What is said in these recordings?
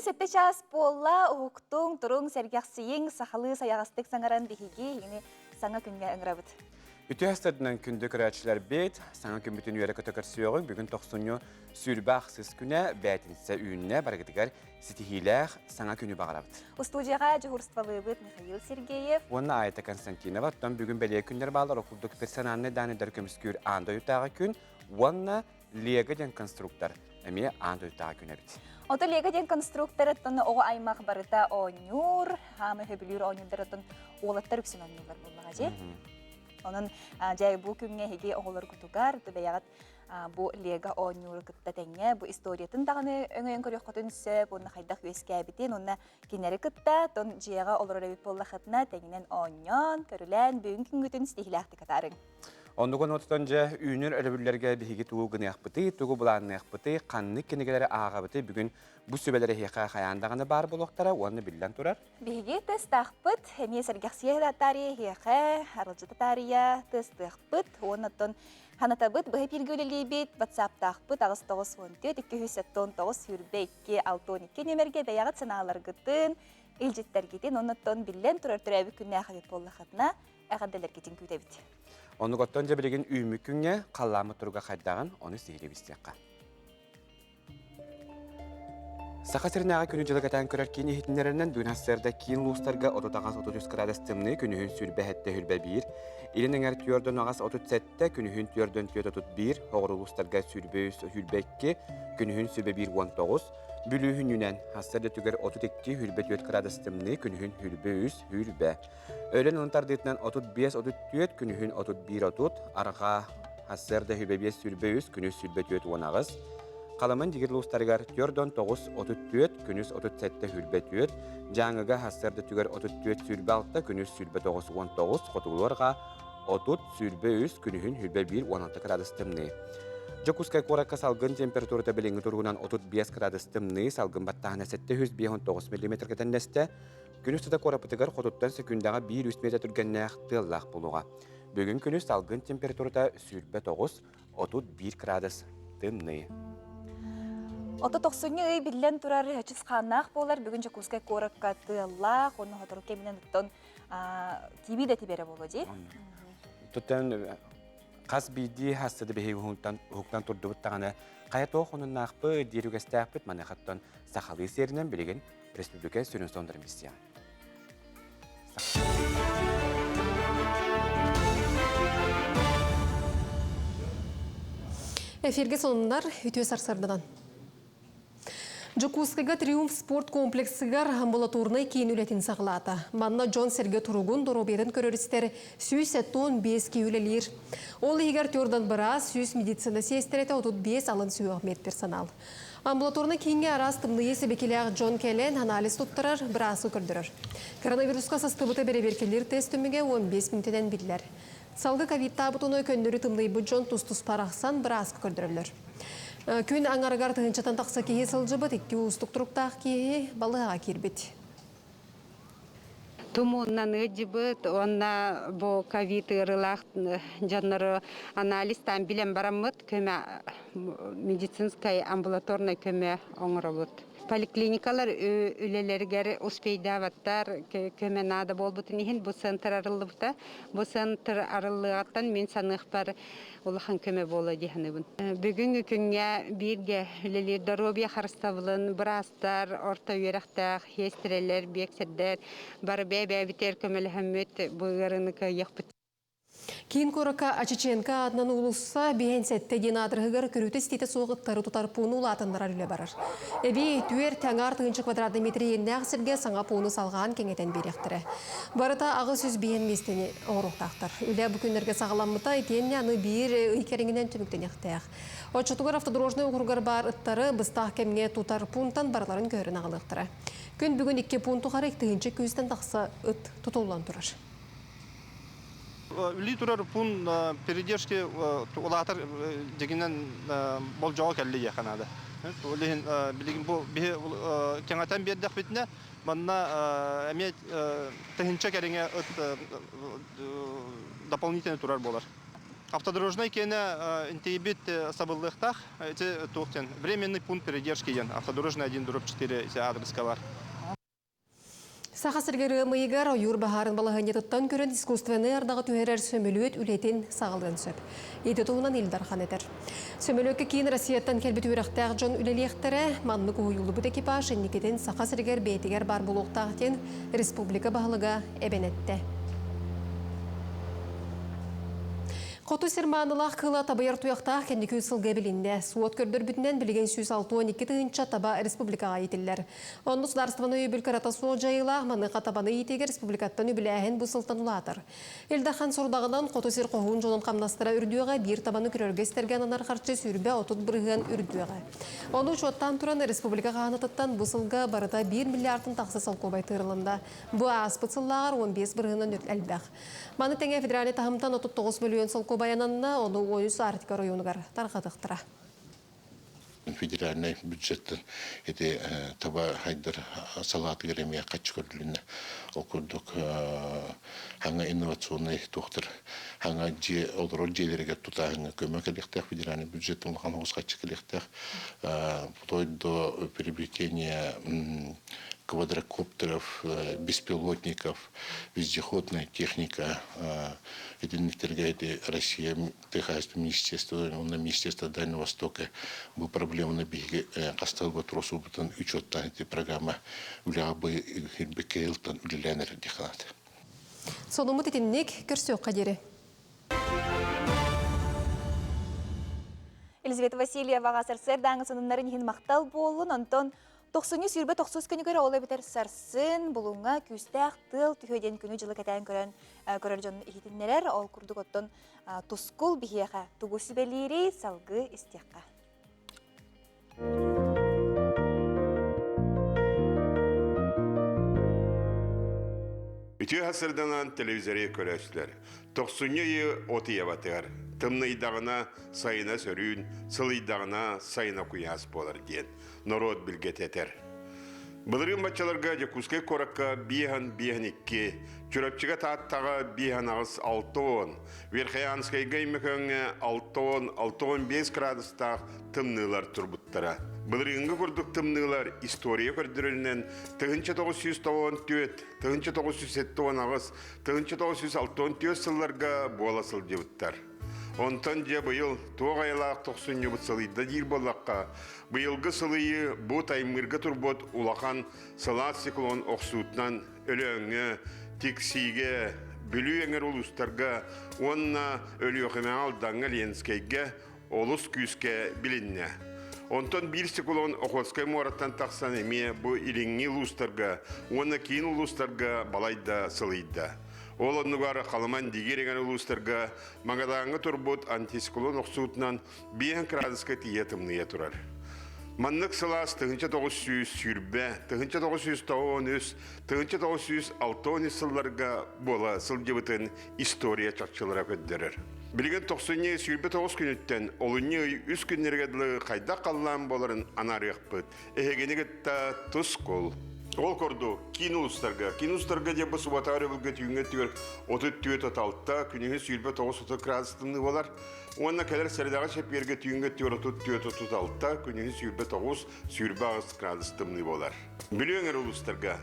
Күнү 7 чаас буолла, уһуктуҥ, туруҥ, сэргэхсийиҥ, сахалыы сайаҕастык саҥаран биһиги эһигини саҥа күҥҥэ ыҥырабыт. Үтүө астарынан күндү көрөөччүлэрбит, саҥа күммүтүн үөрэ-көтө көрсүөҕүҥ. Бүгүн тохсунньу 26 күнэ, бээтинсэ үүннэ, барыгытыгар ситиһиилээх саҥа күнү баҕарабыт. Устуудьуйаҕа дьуһурстволыыбыт Михаил Сергеев. Уонна Айта Константинова. Оттон бүгүн бэлиэ күннэр бааллар, ол курдук персональнай дааннайдары көмүскүүр аан дойдутааҕы күн уонна Лего диэн конструктор эмиэ аан дойдутааҕы күн эбит. Ото Лего диэн конструкторыттан оҕо аймах барыта оонньуур, хаама сөбүлүүр оонньуурдарыттан уолаттар үксүн оонньууллар буоллаҕа дии. Онон дьэ бу күҥҥэ эһиги оҕолоргутугар бэйэҕит бу Лего оонньууру кытта тэҥҥэ бу историятын даҕаны өҥөйөн көрүөххүтүн сөп уонна хайдах үөскээбитин уонна кинилэри кытта тон дьиэҕэ олорор эбит буоллаххытына тэҥинэн оонньоон, көрүлээн бүгүн күҥҥүтүн ситиһиилээхтик атаарыҥ. Оннугун отутан дьэ үүнэр өрөбүллэргэ биһиги тугу гыныахпытый, тугу былаанныахпытый, ханнык кинигэлэри ааҕабытый бүгүн бу сүбэлэр эһиэхэ хайаан даҕаны баар буолуохтара уонна биллэн турар. Биһиги тестаахпыт, эмиэ сэргэхсийэ таарыйа эһиэхэ, арылдьыта таарыйа тестыахпыт уонна оттон ханатабыт, быһа эпииргэ үлэлиибит, ватсаптаахпыт 894 279 22 62 нүөмэргэ бэйэҕит санааларгытын, илдьиттэргитин, оннуттан биллэн турар төрөөбүт күннээх эбит буоллаххытына, эҕэрдэлэргитин күүтэбит. Оннук оттон дьэ билигин үүммүт күҥҥэ халлааммыт туруга хайдаҕын ону сиһилии билсиэххэ. Саха сиринээҕи күнү-дьылы кэтээн көрөр киин иһитиннэрэринэн бүгүн сарсыарда киин улуустарга 38-33 градус тымныы, күнүһүн 27 21, илин эҥэр 48 37, күнүһүн 44 31, оҕур улуустарга 23 22, күнүһүн 21 19, Бүлүү хүннүнэн сарсыарда түгэр 32 24 градус тымныы, күнүһүн 23 20. Өлөн онон тардыытынан 35-34, күнүһүн 31-30, арҕаа сарсыарда 25-23, күнүс 24-18, Халаман дьигир улуустарыгар 49-34, күнүс 37-24, Дьааҥыга сарсыарда түгэр 34-26, күнүс 29-19, хотугулуу арҕаа 30-23, күнүһүн 21-16 градус тымныы. Дьокуускай куоракка салгын температурата билиҥҥи туругунан 35 градус тымныы, салгын баттааһына 759 миллиметргэ тэннэстэ. Күнүс сыта куораппытыгар хотуттан сөкүүндэҕэ 1-3 миэтэ түргэннээх тыаллаах буолуоҕа. Бүгүн күнүс салгын температурата 29, 31 градус тымныы. Ото тохсунньу ый биллэн турар чысхааннаах буолар. Бүгүн Дьокуускай куоракка тыаллаах, онно сотору кэминэн оттон тиби да тибэрэ буолуо дии. Туттан хас биирдии хассады биһиги уһуктан турдубут даҕаны хайа туох онуннаахпыт диир үгэстээхпит маныхаттан сахалыы сиэринэн билигин республика сүрүн сонуннарын билсиэҕэ. Эфирге сонуннар үтүө сарсардадан. Дьокуускайга Триумф спорт комплексыгар амбулаторнай киин үлэтин саҕалаата. Манна дьон-сэргэ туругун, доруобуйатын көрөр-истэр 175 киһи үлэлиир. Ол иһигэр төрдөн быраас, 100 медицина сиэстэрэтэ, 35 алын сүһүөх медперсонал. Амбулаторнай кииҥҥэ араас тымныйыы сибикилээх дьон кэлэн анализ туттарар, бырааска көрдөрөр. Коронавируска састыбыты бэрэбиэркэлиир тест түмүгэ 15 мүнүүтэнэн биллэр. Салгыы ковидтаабыт уну көннөрү тымныйбыт дьон тус-туспа арахсан бырааска көрдөрөллөр. Күн аҥарыгар тыһыынчаттан тахса киһи сылдьыбыт, икки уустук туруктаах киһи балыыһаҕа киирбит. Тумууннан ыалдьыбыт уонна бу ковид ыарыылаах дьоннору анализтаан билэн бараммыт көмө медицинскай амбулаторнай көмө оҥоробут. Поликлиникалар үлэлэригэр успейдаабаттар, көмө наада буолбутун иһин бу центр арыллыбыта. Бу центр арыллыаҕыттан мин саныахпар улахан көмө буолуо дии саныыбын. Бүгүҥҥү күҥҥэ бииргэ үлэлиир доруобуйа харыстабылын быраастар, орто үөрэхтээх сиэстэрэлэр, биэксэрдэр бары бэйэ-бэйэбитигэр көмөлөһөммүт бу ыарыыны кыайыахпыт. Киин куоракка Ачиченко аатынан уулусса 57 диэн аадырыһыгар көрүүтэ-истиитэ суох ыттары тутар пууну улаатыннарар үлэ барар. Эбии түөрт аҥаар тыһыынча квадратный метр иэннээх сиргэ саҥа пууну салҕаан кэҥэтэн биэриэхтэрэ. Барыта 805 миэстэни оҥоруохтаахтар. Үлэ бу күннэргэ саҕаламмыта итиэннэ аны биир ый кэриҥинэн түмүктэниэхтээх. Оччотугар автодорожнай округар баар ыттары быстах кэмҥэ тутар пуунтан барыларын көһөрөн аҕалыахтара. Күн бүгүн икки пуун тухары тыһыынча күүстэн тахса ыт тутуллан турар. Үлүү турар пуун передержки улаатар дьигинэн болдьоҕо кэллэ диэххэ наада. Ол иһин билигин бу биһи кэҥэтэн биэрдэхпитинэ манна эмиэ тыһыынча кэриҥэ ыт дополнительно турар буолар. Автодорожнай киэнэ интийбит сабыллыахтаах. Ити туох диэн временный пункт передержки диэн автодорожный 1/4 ити аадырыска бар. Саха сиригэр ыам ыйыгар ойуур баһаарын балаһыанньатыттан көрөн искусственнай ардаҕы түһэрэр сөмөлүөт үлэтин саҕалыан сөп. Ити туһунан Ил Дархан этэр. Сөмөлүөккэ киин Россияттан кэлбит үөрэхтээх дьон үлэлиэхтэрэ. Маннык уһуйуллубут экипаж инникитин Саха сиригэр бэйэтигэр баар буолуохтаах диэн республика баһылыга эбэн эттэ. Хоту сир маанылаах кыыла табыйар туйахтаах кэнники үс сылга эбилиннэ. Суот көрдөрбүтүнэн билигин 162 тыһыынча таба республикаҕа иитиллэр. Онно судаарыстыбаны өйөбүл кырата суох дьайыылаах, маныаха табаны иитиигэ республикаттан үбүлээһин бу сылтан улаатар. Ил Дархан сорудаҕынан хоту сир хоһуун дьонун хамнастара үрдүөҕэ, биир табаны көрөргө-истэргэ ананар харчы 20-30% үрдүөҕэ. Ону учуоттаан туран республика хаһаанатыттан бу сылга барыта 1 миллиардтан тахса солкуобай тыырылынна. Бу ааспыт сыллааҕар 15 бырыһынан элбэх. Маны тэҥэ федеральнай таһымтан 39 мөлүйүөн солкуобай ананна, ону 13 Арктика оройуонугар тарҕатыахтара. Федеральнай бюджеттан ити таба хайдар салаатыгар эмиэ хаччы көрүлүннэ. Ол курдук хаҥа инновационнай туохтар хаҥа дьиэ олорор дьиэлэригэр тутааһыҥҥа көмө кэлиэхтээх федеральный бюджеттан улахан оҕус хаччы кэлиэхтээх. Вплоть до приобретения квадрокоптеров, беспилотников, вездеходная техника итинниктэргэ ити Россия тыа министерство уонна Министерство Дальнего Востока бу проблеманы биһиги хасталба туросубутун учуоттаан ити программа үлэҕэ бу ирбекке ылтан үлэлээн эрэр диханаат. Сонуммут итинник көрсүөххэ диэри. Елизавета Васильеваҕа сарсыардааҥы сонуннарын иһин махтал буоллун, онтон Тохсунньу 29 күнүгэр ол эбэтэр сарсын Булуҥҥа күүстээх тыал түһүө диэн күнү-дьылы кэтээн көрөн көрөр дьон иһитиннэрэр. Ол курдук оттон тускул биһиэхэ тугу сүбэлиирий салгыы истиэххэ. Үтүө сырданан телевизоры көрөөччүлэр. Тохсунньу ыйы от ыйабатыгар. Тымныйдаҕына сайына сөрүүн, сылыйдаҕына сайына куйаас буолар диэн норуот билгэтэ этэр. Былырыын баччаларга Дьокуускай куоракка биэһэн биэһэн икки, Чурапчыга Тааттаҕа биэһэн аҕыс алта уон, Верхоянскайга Өймөкөөҥҥө алта уон алта уон биэс градустаах тымныылар турбуттара. Былырыыҥҥы курдук тымныылар история көрдөрөрүнэн 1994, 1978, 1964 сылларга буола сылдьыбыттар. Онтон дьэ быйыл туох айылаах тохсунньубут сылыйда диир буоллахха, быйылгы сылыйыы бу Таймыырга турбут улахан сылаас циклон охсуутунан Өлөөҥҥө, Тиксиигэ, Бүлүү эҥэр улуустарга уонна Өлүөхүмэҕэ, Алдаҥҥа, Ленскэйгэ олус күүскэ билиннэ. Онтон биир циклон Охотскай муораттан тахсан эмиэ бу илиҥҥи улуустарга уонна киин улуустарга балайда сылыйда. Ол оннугар Халыман Дигир эҥэр улуустарга Магадаҥҥа турбут антициклон охсуутунан 5 градуска тиийэ тымныйа турар. Маннык сылаас 1920, 1993, 1963 сылларга буола сылдьыбытын история чахчылара көрдөрөр. Билигин тохсунньу 29 күнүттэн олунньу ый үс күннэргэ дылы хайдах халлаан буоларын анаарыахпыт. Эһигини кытта тускул. Ол курдук, киин улуустарга, киин улуустарга диэн бу суббота өрөбүлгэ түүҥҥэ өттүгэр 34-36, күнүһүн 29-30 градус тымныы буолар. Уонна кэлэр сэрэдэҕэ чэппиэргэ түүҥҥэ өттүгэр 34-36, күнүһүн 29-28 градус тымныы буолар. Бүлүү эҥэр улуустарга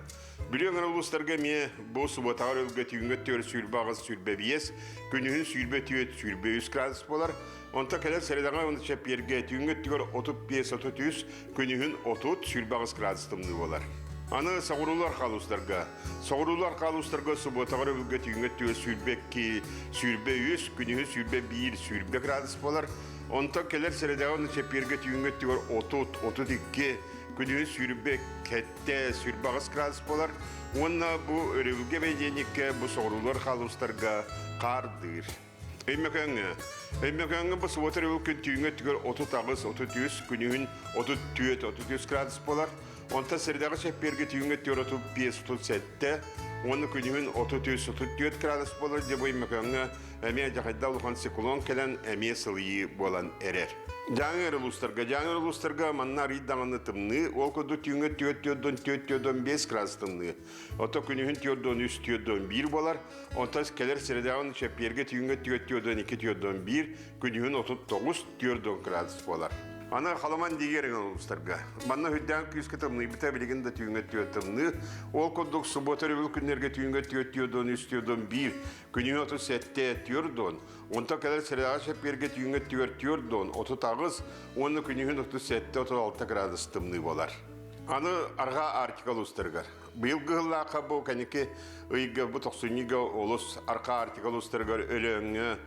Бүлүү эҥэр улуустарга эмиэ бу субботаҕа өрөбүлгэ түүҥҥэ өттүгэр 28-25, күнүһүн 24-23 градус буолар. Онтон кэлэр сэрэдэҕэ уонна чэппиэргэ түүҥҥү өттүгэр 35-33, күнүһүн 30-28 градус тымныы буолар. Аны соҕуруулар хаалустарга. Соҕуруулар хаалустарга субуотаҕа өрөбүлгэ түүҥҥү өттүгэр 22, 23, күнүһүн 21, 20 градус буолар. Онтон кэлэр сэрэдэҕэ уонна чэппиэргэ түүҥҥү өттүгэр 30, 32, күнүһүн 27, 28 градус буолар. Уонна бу өрөбүлгэ бэнидиэнньиккэ бу соҕуруулар хаалустарга хаардыыр. Өймөкөөҥҥө. Өймөкөөҥҥө бу субуота өрөбүл күн түүҥҥү өттүгэр 38, 33, күнүһүн 34, 33 градус буолар. Онтон сэрдэҕэ чэппиэргэ түүҥҥү өттүгэр 35, 37, Уонна күнүһүн 33-34 градус буолар дьэ бу Өймөкөөҥҥө эмиэ дьахайда улахан циклон кэлэн эмиэ сылыйыы буолан эрэр. Дьааҥы эрэ улуустарга, Дьааҥы эрэ улуустарга манна арыый даҕаны тымныы, ол курдук түүҥҥэ 4-4-4-5 градус тымныы. Ото күнүһүн 4-3-4-1 буолар. Онтон кэлэр сирэдээҕин чэппиэргэ түүҥҥэ 4-4-2-4-1, күнүһүн 39-4 градус буолар. Аны Халаман диигэр улуустарга. Манна үрдээн күүскэ тымныйбыта билигин да түүҥҥэ түөрт тымныы. Ол курдук суббота өрөбүл күннэргэ түүҥҥэ түөрт түөрт үс түөрт биир, күнүһүн 37 түөрт уон, онтон кэлэр сирэҕэ чэппиэргэ түүҥҥэ түөрт түөрт уон, 38 уонна күнүһүн 37 36 градус тымныы буолар. Аны арҕаа Арктика улуустарыгар. Быйыл кыһыллаахха бу кэнники ыйга бу тохсунньуга олус арҕаа Арктика улуустарыгар Өлөөҥҥө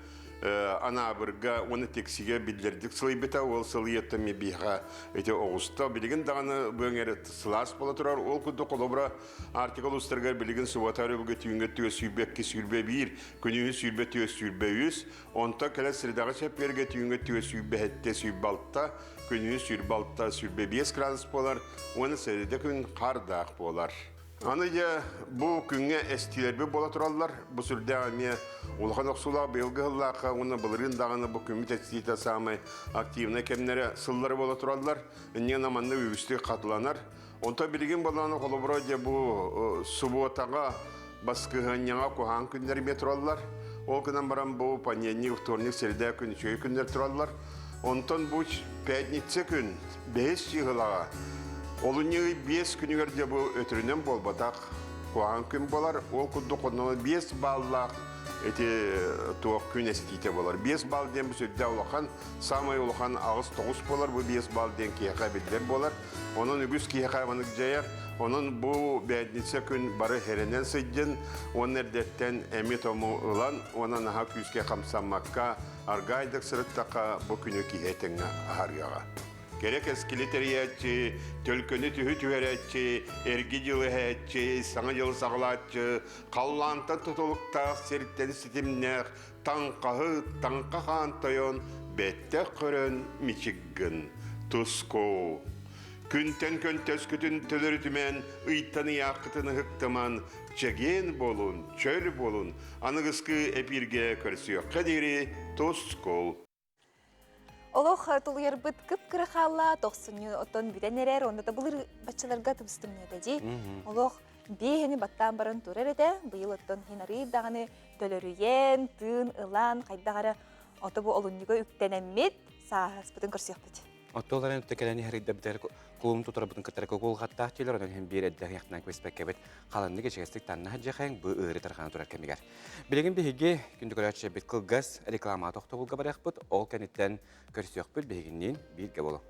Анаабырга уонна Тиксигэ биллэрдик сылыйбыта. Ол сылыйыттан биһиэхэ ити оҕуста. Билигин даҕаны бу эҥэр сылаас буола турар. Ол курдук холобура Арктика улуустарыгар билигин суббота өрөбүлгэ түүҥҥэ өттүгэр 22 21, күнүһүн 24 23, онтон кэлэр средаҕа чэппиэргэ түүҥҥэ өттүгэр 27 26, күнүһүн 26 25 градус буолар уонна сэрэдэ күн хаардаах буолар. Аны дьэ бу күҥҥэ эстиилэрбит буола тураллар. Бу сүрдээх эмиэ улахан охсуулаах быйылгы сыллаахха уонна былырыын даҕаны бу күммүт эстиитэ саамай активнай кэмнэрэ сыллары буола тураллар. Инньэ манна үгүстүк хатыланар. Онтон билигин болааны холобура дьэ бу субуотаҕа баскыһыанньаҕа куһаҕан күннэр эмиэ тураллар. Ол гынан баран бу понедельник, вторник, среда күн үчүгэй күннэр тураллар. Онтон бу пятница күн бэһис чыыһылаҕа олунньу ый 5 күнүгэр дьэ бу өтөрүнэн буолбатах куһаҕан күн буолар. Ол курдук онно 5 баллаах ити туох күн эстиитэ буолар. 5 балл диэн бу сүрдээх улахан, саамай улахан 8-9 буолар. Бу 5 балл диэн киһиэхэ биллэр буолар. Онон үгүс киһиэхэ маннык дьайар. Онон бу бээтиниссэ күн бары хэрэнэн сылдьын, уонна эрдэттэн эми-тому ылан, уонна наһаа күүскэ хамсаммакка, аргаайдык сырыттахха бу күнү киһи этэҥҥэ аһарыаҕа. Кэрэ кэскили тэрийээччи, төлкөнү түһү түһэрээччи, эрги дьылы иһээччи, саҥа дьылы саҕалааччы, халлаантан тутулуктаах сиртэн ситимнээх таҥхаһы таҥха хаан тойон бэттэх көрөн мичик гын туску күнтэн көнтөскүтүн төлөрүтүмэн ыйтан ыйааххытын ыһыктыман чэгиэн буолун чөл буолун аныгыскы эпииргэ көрсүөххэ диэри тускул Олох тулуйарбыт кып-кыра хаалла, тохсунньу оттон бүтэн эрэр, онно да былыр баччаларга тыбыстымныыта дии. Олох биэһини баттаан баран турар этэ, быйыл оттон хин арыый даҕаны төлөрүйэн, тыын ылан, хайдах эрэ ото бу олунньуга үктэнэммит, сааһыспытын көрсүөхпүт. Оттоларын өттө кэлэн иһэрийдэбитэр кулум тутарбытын кытары кугулҕаттаах диилэр, онон иһин биир эрдэ ыйахтынан кэбиспэккэбит халаннык ичигэстик танна сылдьыахайыҥ бу ыары тарҕана турар кэмигэр. Билигин биһиги күндү көрөөччүлэрбит кылгас реклама тохтобулга барыахпыт, ол кэнниттэн көрсүөхпүт биһигинниин бииргэ буолуҥ.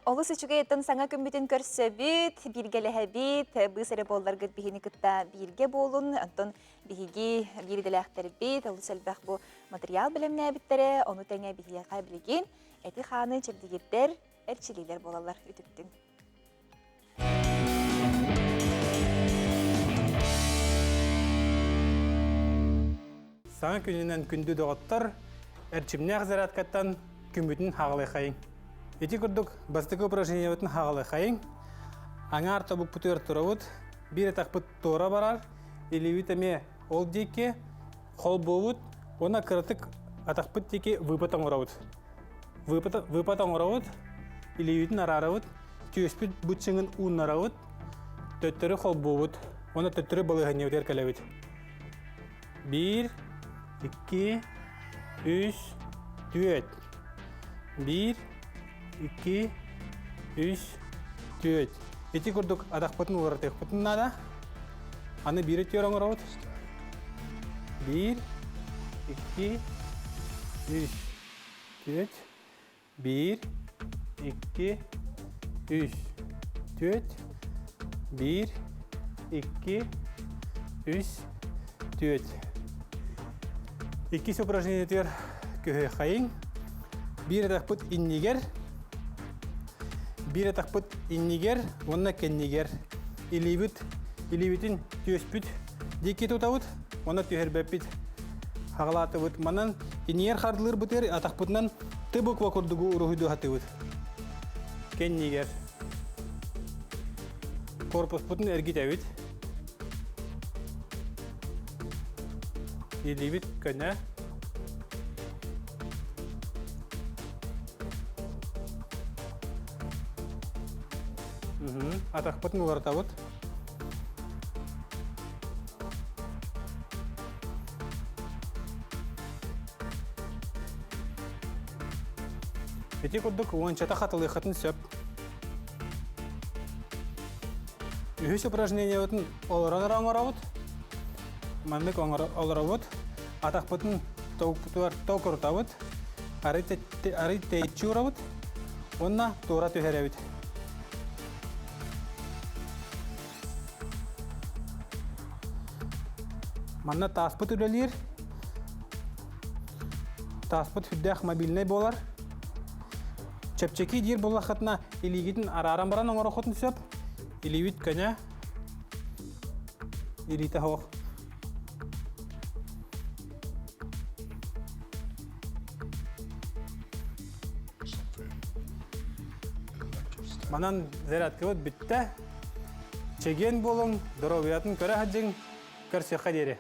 Олус үчүгэй оттон саҥа күммүтүн көрсөбүт, бииргэлэһэбит, быыс эрэ буолларгыт биһини кытта бииргэ буолун. Онтон биһиги биир идэлээхтэрбит олус элбэх бу материал бэлэмнээбиттэрэ, ону тэҥэ биһиэхэ билигин эти-хааны чэбдигирдэр эрчилиилэр буолаллар үтүктүҥ. Саҥа күнүнэн күндү доҕоттор, эрчимнээх зарядкаттан күммүтүн хаҕылыйхайыҥ. Ити курдук бастакы упражнениебытын хаҕылыйхайыҥ. Аҥаар тобукпутугар турабыт, биир атахпыт туора барар, илиибит эмиэ ол диэки холбуубут уонна кыратык атахпыт диэки выпад оҥоробут. Выпад оҥоробут, илиибитин араарабыт, түөспүт быччыҥын ууннарабыт, төттөрү холбуубут уонна төттөрү балаһыанньабытыгар кэлэбит. Биир, икки, үс, түөрт. Биир, икки, үс, түөрт. Ити курдук атахпытын уларытыахпытын наада. Аны биири түөр оҥоробут. Биир, икки, үс, түөрт. Биир, икки, үс, түөрт. Биир, икки, үс, түөрт. Иккис упражнениетыгар көһүөххэйиҥ. Биир атахпыт иннигэр, биир атахпыт иннигэр уонна кэннигэр илиибит, илиибитин түөспүт диэки тутабыт уонна түһэрбэппит. Хаҕалаатыбыт. Манан иннигэр хардылыырбытыгар атахпытынан Т буква курдугу уруһуйдуу хатыыбыт. Кэннигэр. Корпуспутун эргитэбит. Илиибит көнө. Атахпытын уларытабыт. Ити курдук уончата хатылыаххытын сөп. Үһүс упражнениебытын олорон эрэ оҥоробут. Маннык олоробут. Атахпытын тобукпутугар токурутабыт. Арый тэйиччи уурабыт. Уонна туора түһэрэбит. Манна тааспыт үлэлиир. Тааспыт сүрдээх мобильнай буолар. Чэпчэки диир буоллаххытына илиигитин арааран баран оҥороххутун сөп. Илиибит көнө, илиитэ суох. Манан зарядкабыт бүттэ. Чэгиэн буолуҥ, доруобуйатын көрө сылдьыҥ, көрсүөххэ диэри.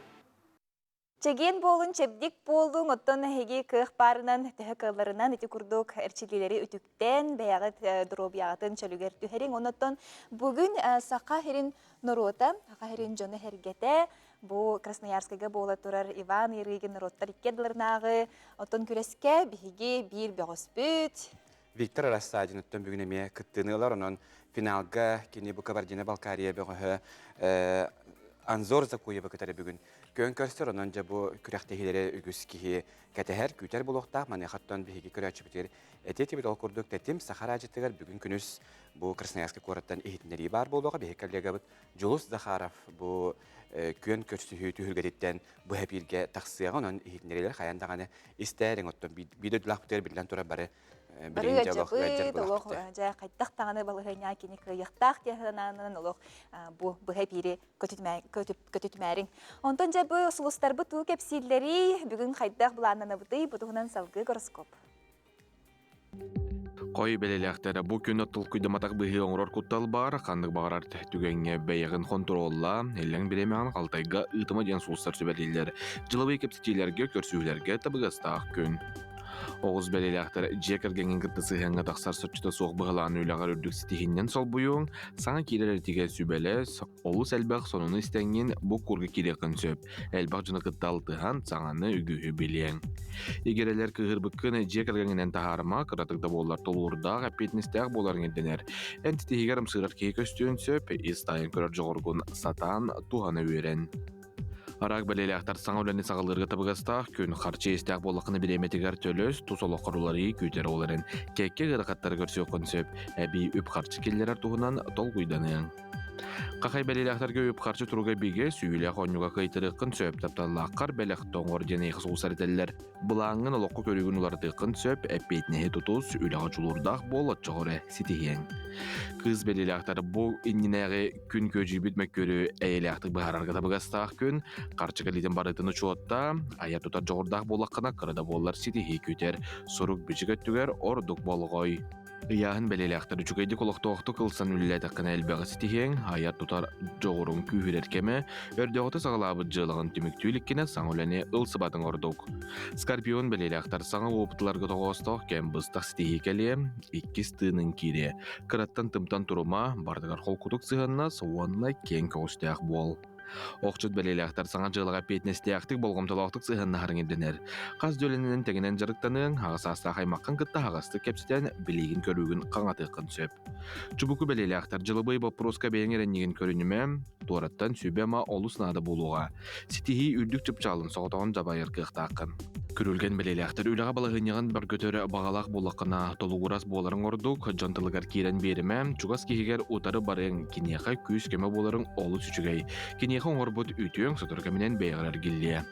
Чэгиэн буолун, чэбдик буолуҥ, оттон эһиги кыах баарынан, төһө кыалларынан ити курдук эрчиллиилэри үтүктэн, бэйэҕит доруобуйаҕытын чөлүгэр түһэриҥ. Онон бүгүн Саха сирин норуота, Саха сирин дьоно-сэргэтэ бу Красноярскайга буола турар Иван Ярыгин норуоттар икки ардыларынааҕы оттон күрэскэ биһиги биир бөҕөспүт Виктор Рассадин оттон бүгүн эмиэ кыттыыны ылар, онон финалга кини бу Кабардино-Балкария бөҕөһө Анзор Закуева кытары бүгүн күөн көрсөр, онон дьэ бу күрэхтэһиилэри үгүс киһи кэтэһэр, күүтэр буолуохтаах. Маныаха оттон биһиги көрөөччүбүтүгэр этиэ этибит, ол курдук тэтим Саха араадьытыгар бүгүн күнүс бу Красноярскай куораттан иһитиннэрии баар буолуоҕа. Биһиги коллегабыт Дьулус Захаров бу күөн көрсүһүү түһүлгэтиттэн быһа эпииргэ тахсыаҕа, онон иһитиннэриилэр хайаан даҕаны истээриҥ, оттон биир дойдулаахпытыгар биллэн турар бары Бары ыалдьабыт, олох дьэ хайдах даҕаны балаһыанньаҕа кини кыайыахтаах диэн санаанан олох бу быһа эпиири көтүтүмээриҥ. Онтон дьэ бу сулустарбыт тугу кэпсииллэрий, бүгүн хайдах былааннанабытый, бу туһунан салгыы гороскоп. Хой бэлэлээхтэрэ бу күн толкуйдаматах быһыы оҥорор куттал баар, ханнык баҕарар түгэҥҥэ бэйэҕин хонтуруоллаа, иллэҥ бириэмэҕин халтайга ыытыма диэн сулустар сүбэлииллэр. Дьылабый кэпсэтиилэргэ, көрсүһүүлэргэ табыгастаах күн. Оҕус бэлэлээхтэр дьиэ кэргэҥҥин кытта сыһыаҥҥа тахсар соччото суох быһылаан үлэҕэр үрдүк ситиһиннэн солбуйуоҥ, саҥа киирэр этигэ сүбэлэс, олус элбэх сонуну истэҥҥин бу курга киириэххин сөп. Элбэх дьону кытта алтыһан, саҥаны үгүһү билиэҥ. Игирэлэр кыыһырбыккын дьиэ кэргэҥҥинэн таһаарыма, кыратык да буоллар тулуурдаах, эппиэтинэстээх буоларыҥ ирдэнэр. Эн титиһигэр ымсыырар киһи көстүөн сөп, ис таайан көрөр дьоҕургун сатаан туһана үөрэн. Араак бэлиэлээхтэр саҥа үлэни саҕалыырга табыгастаах күн харчы иэстээх буоллаххына бириэмэтигэр төлөс, тус олоххор уларыйыы күүтэр ол эрэн кэккэ ыарахаттары көрсүөххүн сөп, эбии үп-харчы киллэрэр туһунан толкуйданыаҥ. Хахай бэлиэлээхтэргэ үп-харчы туруга бигэ, сүүйүүлээх оонньууга кыайтарыаххын сөп, тапталлааххар бэлэх тоҥор диэн эйиэхэ сулусар этэллэр. Былааҥҥын олоххо көрүүгүн уларытыаххын сөп, эппиэтинэһи тутус, үлэҕэ дьулуурдаах буол, оччоҕо эрэ ситиһиэҥ. Кыыс бэлиэлээхтэр бу иннинээҕи күн күөдьүйбүт мөккүөрү эйэлээхтик быһаарарга табыгастаах күн, харчы кэлиитин барытын учуотта, айар-тутар дьоҕурдаах буоллаххына кыра да буоллар ситиһии күүтэр, сурук-бичик өттүгэр ордук болҕой. Ыйааһын бэлиэлээхтэр үчүгэйдик олохтоохтук ылсан үлэлээтэххинэ элбэҕи ситиһиэҥ, айар-тутар дьоҕуруҥ күүһүрэр кэмэ, өрдөөҕүтэ саҕалаабыт дьыалаҕын түмүктүү иликкинэ саҥа үлэни ылсыбатыҥ ордук. Скорпион бэлиэлээхтэр саҥа уопутуларга тоҕоостоох кэм быстах ситиһии кэлиэ, иккис тыыныҥ киириэ. Кыраттан тымтан турума, барытыгар холкутук сыһыаннас уонна киэҥ көҕүстээх буол. Охчут бэлиэлээхтэр саҥа дьыалаҕа эппиэтинэстээхтик, болҕомтолоохтук сыһыаннаһарыҥ ирдэнэр. Хас дьүөлэнинэн тэҥинэн дьарыктаныаҥ, аҕа саастаах аймаххын кытта аһаҕастык кэпсэтэн, билиигин-көрүүгүн хаҥатыаххын сөп. Чубуку бэлиэлээхтэр дьылыбый боппуруоска бэйэҥ эрэнньигин көрүнүмэ, туораттан сүбэ-ама олус наада буолуоҕа. Ситиһии үрдүк чыпчаалын соҕотоҕун дьабайар кыахтааххын. Күрүлгэн бэлиэлээхтэр үлэҕэ балаһыанньаҕын бөргөтөр баҕалаах буоллаххына, толугурас буоларыҥ ордук, дьон тылыгар киирэн биэримэ, чугас киһигэр утары барыаҥ, киниэхэ күүс-көмө буоларыҥ олус үчүгэй. Киниэхэ оҥорбут үтүөҥ сотору кэминэн бэйэҕэр эргиллиэ.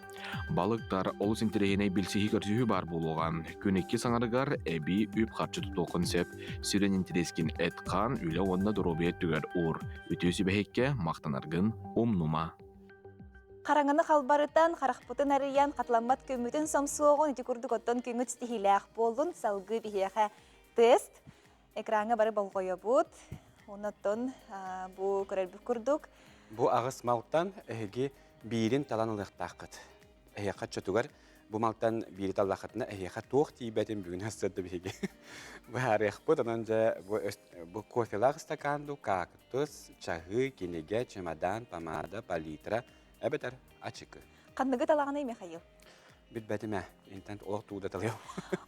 Балыктар олус интэриэһинэй билсиһии-көрсүһүү баар буолуоҕа. Күн икки саҥарыгар эбии үп-харчы тутуоххун сөп. Сүрүн интэриэскин эт-хаан, үлэ уонна доруобуйа өттүгэр уур. Үтүө сүбэһиккэ махтанаргын умнума. Хараҥаны халбарытан, харахпытын арыйан, хатыламмат күммүтүн сомсуоҕун, ити курдук оттон күҥҥүт ситиһиилээх буоллун, салгыы биһиэхэ тест. Экраҥҥа бары болҕойобут. Оннотон бу көрөрбүт курдук. Бу аҕыс малтан эһиги биирин талан ылыахтааххыт. Эһиэхэ оччотугар бу малтан биири таллаххытына эһиэхэ туох тиийбэтин бүгүн сырды биһиги быһаарыахпыт. Онон дьэ бу, бу кофелаах стакан дуу, кактус, чаһыы, кинигэ, чемодан, помада, палитра эбэтэр ачыкы. Ханныгы талаҕыный Михаил? Билбэтим ээ. Интент олох тууда талыам.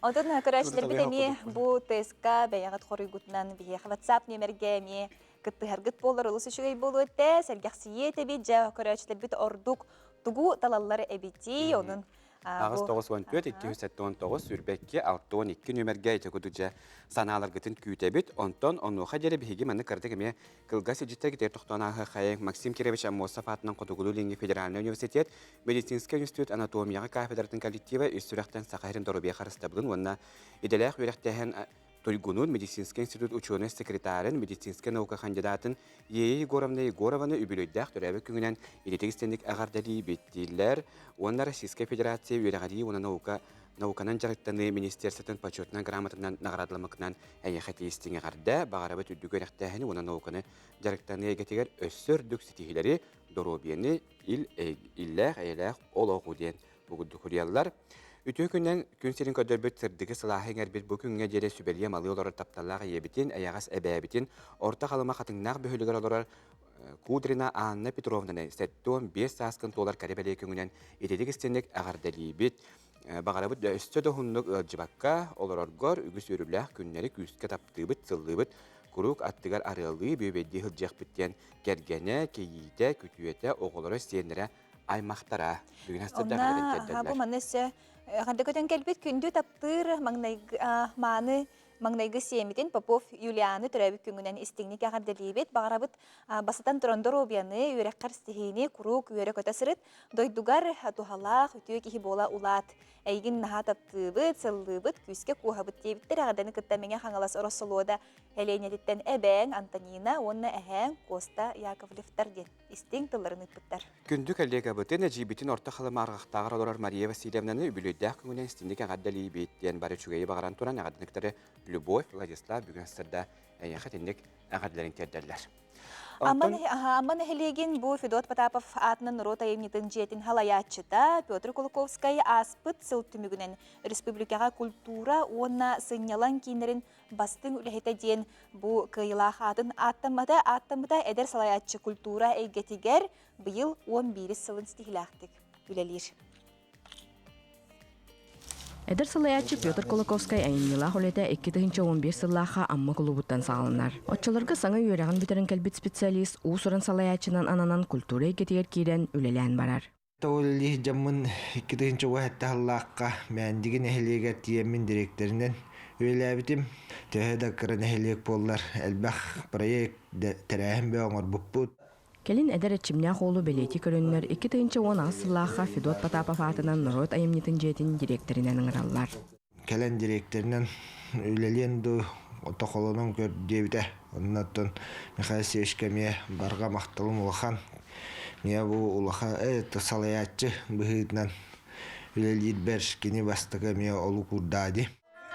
Онтон көрөөччүлэрбит эмиэ бу тестка бэйэҕит хоруйгутунан биһиэхэ WhatsApp нүөмэргэ эмиэ кыттыһаргыт буолар олус үчүгэй буолуо этэ. Сэргэхсийиэ этэбит, дьэ көрөөччүлэрбит ордук тугу талаллар эбитий, онун Аҕыс 94 279 22 62 нүөмэргэ ити курдук дьэ санааларгытын күүтэбит. Онтон онуоха диэри биһиги маннык кыратык эмиэ кылгас илдьиттэргитигэр тохтоон ааһыаххайыҥ. Максим Кирович Аммосов аатынан Хотугулуу-Илиҥҥи федеральнай университет медицинскэй институт анатомияҕа кафедратын коллектива ис сүрэхтэн Саха сирин доруобуйа харыстабылын уонна идэлээх үөрэхтээһин туйгунун, медицинскэй институт учуонай секретарын, медицинскэй наука кандидатын Ея Егоровна Егорованы үбүлүөйдээх төрөөбүт күнүнэн ититик истинник эҕэрдэлиибит дииллэр уонна Российскай Федерация үөрэҕирии уонна наука науканан дьарыктаныы министерствотын почетунан грамотатынан наҕараадаламмыккынан эйиэхэ тиистиҥ эҕэрдэ, баҕарабыт үрдүк үөрэхтээһини уонна науканы дьарыктаныы эйгэтигэр өссө үрдүк ситиһиилэри, доруобуйаны, ил, иллээх, эйэлээх олоҕу диэн бугурдук суруйаллар. Үтүө күннэн күн сирин көрдөрбүт сырдыгы сылааһы иҥэрбит бу күҥҥэ диэри сүбэлиэ малыы олорор тапталлаах ийэбитин, эйэҕэс эбээбитин, Орто Халыма хатыҥнаах бөһүөлэгэр олорор Кудрина Анна Петровнаны 75 сааскын туолар кэрэ бэлиэ күҥүнэн ититик истинник эҕэрдэлиибит. Баҕарабыт өссө да уһуннук ыалдьыбакка олороргор үгүс үөрүүлээх күннэри күүскэ таптыыбыт, сыллыыбыт, куруук аттыгар арыаллыы, бүөбэйдии сылдьыахпыт диэн кэргэнэ, кийиитэ, күтүөтэ, оҕолоро, сиэннэрэ аймахтара бүгүн Онна бу манна өссө эҕэрдэ көтөн кэлбит күндү таптыыр маҥнайгы мааны маҥнайгы сиэмитин Попов Юлианы төрөөбүт күҥүнэн истиҥник эҕэрдэлиибит. Баҕарабыт басытан туран доруобуйаны, үөрэххэр ситиһиини куруук үөрэ-көтө сырыт. Дойдугар туһалаах, үтүө киһи буола улаат. Эйигин наһаа таптыыбыт, сыллыыбыт, күүскэ куоһабыт диэбиттэр эҕэрдэни кытта Мэҥэ Хаҥалас Ороссолуода Элиэнэтиттэн эбээҥ Антонина уонна эһээҥ Коста Яковлевтар диэн истиҥ тылларын ыыппыттар. Күндү коллегабытын, эдьиийбитин Орто Халыма арҕахтааҕар олорор Мария Васильевнаны үбүлүөйдээх күҥүнэн истиҥник эҕэрдэлиибит диэн бары үчүгэйи баҕаран туран эҕэрдэниктары Любовь, Владислав бүгүн сырда эйиэхэ итинник эҕэрдэлэрин тиэрдэллэр. Амма нэһилиэгин бу Федот Потапов аатынан норуот айымньытын дьиэтин халайааччыта Петр Кулаковскай ааспыт сыл түмүгүнэн республикаҕа культура уонна сынньалаҥ кииннэрин бастыҥ үлэһитэ диэн бу кыайыылаах аатын ааттаммата ааттаммыта эдэр салайааччы культура эйгэтигэр быйыл 11 сылын ситиһилээхтик үлэлиир. Эдэр салайааччы Петр Кулаковскай айымньылаах үлэтэ 2015 сыллаахха Амма кулуубуттан саҕаланар. Оччолорго саҥа үөрэҕин бүтэрэн кэлбит специалист уус-уран салайааччынан ананан культура эйгэтигэр киирэн үлэлээн барар. Тоҕо дьаммын 2007 сыллаахха Мээндиги нэһилиэгэр тиийэммин дириэктэринэн үлэлээбитим. Төһө да кыра нэһилиэк буоллар, элбэх проект тэрээһин бөҕө оҥорбуппут. Кэлин эдэр эрчимнээх уолу бэлиэтии көрөннөр 2018 сыллаахха Федот Потапов аатынан норуот айымньытын дьиэтин дириэктэринэн ыҥыраллар. Кэлэн дириэктэринэн үлэлиэн дуу, тохолонон көр диэбитэ. Оннуттан Михаил Севичка эмиэ барҕа махталым улахан. Миэ бу улахан салайааччы быһыытынан үлэлиирбэр кини бастакы эмиэ олук уурдаа дии.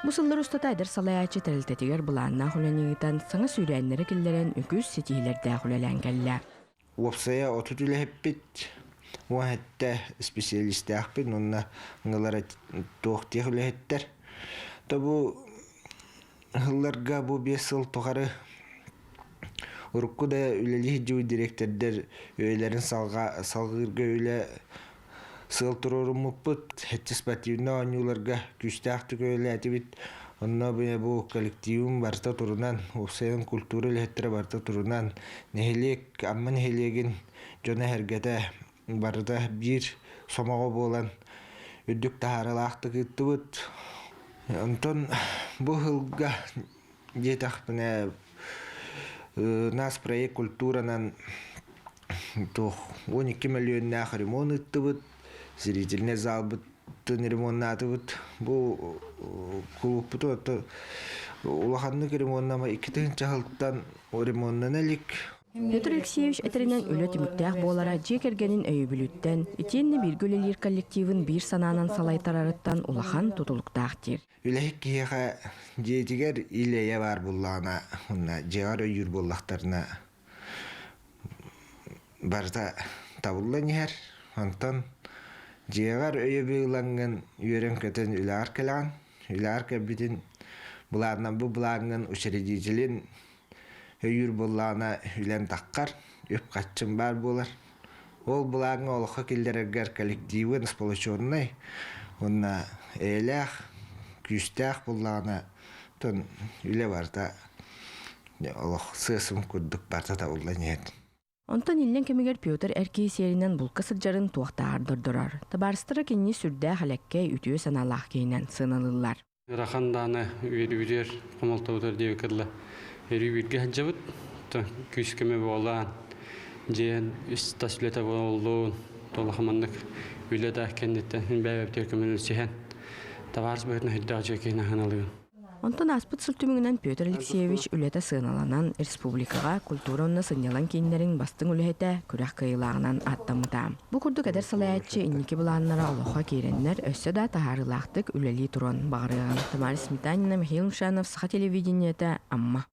Бу сыллар устата эдэр салайааччы тэрилтэтигэр былааннаах үлэни ыытан, саҥа сүүрээннэри киллэрэн үгүс ситиһиилэрдээх үлэлээн кэллэ. Уопсайа 30 үлэһиппит, 17 специалистаахпыт уонна ылара туох тех үлэһиттэр. То бу сылларга бу 5 сыл тухары урукку да үлэлии сылдьыбыт дириэктэрдэр үлэлэрин салҕыырга үлэ Сыал туруоруммуппут, спортивнай оонньууларга күүстээхтик үлэлээтибит. Онно бу коллективым барыта турунан, уопсайынан культура үлэһиттэрэ барыта турунан, нэһилиэк, Амма нэһилиэгин дьоно-сэргэтэ барыта биир сомоҕо буолан үрдүк таһаарыылаахтык ыыттыбыт. Онтон бу сылга диэтэхпинэ, нас проект культуранан туох 12 мөлүйүөннээх ремонт ыыттыбыт, зрительнай залбытын ремоннаатыбыт. Бу кулууппутун ото улаханнык ремоннама 2000 сылтан ремоннана илик. Петр Алексеевич этэринэн үлэ түмүктээх буолара дьиэ кэргэнин өйөбүлүттэн, итиэннэ бииргэ үлэлиир коллективын биир санаанан салайтарарыттан улахан тутулуктаах диир. Үлэһит киһиэхэ дьиэтигэр ил-эйэ баар буоллаҕына, уонна дьиэҕэр өйүүр буоллахтарына барыта табыллан иһэр. Онтон дьиэҕэр өйөбүл ылаҥҥын үөрэн-көтөн үлэҕэр кэлэҕин. Үлэҕэр кэлбитин былааннан бу былааҥҥын учредителин өйүүр буоллаҕына үлэн таххар, үп-харчым баар буолар. Ол былааҥҥа олоххо киллэрэргэр коллективын сплоченнай уонна эйэлээх, күүстээх буоллаҕына, тон үлэ барыта олох сыа-сым курдук барыта табыллан иһэр. Онтон иллэҥ кэмигэр Петр эр киһи сиэринэн булка сылдьарын туохтааҕар дордорор. Табаарыстара кинини сүрдээх элэккэй, үтүө санаалаах киһинэн сыаналыыллар. Ыарахан даҕаны үөрүүбүтүгэр, хомолтобутугар диэбиккэ дылы өрүү бииргэ сылдьабыт. Күүс-көмө буолан, дьиэ ис-тас үлэтэ буоллун, туох маннык үлэ да кэнниттэн бэйэбитигэр көмөлөсүһэн, табаарыс быһыытынан хайдах дьиэ киһини аһыналыыбын. Онтон ааспыт сыл түмүгүнэн Петр Алексеевич үлэтэ сыаналанан, республикаҕа культура уонна сынньалаҥ кииннэрин бастыҥ үлэһитэ күрэх кыайыылааҕынан ааттаммыта. Бу курдук эдэр салайааччы инники былааннара олоххо киирэннэр, өссө да таһаарыылаахтык үлэлии туруон баҕарыаҕын. Тамара Сметанина, Михаил Мшанов, Саха телевидениета, Амма.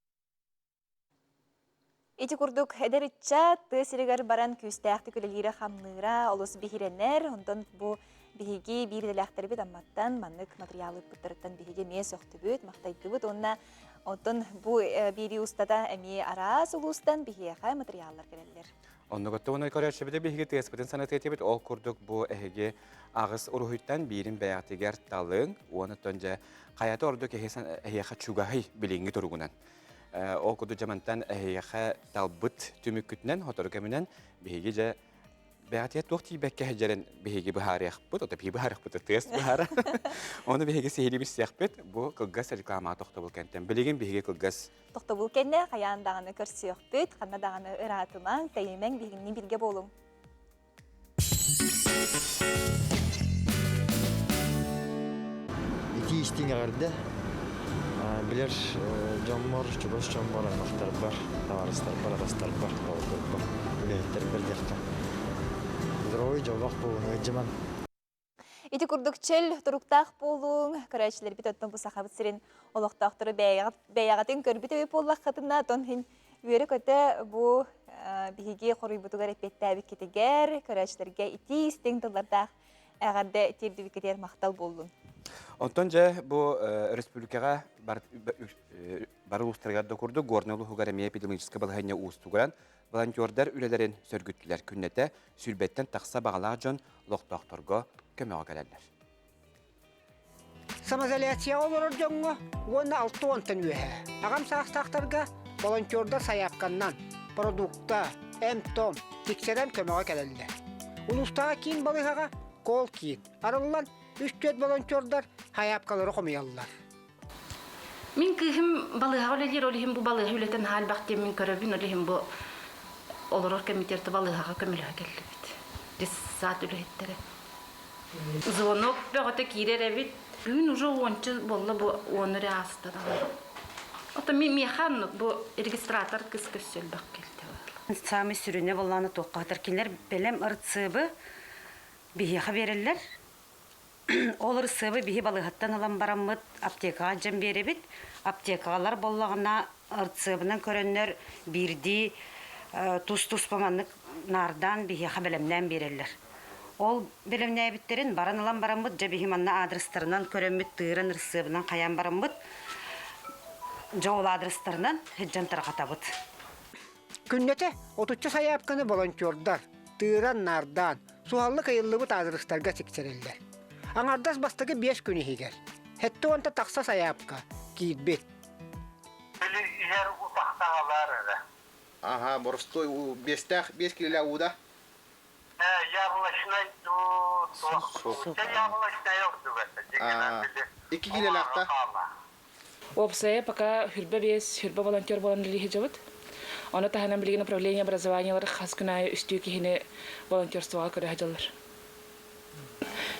Ити курдук эдэр ыччат тыа сиригэр баран күүстээхтик үлэлиирэ-хамныыра олус биһирэнэр. Онтон бу биһиги биир идэлээхтэрбит Амматтан маннык матырыйаалы ыыппыттарыттан биһиги эмиэ сөхтүбүт, махтайдыбыт уонна оттон бу биэрии устата эмиэ араас улуустан биһиэхэ матырыйааллар кэлэллэр. Оннугутта уонна көрөөччүбүтэ биһиги тыаспытын санатыатыбыт. Ол курдук бу эһиги аҕыс уруһуйтан биирин бэйэҕитигэр талыҥ уонна оттон дьэ хайата ордук эһиэхэ чугаһый билиҥҥи туругунан. Ол курдук дьамантан эһиэхэ талбыт түмүккүтүнэн, сотору кэминэн биһиги дьэ бэйэтигэр туох тиийбэккэ сылдьарын биһиги быһаарыахпыт, ото биһиги быһаарыахпыт, тыас быһаара. Ону биһиги сиһилии билсиэхпит. Бу кылгас реклама тохтобул кэнтэн. Билигин биһиги кылгас Тохтобул кэннэ хайаан даҕаны көрсүөхпүт, ханна даҕаны ыраатымаҥ, тэйимэҥ, биһигинни бииргэ буолуҥ. Итии истиҥ эҕэрдэ билэр дьоммор, чугас дьоммор, аймахтарбар, табаарыстарбар, атастарбар, доҕотторбор, үлэһиттэрбэр диэххэ. Здоровый, дьоллоох буолуҥ, ыалдьымаҥ. Ити курдук чөл туруктаах буолуҥ, көрөөччүлэрбит оттон бу Сахабыт сирин олохтоохтору бэйэҕитин көрбүт эбит буоллаххытына, оттон иһин үөрэ-көтө бу биһиги хоруйбутугар эппиэттээбиккитигэр, көрөөччүлэргэ итии истиҥ тыллардаах эҕэрдэ тиэрдибиккитигэр махтал буоллун. Онтон дьэ бу республикаҕа бары улуустарыгар да курдук Горнай улууһугар эмиэ эпидемиологическай балаһыанньа уустугуран волонтердар үлэлэрин сөргүттүлэр. Күннэтэ сүүрбэттэн тахса баҕалаах дьон олохтоохторго көмөҕө кэлэллэр. Самоизоляцияҕа олорор дьоҥҥо уонна 60-тан үөһэ аҕам саастаахтарга волонтердар сайаапканнан продукта, эмп-том тиксэрэн көмөҕө кэлэллэр. Улуустааҕы киин балыыһаҕа кол-киин арыллан үс-түөрт волонтердар сайаапкалары хомуйаллар. Мин кыыһым балыыһаҕа үлэлиир, ол иһин бу балыыһа үлэтин наһаа элбэх диэммин көрөбүн, ол иһин бу олорор кэмитиэртэ балыыһаҕа көмөлөһө кэллибит. Детсад үлэһиттэрэ. Звонок бөҕөтө киирэр эбит. Бүгүн уже уонча буолла бу уону эрэ ааста даҕаны. Ото миэхэ оннук бу регистратор кыс көссө элбэх кэлтэ Саамай сүрүнэ буоллаҕына туохха сытар кинилэр бэлэм ырыцыбы биһиэхэ биэрэллэр. Ол ырысыабы биһи балыыһаттан ылан бараммыт аптекаҕа дьэн биэрэбит. Аптекаҕалар буоллаҕына ырысыабынан көрөннөр биирдии тус-туспа маннык наардаан биһиэхэ бэлэмнээн биэрэллэр. Ол бэлэмнээбиттэрин баран ылан бараммыт, дьэ биһи манна аадырыстарынан көрөммүт, тыыран ырысыабынан хайаан бараммыт, дьэ ол аадырыстарынан сылдьан тарҕатабыт. Күннэтэ отучча сайаапканы волонтердар тыыран-наардаан, суһаллык ыйыллыбыт аадырыстарга тиксэрэллэр. Аҥардас бастакы биэс күн иһигэр сэттэ уонта тахса сайаапка киирбит. Били иһэр утахтаҕалар эрэ. Аха, боростуой уу, биэстээх, биэс килэлээх уу да? Яблочнай дуу, туох, яблочнай ордук этэ, дьиҥинэн били. Икки килэлээх да? Уопсайа пока хүрбэ биэс, хүрбэ волонтер буолан үлэлии сылдьабыт. Ону таһынан билигин управление образованиелар хас күн аайы үстүү киһини волонтерствоҕа көрө сылдьаллар.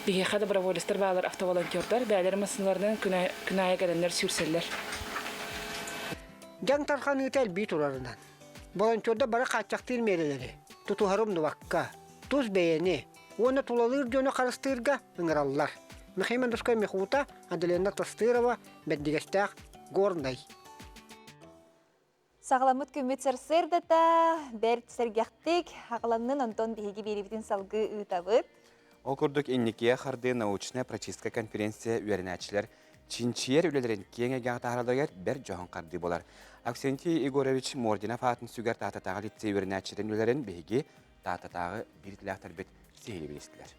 Биһиэхэ доброволецтар баалар автоволонтердар, бэйэлэрин массыыналарынан күн аайы кэлэннэр сүүрсэллэр. Дьаҥ тарханыыта элбии турарынан. Волонтердар бары хааччахтыыр миэрэлэри тутуһары умнубакка, тус бэйэни уонна тулалыыр дьону харыстыырга ыҥыраллар. Михаил Мандускай Михута, Аделина Тастырова, Бэрдигэстээх, Горнай. Саҕаламмыт күммүт сарсыардата бэрт сэргэхтик аҕаланнын онтон биһиги биэрибитин салгыы ыытабыт. Ол курдук инникигэ хардыы научнай-практическай конференция үөрэнээччилэр чинчийэр үлэлэрин киэҥ эйгэҕэ таһааралларыгар бэрт дьоһун хардыы буолар. Аксентий Егорович Мординов аатын сүгэр Таататааҕы лицей үөрэнээччилэрин үлэлэрин биһиги Таататааҕы биир идэлээхтэрбит сиһилии билистилэр.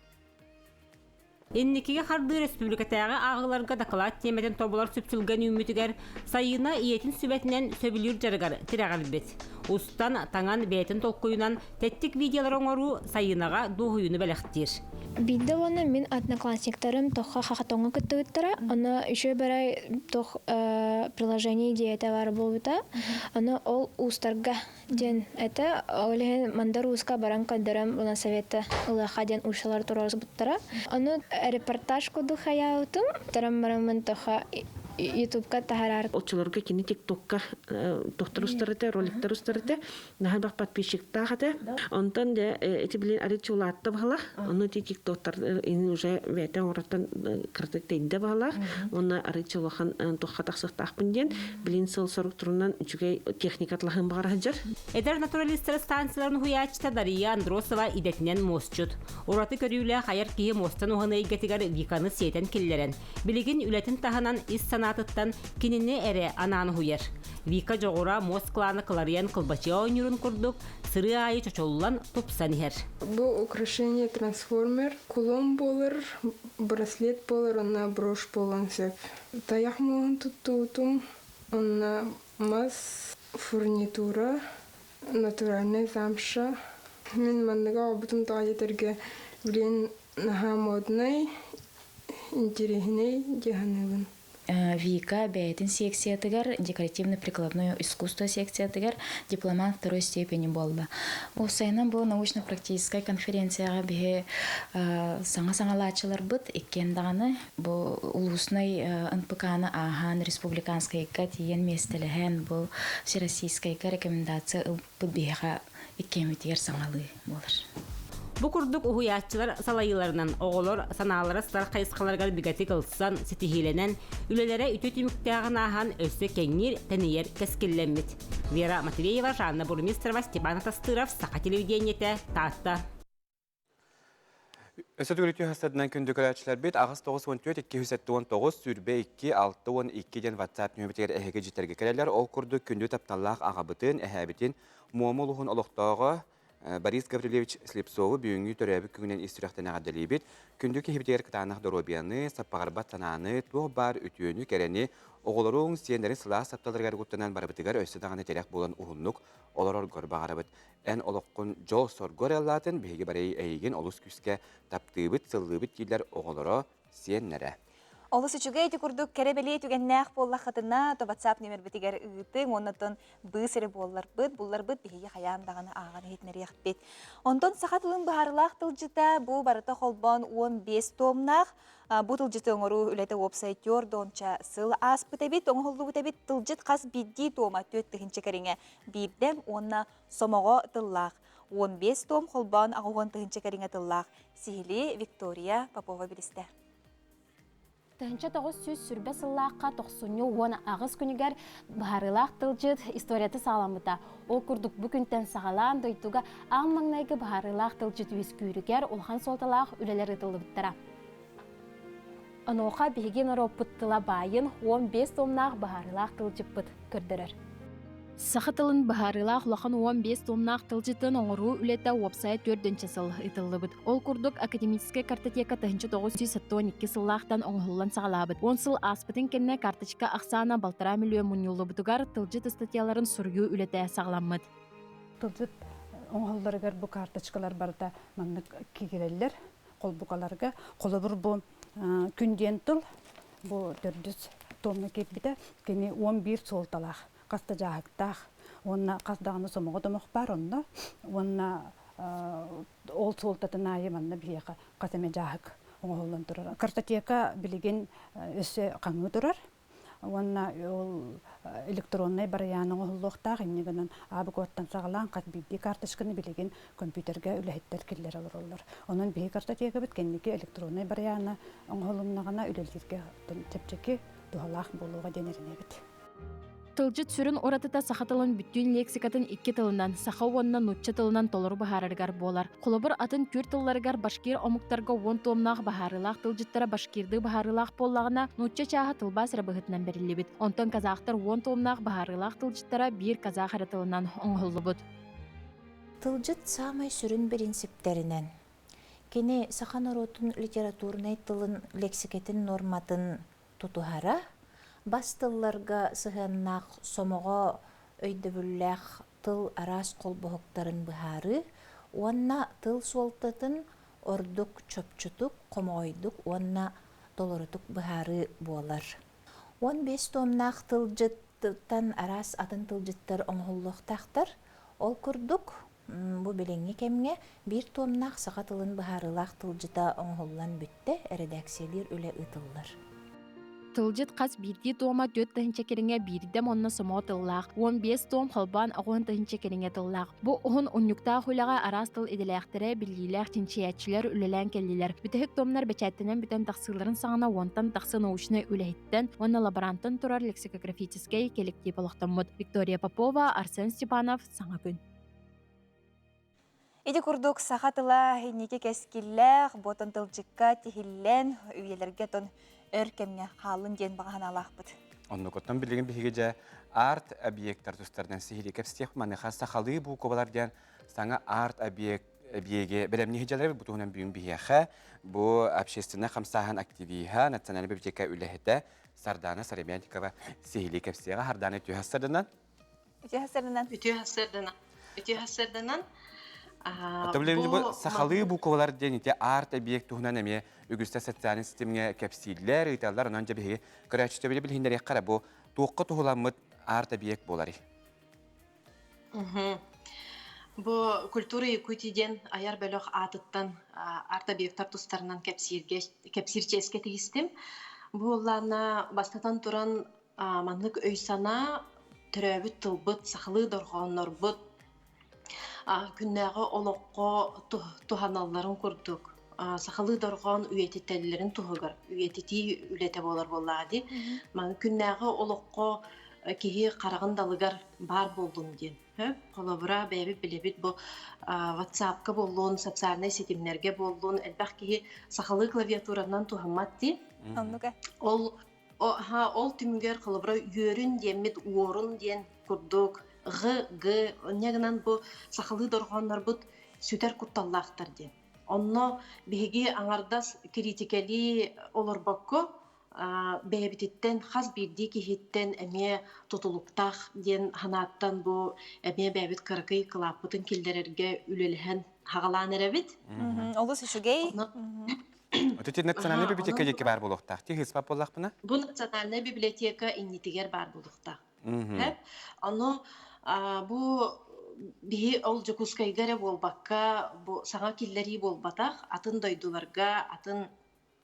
Инникигэ хардыы республикатааҕы ааҕыыларга дакылаат тиэмэтин тобулар сүпсүлгэн үүммүтүгэр Сайыына ийэтин сүбэтинэн сөбүлүүр дьарыгар тирэҕирбит. Устан, таҥан, бэйэтин толкуйунан тэттик видеолары оҥоруу Сайыынаҕа дуоһуйууну бэлэхтиир. Биирдэ уонна мин одноклассниктарым тохха хахатоҥҥо кыттыбыттара. Ону еще барай тох приложение идеята бар буолбута. Ону ол уустарга диэн этэ. Ол иһин Мандар Ууска баран көрдөрөн буна советы ылыаха диэн уушалар туруорсубуттара. Ону репортаж курдук хайаабытым. Таран бараммын тоха ютубка таһарар. Оччолорго кини тиктокка тохтор устар этэ, роликтар устар этэ. Наһаа элбэх подписчиктаах этэ. Онтон дьэ эти билин арыт улаатта баһылах. Ону ти тиктоктар ин уже бэйэтэ оҥорортон кыратык тэйдэ баһылаах. Уонна арыт улахан туохха тахсыахтаахпын диэн билин сыл сорук турунан үчүгэй техника атлаһын баҕара сылдьар. Эдэр натуралистар станцияларын уһуйааччыта Дария Андросова идэтинэн муосчут. Ураты көрүүлээх айар киһи муостан уһаныы эйгэтигэр Виканы сиэтэн киллэрэн, билигин үлэтин таһынан ис санаатыттан кинини эрэ анаан уһуйар. Вика дьоҕура муос клана кыларыйан кылбачыа оонньуурун курдук сырыы аайы чочуллан тупсан иһэр. Бу украшение трансформер, кулон буолар, браслет буолар уонна брошь буолуон сөп. Тайах муоһун туттубутум уонна мас фурнитура, натуральнай замша. Мин манныга оҕобутум тоҕо диэтэргэ билигин наһаа моднай, интэриэһинэй дии саныыбын. Вика бэйэтин секциятыгар декоративно-прикладное искусство секциятыгар дипломант второй степени буолла. Уопсайынан бу научно-практическай конференцияҕа биһи саҥа саҥалааччыларбыт иккиэн даҕаны бу улуснай НПК-ны ааһан республиканскайга тиийэн миэстэлэһэн бу всероссийскайга рекомендация ылбыппыт биһиэхэ иккиэммитигэр саҥалыы буолар. Бу курдук уһуйааччылар салайыыларынан оҕолор санаалара сытар хайысхаларыгар бигэтик ылсан, ситиһиилэнэн, үлэлэрэ үтүө түмүктээҕин ааһан өссө кэҥиир, тэнийэр кэскиллэммит. Вера Матвеева, Жанна Бурмистрова, Степан Атастыров, Саха телевидениетэ, Таатта. Өссө төгүл үтүө күндү көрөөччүлэрбит 894 279 22 62 диэн WhatsApp нөмүрүгэр эһиги дьиттэргэ кэлэллэр. Ол курдук күндү тапталлаах аҕабытын, эһээбитин Муома улуһун олохтооҕо Борис Гаврильевич Слепцову бүгүҥҥү төрөөбүт күнүнэн ис сүрэхтэн эҕэрдэлиибит. Күндү киһибитигэр кытаанах доруобуйаны, саппаҕырбат санааны, туох баар үтүөнү, кэрэни, оҕолоруҥ, сиэннэриҥ сылаас тапталларыгар угуттанан барыбытыгар өссө даҕаны тирэх буолан уһуннук олороргор баҕарабыт. Эн олоххун дьол-соргу арыаллаатын, биһиги бары эйигин олус күүскэ таптыыбыт, сыллыыбыт дииллэр оҕолоро, сиэннэрэ. Олус үчүгэй ити курдук кэрэ-бэлиэ түгэннээх буоллаххытына, то WhatsApp нөмербитигэр ыытыҥ, уоннаттан быыс эрэ буолларбыт, булларбыт биһиги хайаан даҕаны ааҕан иһитинэриэхпит. Онтон саха тылын быһаарылаах тылдьыта бу барыта холбоон 15 томнаах бу тылдьыты оҥоруу үлэтэ уопсай түөрт сыл ааспыт эбит, оҥоһуллубут эбит. Тылдьыт хас биирдии туома 4000 кэриҥэ биирдэм уонна сомоҕо тыллаах. 15 том холбоон 80 тыһыынча кэриҥэ тыллаах. Сиһилии Виктория Попова билистэ. 1920 сыллаахха тохсунньу 18 күнүгэр быһаарыылаах тылдьыт историята саҕаламмыта. Ол курдук бу күнтэн саҕалаан дойдуга аан маҥнайгы быһаарыылаах тылдьыт үөскүүрүгэр улахан суолталаах үлэлэр ыытыллыбыттара. Онуоха биһиги норуоппут тыла баайын 15 томнаах быһаарыылаах тылдьыппыт көрдөрөр. Саха тылын быһаарыылаах улахан 15 томнаах тылдьытын оҥоруу үлэтэ уопсайа төрдүнчэ сыл ыытыллыбыт. Ол курдук академическай картотека 1972 сыллаахтан оҥоһуллан саҕалаабыт. 10 сыл ааспытын кэннэ карточка ахсаана балтараа миллион мунньуллубутугар тылдьыт ыстатыйаларын суруйуу үлэтэ саҕаламмыт. Тылдьыт оҥоһулларыгар бу карточкалар барыта маннык киирэллэр холбукаларга. Холобур бу күн диэн тыл бу төрдүс томна киирбитэ. Кини 11 суолталаах хас да дьааһыктаах уонна хас даҕаны сомоҕо домох баар онно уонна ол суолтатын аайы манна биһиэхэ хас эмэ дьааһык оҥоһуллан турар. Картотека билигин өссө хаҥыы турар. Уонна ол электроннай барыйаан оҥоһуллуохтаах инньэ гынан аабыкуоттан саҕалаан хас биирдии карточканы билигин компьютерга үлэһиттэр киллэрэ олороллор. Онон биһи картотекабыт кэнники электроннай барыйаана оҥоһулуннаҕына үлэлииргэ чэпчэки, туһалаах буолуоҕа диэн эрэнэбит. Тылдьыт сүрүн уратыта саха тылын бүттүүн лексикатын икки тылынан, саха уонна нуучча тылынан толору быһаарарыгар буолар. Холобур, атын түүр тылларыгар башкир омуктарга уон туомнаах быһаарыылаах тылдьыттара башкирдыы быһаарыылаах буоллаҕына, нуучча чааһа тылбаас эрэ быһыытынан бэриллибит. Онтон казахтар уон туомнаах быһаарыылаах тылдьыттара биир казах эрэ тылынан оҥоһуллубут. Тылдьыт саамай сүрүн бириинсиптэринэн кини саха норуотун литературнай тылын лексикэтин нуорматын тутуһара, бас тылларга сыһыаннаах сомоҕо өйдөбүллээх тыл араас холбоһуктарын быһаарыы уонна тыл суолтатын ордук чопчутук, хомоҕойдук уонна толорутук быһаарыы буолар. 15 туомнаах тылдьыттан араас атын тылдьыттар оҥоһуллуохтаахтар. Ол курдук, бу билиҥҥи кэмҥэ биир туомнаах саха тылын быһаарыылаах тылдьыта оҥоһуллан бүттэ, эрэдээксийэлиир үлэ ыытыллар. Тылдьыт хас биирдии туома 4 тыһыынча кэриҥэ биирдэм уонна сомоҕо тыллаах, 15 туом холбоон 80 тыһыынча кэриҥэ тыллаах. Бу уһун унньуктаах үлэҕэ араас тыл идэлээхтэрэ, биллиилээх чинчийээччилэр үлэлээн кэллилэр. Бүтэһик туомнар бэчээттэнэн бүтэн тахсыыларын саҕана уонтан тахса научнай үлэһиттэн уонна лаборанттан турар лексикографическай кэлэктиип олохтоммут. Виктория Попова, Арсен Степанов, Саҥа күн. Ити курдук саха тыла инники кэскиллээх, ботон тылдьыкка тиһиллэн, үйэлэргэ тон өр кэмҥэ хааллын диэн баҕа санаалаахпыт. Оннукуттан билигин биһиги дьэ арт-объекттар тустарынан сиһилии кэпсиэх маныха сахалыы буукубалар диэн саҥа арт-объект объеги бэлэмниир дьалар бу туһунан бүгүн биһиэхэ бу общественнай хамсааһын активиһа, национальнай библиотека үлэһитэ Сардана Саремятникова сиһилии кэпсиэҕэ. Сардана үтүө сарданан. Үтүө сарданан. Үтүө сарданан. Үтүө сарданан. Бу сахалыы буквалар диэн ити арт-объект туһунан эмиэ үгүстэ социальнай ситимҥэ кэпсииллэр, ыыталлар. Онон дьэ биһиги көрөөччүтэ билиһиннэриэххэ эрэ бу туохха туһуламмыт арт-объект буоларый? Бу «Культура Якутии» диэн айар бөлөх аатыттан арт-объектар тустарынан кэпсииргэ кэпсиир чиэскэ тигистим. Бу буоллаана бастатан туран маннык өй-санаа төрөөбүт тылбыт, сахалыы дорҕооннорбут күннээҕи олоххо туһаналларын курдук сахалыы дорҕоон үйэтитэллэрин туһугар үйэтитии үлэтэ буолар буоллаҕа дии. Маны күннээҕи олоххо киһи хараҕын далыгар баар буоллун диэн. Холобура, бэйэбит билэбит бу WhatsApp-ка буоллун, социальнай ситимнэргэ буоллун, элбэх киһи сахалыы клавиатуранан туһаммат дии. Оннук Ол ол түмүгэр холобура үөрүн диэммит уорун диэн курдук ҕ, г инньэ гынан бу сахалыы дорҕооннорбут сүтэр кутталлаахтар диэн. Онно биһиги аҥардас кириитикэлии олорбокко бэйэбититтэн хас биирдии киһиттэн эмиэ тутулуктаах диэн санааттан бу эмиэ бэйэбит кыракый кылааппытын киллэрэргэ үлэлэһэн хаҕалаан эрэбит. Олус үчүгэй. Ити национальнай библиотека диэки баар буолуохтаах. Ти хыспап буоллахпына? Бу национальнай библиотека иннитигэр баар буолуохтаах. Ону бу биһи ол Дьокуускайга эрэ буолбакка, бу саҥа киллэрии буолбатах, атын дойдуларга, атын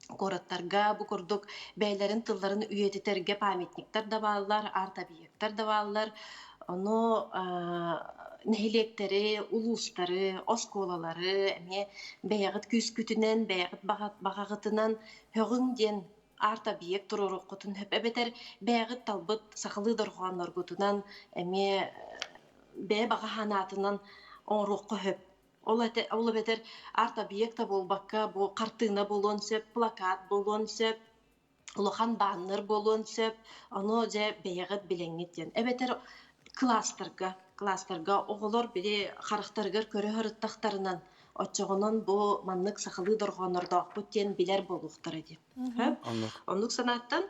куораттарга бу курдук бэйэлэрин тылларын үйэтитэргэ памятниктар да бааллар, арт-объектар да бааллар. Ону нэһилиэктэри, улуустары, оскуолалары эмиэ бэйэҕит күүскүтүнэн, бэйэҕит баҕаҕытынан һөҕүҥ диэн арт-объект туруоруоххутун сөп эбэтэр бэйэҕит талбыт сахалыы дорҕоонноргутунан эмиэ бэйэ баҕа санаатынан оҥоруохха сөп. Ол, ол эбэтэр арт-объект да буолбакка, бу хартыына буолуон сөп, плакат буолуон сөп, улахан бааннар буолуон сөп, ону дьэ бэйэҕит билэҥҥит диэн. Эбэтэр кылаастарга, кылаастарга оҕолор били харахтарыгар көрө сырыттахтарынан, оччоҕунан бу маннык сахалыы дорҕооннордоохпут диэн билэр буолуохтара диэн. Оннук санааттан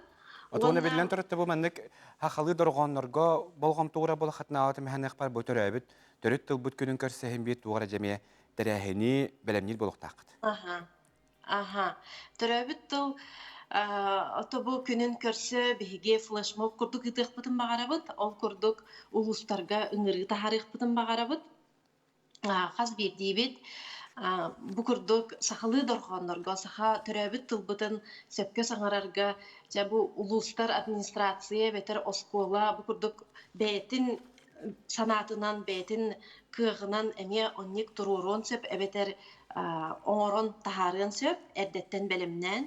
Отуона биллэн турар бу маннык хахалыы дорҕооннорго болҕомтоҕура буолахатынаалата мэхэнэхпар бу төрөөбүт төрүт тылбыт күнүн көрсөһүн биир туох эрэ дьэмиэ тэрээһини бэлэмниир буолуохтааххыт. Аха. Аха. Төрөөбүт тыл ото бу күнүн көрсө биһиги флешмоб курдук ыытыахпытын баҕарабыт. Ол курдук улуустарга ыҥырыы таһаарыахпытын баҕарабыт. Хас биирдиибит Бу курдук сахалыы дорҕооннорго, саха төрөөбүт тылбытын сөпкө саҥарарга, дьэ бу улуустар администрация эбэтэр оскуола бу курдук бэйэтин санаатынан, бэйэтин кыаҕынан эмиэ оннук туруоруон сөп эбэтэр оҥорон таһаарыан сөп, эрдэттэн бэлэмнээн,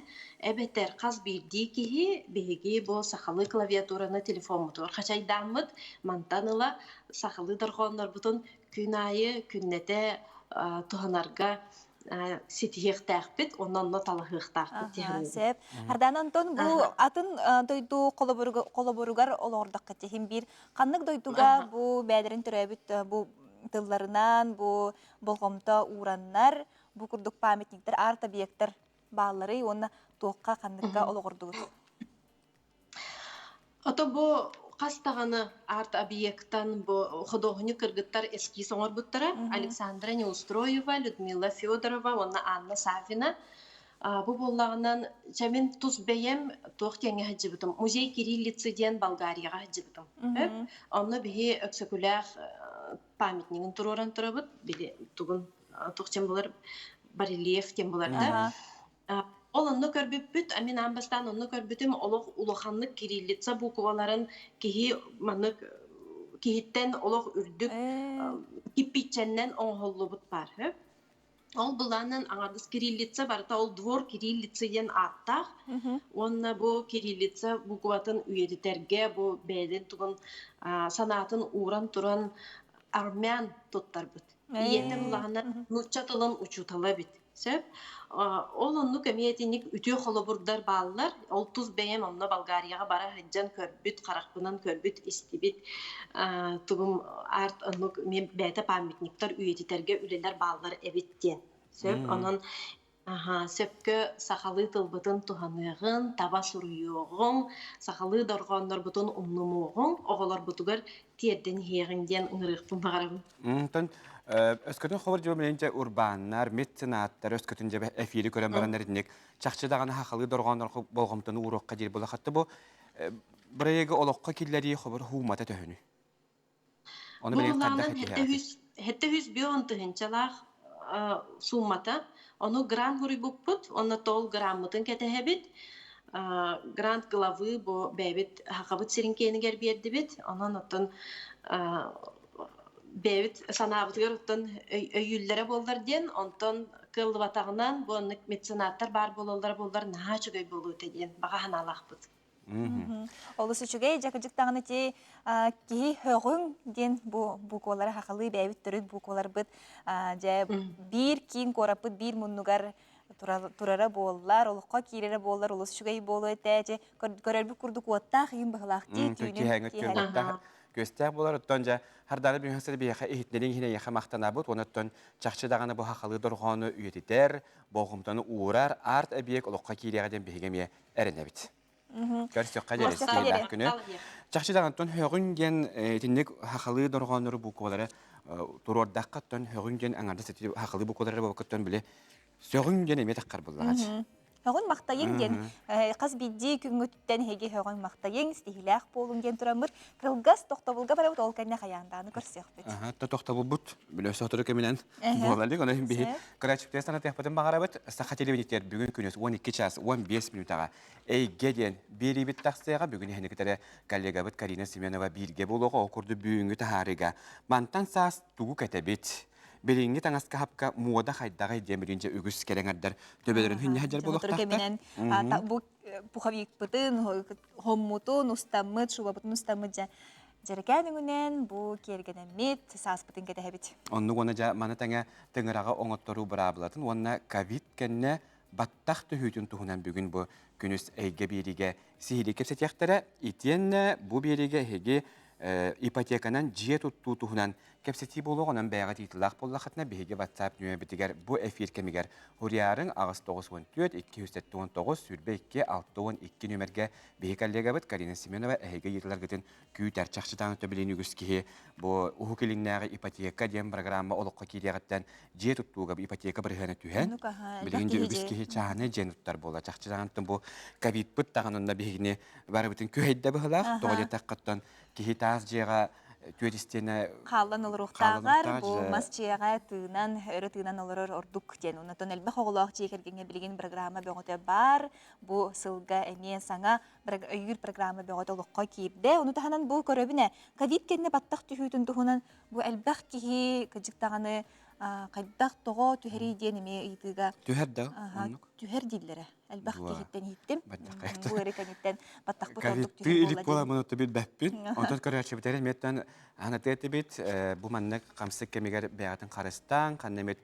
эбэтэр хас биирдии киһи биһиги бу сахалыы клавиатураны телефоммутугар хачайдааммыт, мантан ыла сахалыы дорҕооннорбутун күн аайы күннэтэ туһанарга ситиһиэхтээхпит, онно онно талаһыахтаахпыт дии Сөп. Ардаан Антон бу атын дойду холобуругар олоҕордоххо тиһин биир ханнык дойдуга бу бэйэлэрин төрөөбүт бу тылларынан бу болҕомто уураннар бу курдук памятниктар, арт-объектар баалларый уонна туохха ханныкка олоҕордугут? Ото бу хас даҕаны арт-объектан бу худуоһунньук кыргыттар эскиз оҥорбуттара Александра Неустроева, Людмила Федорова уонна Анна Саввина. Бу буоллаҕынан, чэ мин тус бэйэм туох диэҥҥэ сылдьыбытым, музей кириллицы диэн Болгарияҕа сылдьыбытым. Онно биһи Өксөкүлээх памятнигын туруоран турабыт, били тугун туох диэн булар барельеф диэн булар да. Ол онно көрбүппүт, а мин аан бастаан онно көрбүтүм, олох улаханнык кириллица букваларын киһи маннык киһиттэн олох үрдүк киппиччэннэн оҥоһуллубут баар үһү. Ол былаанынан аҥардас кириллица барыта ол двор кириллица диэн ааттаах уонна бу кириллица букватын үйэтитэргэ бу бэйэтин тугун санаатын ууран туран армян туттарбыт. Ийэтэ улаана нуучча тылын учуутала эбит. Сөп. Ол оннук эмиэ итинник үтүө холобурдар бааллар. Ол тус бэйэм онно Болгарияҕа бара сылдьан көрбүт, харахпынан көрбүт, истибит тугум арт оннук эмиэ бэйэтэ памятниктар үйэтитэргэ үлэлэр бааллар эбит диэн. Сөп. Онон Аһаа, сөпкө сахалыы тылбытын туһаныаҕыҥ, таба суруйуоҕуҥ, сахалыы дорҕооннорбутун умнумуоҕуҥ, оҕолорбутугар тиэрдэн иһиэҕиҥ диэн ыҥырыахпын баҕарабын. Онтон өскөтүн хобор дьиэ билинчэ урбааннар, меценаттар өскөтүн дьэ эфири көрөн бараннар итинник чахчы даҕаны сахалыы дорҕооннор болҕомтону ууруохха диир буолахатта бу бырайыагы олоххо киллэрии хобор хуумата төһөнүй? Ону Бу билигин хайдах былаанын этиһэҕитий? 705 тыһыынчалаах сууммата. Ону грант суруйбуппут, уонна тол граммытын кэтэһэбит. Грант главы бу бэйэбит Сахабыт сирин киэнигэр биэрдибит. Онон оттон бэйэбит санаабытыгар оттон өйүүллэрэ буоллар диэн, онтон кыаллыбатаҕынан бу оннук меценаттар баар буолаллара буоллар наһаа үчүгэй буолуо этэ диэн баҕа санаалаахпыт. Олус үчүгэй дьакыдьык даҕаны ти киһи һөҕүҥ диэн бу буквалары хахалыы бэйэбит төрүт букваларбыт дьэ биир киин куораппыт биир муннугар турара буоллар, олоххо киирэрэ буоллар олус үчүгэй буолуо этэ. Дьэ көрөрбүт курдук уоттаах иһин быһылаах дии түүнүн киэһэҥҥи күөстээх буолар оттон дьэ хардааны бүһүн биһиэхэ иһитинэриҥ иһин эйиэхэ махтанабыт уонна оттон чахчы даҕаны бу хахалыы дорҕоону үйэтитэр болҕомтону уурар арт эбийиэк олоххо киириэҕэ диэн биһиги эмиэ эрэнэбит. Көрсөххө диэри ситиһиилээх күнү. Чахчы даҕантан һөҕүн диэн итинник хахалыы дорҕооннору буквалары туруордахха оттон һөҕүн диэн аҥардас ити хахалыы буквалары буолбаккыттан били сөҕүн диэн эмиэ таххар буллаҕач. Һөҕүн махтайыҥ диэн хас биирдии күҥҥүттэн эһиги һөҕүн махтайыҥ, ситиһиилээх буолуҥ диэн тураммыт кылгас тохтобулга барабыт ол кэннэ хайаандааны көрсүөхпүт. Тохтобулбут билэ сотору кэминэн буола илик. Онон биһи Кырачыктыы санатыахпытын баҕарабыт. Саха телевидениетигэр бүгүн күнүс 12 час 15 минутаҕа Эйгэ диэн биэриибит тахсыаҕа. Бүгүн иһини кытары коллегабыт Карина Семенова бииргэ буолуоҕа. Ол курдук бүгүҥҥү таһаарыыга мантан саас тугу кэтэбит? Билиҥҥи таҥаска хапка муода хайдаҕый диэн билигин дьэ үгүс кэрэҥэрдэр төбөлөрүн хүннэһэ буолуохтаахтар. Бу пуховикпытын, хоммутун, устаммыт, шубабытын устаммыт дьэ дьэрэкээн өҥүнэн бу киэргэнэммит сааспытын кэтэһэбит. Оннук уонна дьэ маны тэҥэ тыҥыраҕы оҥотторуу быраабылатын уонна ковид кэннэ баттах түһүүтүн туһунан бүгүн бу күнүс эйгэ биэриигэ сиһилии кэпсэтиэхтэрэ. Итиэннэ бу биэриигэ эһиги ипотеканан дьиэ туттуу туһунан Кэпсэтии буолуоҕунан бэйэҕит ыйытыылаах буоллаххытына, биһиги WhatsApp нүөмэрбитигэр бу эфир кэмигэр Хуриарыҥ 894 279 22 62 нүөмэргэ биһи коллегабыт Карина Семенова эһиги ыйытыыларгытын күүтэр. Чахчытаан өтөбүлүн үгүс киһи бу Уһук Илиҥнээҕи ипотека диэн программа олоххо киириэҕиттэн дьиэ туттууга ипотека бырыһыана түһэн, билигин дьэ үгүс киһи чааһынай дьиэни туттар буолла. Чахчытаан бу ковидпыт даҕаны онно биһигини барыбытын күһэйдэ быһылаах. Тоҕо диэтэххэ, киһи таас дьиэҕэ. Түөт истиэнэ хааллан олоруохтааҕар бу мас дьиэҕэ тыынан, өрө тыынан олорор ордук диэн. Онтон элбэх оҕолоох дьиэ кэргэҥҥэ билигин программа бөҕөтө баар. Бу сылга эмиэ саҥа өйүүр программа бөҕөтө олоххо киирдэ. Ону таһынан бу көрөбүнэ, ковид кэннэ баттах түһүүтүн туһунан бу элбэх киһи кыдьык даҕаны хайдах тоҕо түһэрий диэн эмиэ ыйытыыга түһэр да оннук түһэр дииллэрэ. Элбэх киһиттэн иһиттим. Бу эрэ кэнниттэн баттахпыт ордук түһэр илик буола муну билбэппин. Онтон көрөөччүбүтэр эмиэттэн анаты этибит бу маннык хамсык кэмигэр бэйэҕитин харыстаан, ханна эмит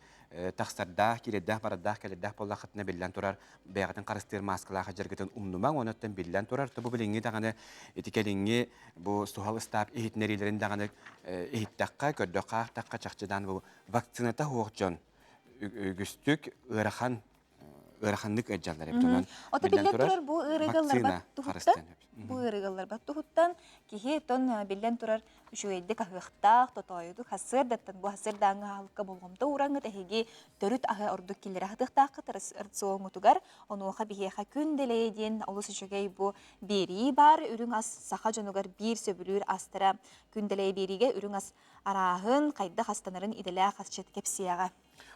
тахсардаах, киирэрдээх, барардаах, кэлэрдээх буоллаххытына биллэн турар бэйэҕитин харыстыыр мааскалаах дьаргытын умнумаҥ, онуттан биллэн турар. Бу билиҥҥи даҕаны ити кэлиҥҥи бу суһал ыстаап иһитиннэриилэрин даҕаны иһиттэххэ, көрдөххө, аахтахха чахчыдаан бу вакцината суох дьон үгүстүк ыарахан ыараханнык ыалдьаллар эбит. Онон Ото биллэн турар бу ыарыыга туһуттан бу ыарыыга туһуттан киһи тон биллэн турар үчүгэйдик аһыахтаах, тотоойутук хасыардаттан бу хасыардааҥҥы аһылыкка болҕомто уураҥҥыт эһиги төрүт аһы ордук киллэрэ сатыахтааххыт рационҥутугар. Онуоха биһиэхэ күн дэлэйэ диэн олус үчүгэй бу биэрии баар. Үрүҥ ас саха дьонугар биир сөбүлүүр астара күн дэлэйэ биэриигэ үрүҥ ас арааһын, хайдах астанарын идэлээх асчыт кэпсиэҕэ.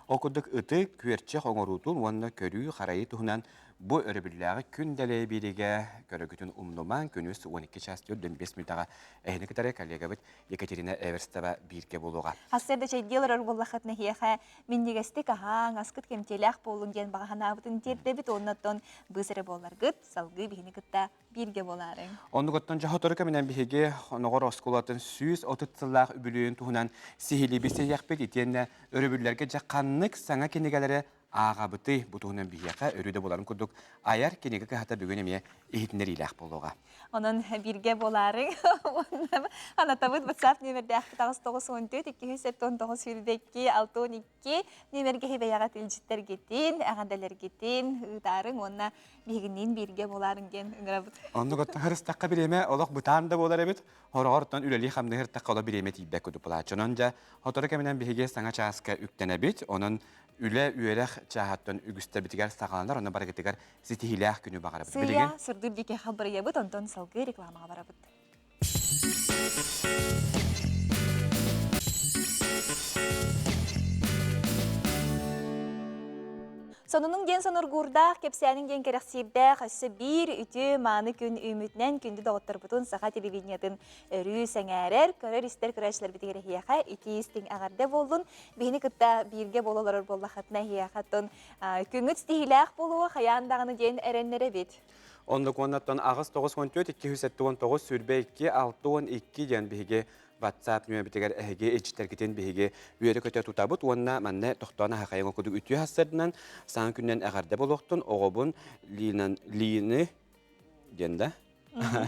Ол курдук ытык, күөрчэх оҥоруутун уонна көрүү-харайыы туһунан бу өрөбүллээҕи күн дэлэйэ биэриигэ көрөгүтүн умнумаҥ, күнүс 12 чаас 45 мүнүүтэҕэ эһини кытары коллегабыт Екатерина Эверстова бииргэ буолуоҕа. Сарсыарда чэйдии олорор буоллаххытына эһиэхэ минньигэстик аһааҥ, аскыт кэмчиэлээх буоллун диэн баҕа санаабытын тиэрдэбит уонна оттон быыс эрэ буолларгыт, салгыы биһини кытта бииргэ буолаарыҥ. Оннугуттан дьоһотору кэминэн биһиги Хоноҕор оскуолатын 130 сыллаах үбүлүөйүн туһунан сиһилии билсиһиэхпит итиэннэ өрөбүллэргэ дьэ ханнык саҥа кинигэлэри ааҕабытый бу туһунан биһиэхэ өрүү да буоларын курдук айар кинигэ кыһата бүгүн эмиэ иһитиннэриилээх буолуоҕа. Онон бииргэ буолаарыҥ уонна анатабыт WhatsApp нүөмэрдээхпит 894 279 22 62 нүөмэргэ бэйэҕит илдьиттэргитин, эҕэрдэлэргитин ыытаарыҥ уонна биһигинниин бииргэ буолаарыҥ диэн ыҥырабыт. Оннук оттон харыстахха бириэмэ олох бытаан да буолар эбит. Хороҕортон үлэлии-хамныы сырыттахха олох бириэмэ тиийбэт курдук буолааччы. Онон дьэ, сотору кэминэн биһиги саҥа чааска үктэнэбит. Онон үлэ, үөрэх чааһыттан үгүстэрбитигэр саҕаланар, онно барыгытыгар ситиһиилээх күнү баҕарабыт. Сыыйа сырдыыр диэки халбарыйабыт, онтон салгыы рекламаҕа барабыт. Сонунуҥ диэн сонургуурдаах, кэпсээниҥ диэн кэрэхсиирдээх өссө биир үтүө мааны күн үүммүтүнэн күндү доҕотторбутун саха телевидениетын өрүү сэҥээрэр, көрөр-истэр көрөөччүлэрбитигэр эһиэхэ итии-истиҥ эҕэрдэ буоллун. Биһини кытта бииргэ буола олорор буоллаххытына эһиэхэ оттон күҥҥүт ситиһиилээх буолуо хайаан даҕаны диэн эрэннэрэбит. Оннук уоннаттан 8 94 279 22 62 диэн биһиги WhatsApp нөмербитигэр эһиги илдьиттэргитин биһиги үөрэ-көтө тутабыт уонна манна тохтоон аһахайын курдук үтүө хассарынан саҥа күнүнэн эҕэрдэ буолуохтун оҕобун Линан Лины диэн да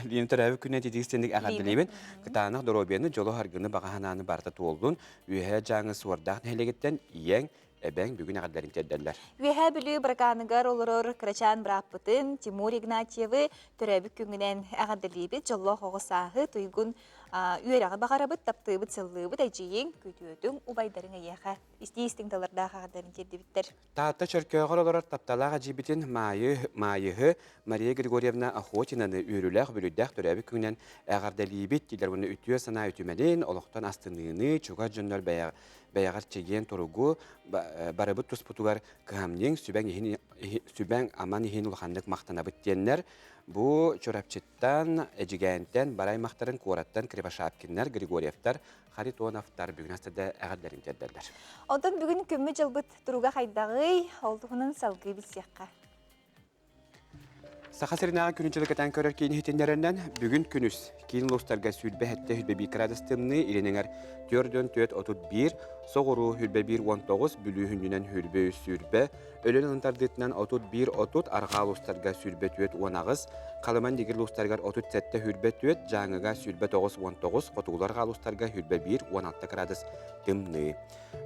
Лина төрөөбүт күнэ титиистинник эҕэрдэлиибин кытаанах доруобуйаны дьолу-саргыны баҕа санааны барыта туоллун үөһээ дьааҥы суордаах нэһилиэгиттэн ийэҥ эбэҥ бүгүн эҕэрдэлэрин тиэрдэллэр. Үөһээ Бүлүү Быракааныгар олорор кырачаан бырааппытын Тимур Игнатьевы төрөөбүт күҥҥүнэн эҕэрдэлиибит, дьоллоох оҕо сааһы, туйгун үөрэҕи баҕарабыт, таптыыбыт, сыллыыбыт, эдьиийиҥ, күтүөтүҥ, убайдарыҥ эйиэхэ истии-истиҥ тыллардаах эҕэрдэлэрин тиэрдибиттэр. Таатта Чөркөөҕөр олорор тапталаах эдьиийбитин Маайы, Маайыһы Мария Григорьевна Охотинаны үөрүүлээх үбүлүйдээх төрөөбүт күнүнэн эҕэрдэлиибит, дииллэр уонна үтүө санаа үтүмэнин, олохтон астыныыны, чугас дьоннор бэйэҕэр чэгиэн туругу барыбыт туспутугар кыһамньыҥ, сүбэҥ иһин, сүбэҥ аман иһин улаханнык махтанабыт диэннэр бу Чурапчыттан, Эдьигээнтэн, бар аймахтарын куораттан Кривошапкиннар, Григорьевтар, Харитоновтар бүгүн астада эҕэрдэлэрин тиэрдэллэр. Онтон бүгүн күммүт-дьылбыт туруга хайдаҕый? Ол туһунан салгыы билсиэххэ. Саха сиринээҕи күнү-дьылы кэтээн көрөр киин иһитиннэрэринэн, бүгүн күнүс киин улуустарга 27 21 градус тымныы, илин эҥэр 44 31, соҕуруу 21 19, Бүлүү хүннүнэн 23 20, Өлөөн ылын тардыытынан 31 30, арҕаа улуустарга 24 18, Халыман Дигир улуустарыгар 37 24, Дьааҥыга 29 19, хотугулар арҕаа улуустарга 21 16 градус тымныы.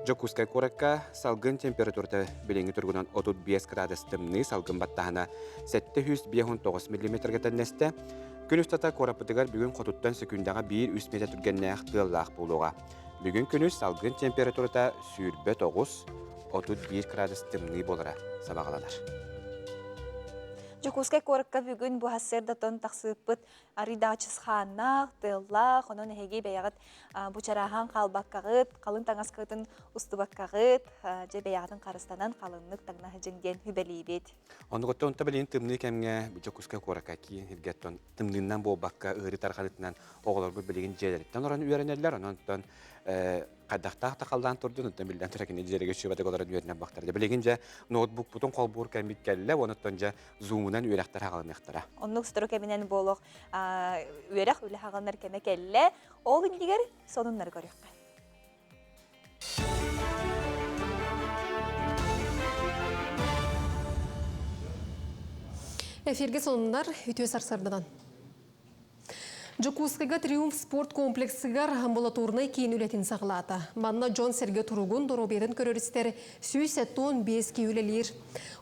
Дьокуускай куоракка салгын температурата билиҥҥи туругунан 35 градус тымныы, салгын баттаһына 759 миллиметргэ тэннэстэ. Күн устата куораппытыгар бүгүн хотуттан сөкүүндэҕэ 1-3 метр түргэннээх тыаллаах буолуоҕа. Бүгүн күнүс салгын температурата 29 31 градус тымныы буолара сабаҕаланар. Дьокуускай куоракка бүгүн бу сарсыардаттан тахсыыппыт арыйдаах чысхааннаах, тыаллаах, онон эһиги бэйэҕит бу чарааһаан хаалбаккаҕыт, халыҥ таҥаскытын устубаккаҕыт, дьэ бэйэҕитин харыстанан халыҥнык таҥна сылдьыҥ диэн сүбэлиибит. Оннугуттан онто билигин тымныы кэмҥэ Дьокуускай куоракка киин сиргэттэн тымныыннан буолбакка ыарыы тарҕаныытынан оҕолорбут билигин дьиэлэриттэн олорон үөрэнэллэр, онон хайдахтаах да халлаан турдун, онтон биллэн турар кини дьиэлэргэ сүбэтик олорон үөрэнэн бахтар. Билигин дьэ ноутбукпутун холбуур кэммит кэллэ, онуттан дьэ зумунан үөрэхтэр хаҕаланыахтара. Оннук сотору кэминэн буолуох үөрэх үлэ хаҕаланар кэмэ кэллэ. Ол иннигэр сонуннары көрүөххэ. Эфирге сонуннар үтүө сарсарданан. Дьокуускайга Триумф спорт комплексыгар амбулаторнай киин үлэтин саҕалаата. Манна дьон-сэргэ туругун, доруобуйатын көрөр-истэр 175 киһи үлэлиир.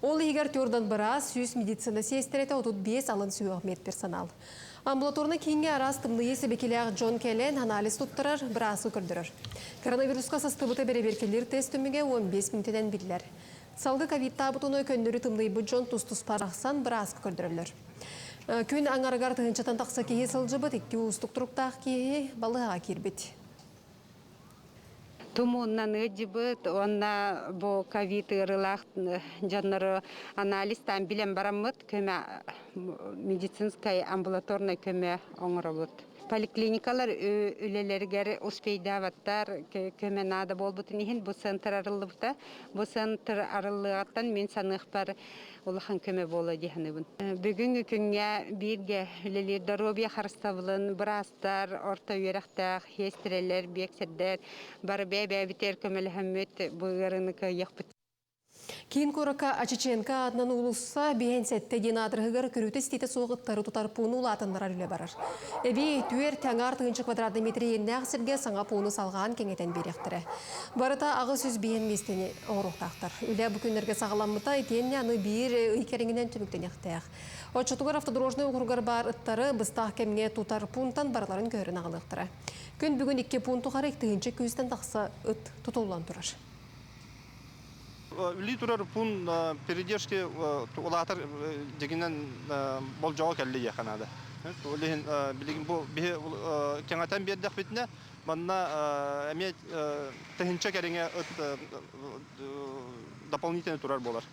Ол иһигэр төрдөн быраас, 100 медицина сиэстэрэтэ, 35 алын сүһүөх медперсонал. Амбулаторнай кииҥҥэ араас тымныйыы сибикилээх дьон кэлэн анализ туттарар, бырааска көрдөрөр. Коронавируска сыстыбыты бэрэбиэркэлиир тест түмүгэ 15 мүнүүтэнэн биллэр. Салгыы ковидтаабыт уну көннөрү тымныйбыт дьон тус-туспа арахсан бырааска көрдөрөллөр. Күн аҥарыгар тыһыынчаттан тахса киһи сылдьыбыт, икки уустук туруктаах киһи балыыһаҕа киирбит. Тумууннан ыалдьыбыт уонна бу ковид ыарыылаах дьоннору анализтаан билэн бараммыт көмө медицинскай амбулаторнай көмө оҥоробут. Поликлиникалар үлэлэригэр успейдаабаттар, көмө наада буолбутун иһин бу центр арыллыбыта. Бу центр арыллыаҕыттан мин саныахпар улахан көмө буолуо дии саныыбын. Бүгүҥҥү күҥҥэ бииргэ үлэлиир доруобуйа харыстабылын быраастар, орто үөрэхтээх сиэстэрэлэр, биэксэрдэр бары бэйэ-бэйэбитигэр көмөлөһөммүт бу ыарыыны кыайыахпыт. Киин куоракка Ачиченко аатынан уулусса 57 диэн аадырыһыгар көрүүтэ-истиитэ суох ыттары тутар пууну улаатыннарар үлэ барар. Эбии түөрт аҥаар тыһыынча квадратный метр иэннээх сиргэ саҥа пууну салҕаан кэҥэтэн биэриэхтэрэ. Барыта 805 миэстэни оҥоруохтаахтар. Үлэ бу күннэргэ саҕаламмыта итиэннэ аны биир ый кэриҥинэн түмүктэниэхтээх. Оччотугар автодорожнай округар баар ыттары быстах кэмҥэ тутар пуунтан барыларын көһөрөн аҕалыахтара. Күн бүгүн икки пуун тухары 2 күүстэн тахса ыт тутуллан турар. Үлүү турар пуун передержки улаатар дьигинэн болдьоҕо кэлли диэххэ наада. Ол иһин билигин бу биһи кэҥэтэн биэрдэхпитинэ Манна эмиэ тыһыынча кэриҥэ ыт дополнительно турар буолар.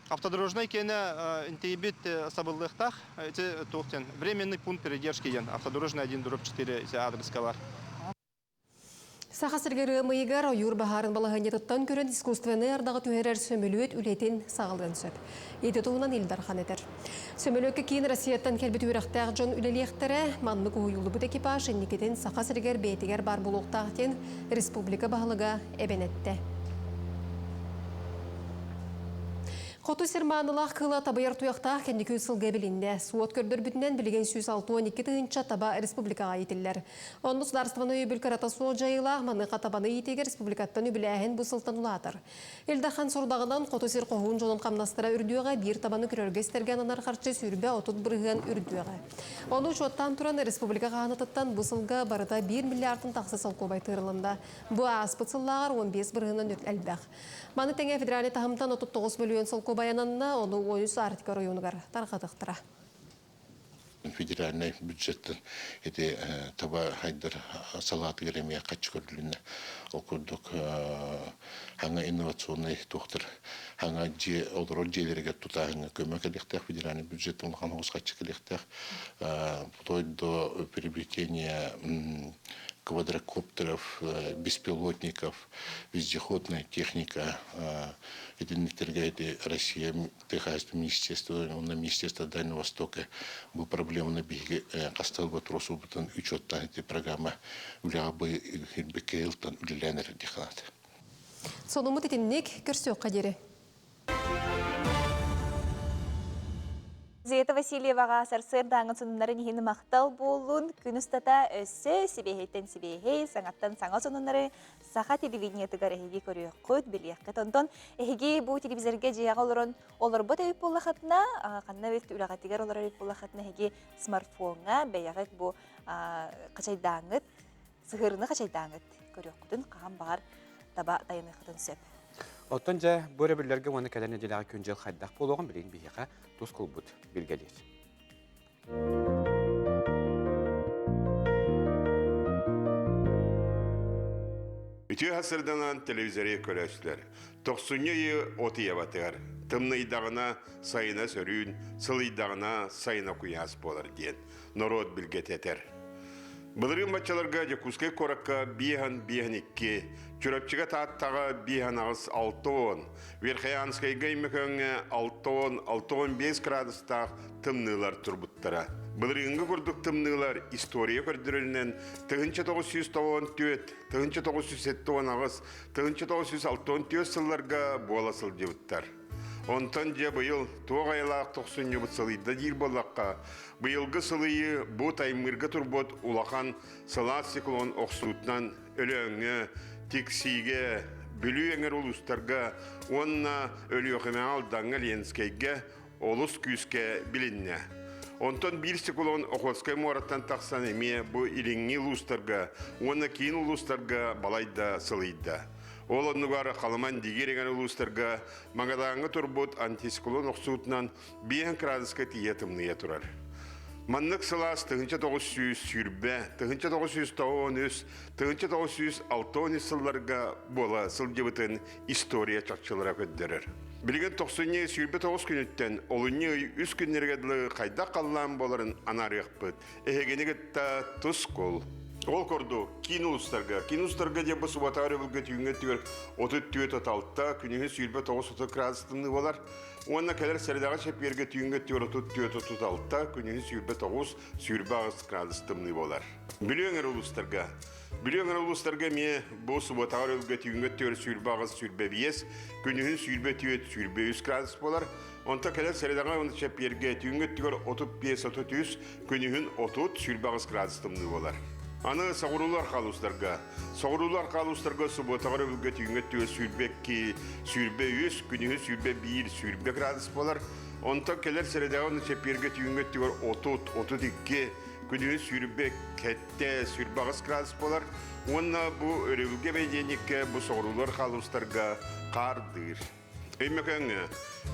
Автодорожнай киэнэ интийбит сабыллыахтаах. Ити туох диэн временный пункт передержки диэн автодорожный 1 дробь 4 ити адреска бар. Саха сиригэр ыам ыйыгар ойуур баһаарын балаһыанньатыттан көрөн искусственнай ардаҕы түһэрэр сөмөлүөт үлэтин саҕалыан сөп. Ити туһунан Ил Дархан этэр. Сөмөлүөккэ киин Россияттан кэлбит үөрэхтээх дьон үлэлиэхтэрэ, маннык уһуйуллубут экипаж инникитин Саха сиригэр бэйэтигэр баар буолуохтаах диэн республика баһылыга эбэн эттэ. Хоту сир маанылаах кыыла табыйар туйахтаах кэнники сылга билиннэ. Суот көрдөрбүтүнэн билигин 162 тыһыынча таба республикаҕа иитиллэр. Онно судаарыстыбаны өйөбүл кырата суох дьайыылаах маныаха табаны иитиигэ республикаттан үбүлээһин бу сылтан улаатар. Ил Дархан сорудаҕынан хоту сир хоһуун дьонун хамнастара үрдүөҕэ, биир табаны көрөргө-истэргэ ананар харчы 20-30% үрдүөҕэ. Ону учуоттаан туран, республика хаһаанатыттан бу сылга барыта 1 миллиардтан тахса солкуобай тыырылынна. Бу ааспыт сыллааҕар 15 бырыһынан элбэх. Маны тэҥэ федеральнай таһымтан 39 мөлүйүөн солкуобай ананна, ону 13 Арктика оройуонугар тарҕатыахтара. Федеральнай бюджеттан ити таба хайдар салаатыгар эмиэ хаччы көрүлүннэ. Ол курдук хаҥа инновационнай туохтар хаҥа дьиэ олорор дьиэлэригэр тутааһыҥҥа көмө кэлиэхтээх федеральный бюджеттан улахан оҕус хаччы кэлиэхтээх. Вплоть до приобретения квадрокоптеров, беспилотников, вездеходная техника итинниктэргэ ити Россия Тыа министерство уонна Министерство Дальнего Востока бу проблеманы биһиги хасталба туруорсубутун учуоттаан ити программа үлэҕэ бу ылтан үлэлээн эрэр диханаат. Сонуммут итинник көрсүөххэ диэри. Зета Васильеваҕа сарсыардааҥы сонуннарын иһин махтал буоллун. Күн устата өссө сибиэһэйтэн сибиэһэй, саҥаттан саҥа сонуннары саха телевидениетыгар эһиги көрүөххүт, билиэххит. Онтон эһиги бу телевизорга дьиэҕэ олорон олорбот эбит буоллахытына, ханна эбит үлэҕитигэр олорор эбит буоллахытына эһиги смартфоҥҥа бэйэҕит бу хачайдааҥҥыт, сыһыарыны хачайдааҥҥыт көрүөххүтүн хаһан баҕар таба тайаныаххытын сөп. Оттон дьэ, бу өрөбүллэргэ уонна кэлэр нэдиэлэҕэ күн-дьыл хайдах буолуоҕун билигин биһиэхэ тус кулбут билгэлиир. Үтүө сырданан телевизоры көрөөччүлэр. Тохсунньу ыйы от ыйабатыгар. Тымныйдаҕына сайына сөрүүн, сылыйдаҕына сайына куйаас буолар диэн норуот билгэтэ этэр. Былырыын баччаларга Дьокуускай куоракка биэһэн биэһэн икки, Чурапчыга Тааттаҕа биэһэн аҕыс алта уон, Верхоянскайга Өймөкөөҥҥө алта уон алта уон биэс градустаах тымныылар турбуттара. Былырыыҥҥы курдук тымныылар история көрдөрөрүнэн 1994, 1978, 1964 сылларга буола сылдьыбыттар. Онтон дьэ быйыл туох айылаах тохсунньубут сылыйда диир буоллахха, быйылгы сылыйыы бу таймыырга турбут улахан сылаас циклон охсуутунан Өлөөҥҥө, Тиксиигэ, Бүлүү эҥэр улуустарга уонна Өлүөхүмэҕэ, Алдаҥҥа, Ленскэйгэ олус күүскэ билиннэ. Онтон биир циклон Охотскай муораттан тахсан эмиэ бу илиҥҥи улуустарга уонна киин улуустарга балайда сылыйда. Ол оннугар Халыман Дигир эҥэр улуустарга Магадаҥҥа турбут антициклон охсуутунан 5 градуска тиийэ тымныйа турар. Маннык сылаас 1920, 1993, 1963 сылларга буола сылдьыбытын история чахчылара көрдөрөр. Билигин тохсунньу 29 күнүттэн олунньу ый үс күннэргэ дылы хайдах халлаан буоларын анаарыахпыт. Эһигини кытта тускул. Ол курдук, киин улуустарга, киин улуустарга диэн бу суббота өрөбүлгэ түүҥҥэ өттүгэр 34 күнүһүн 29 градус тымныы буолар. Уонна кэлэр сэрэдэҕэ чэппиэргэ түүҥҥэ өттүгэр 34 күнүһүн 29 28 градус тымныы буолар. Бүлүү эҥэр улуустарга Бүлүү эҥэр улуустарга эмиэ бу субботаҕа өрөбүлгэ түүҥҥэ өттүгэр 28 25, күнүһүн 24 23 градус буолар. Онтон кэлэр сэрэдэҕэ уонна чэппиэргэ түүҥҥү өттүгэр 35-33, күнүһүн 30-28 градус тымныы буолар. Аны соҕуруулар хаалустарга. Соҕуруулар хаалустарга субуотаҕа өрөбүлгэ түүҥҥү өттүгэр 22, 23, күнүһүн 21, 20 градус буолар. Онтон кэлэр сэрэдэҕэ уонна чэппиэргэ түүҥҥү өттүгэр 30, 32, күнүһүн 27, 28 градус буолар. Уонна бу өрөбүлгэ бэнидиэнньиккэ бу соҕуруулар хаалустарга хаардыыр. Өймөкөөҥҥө.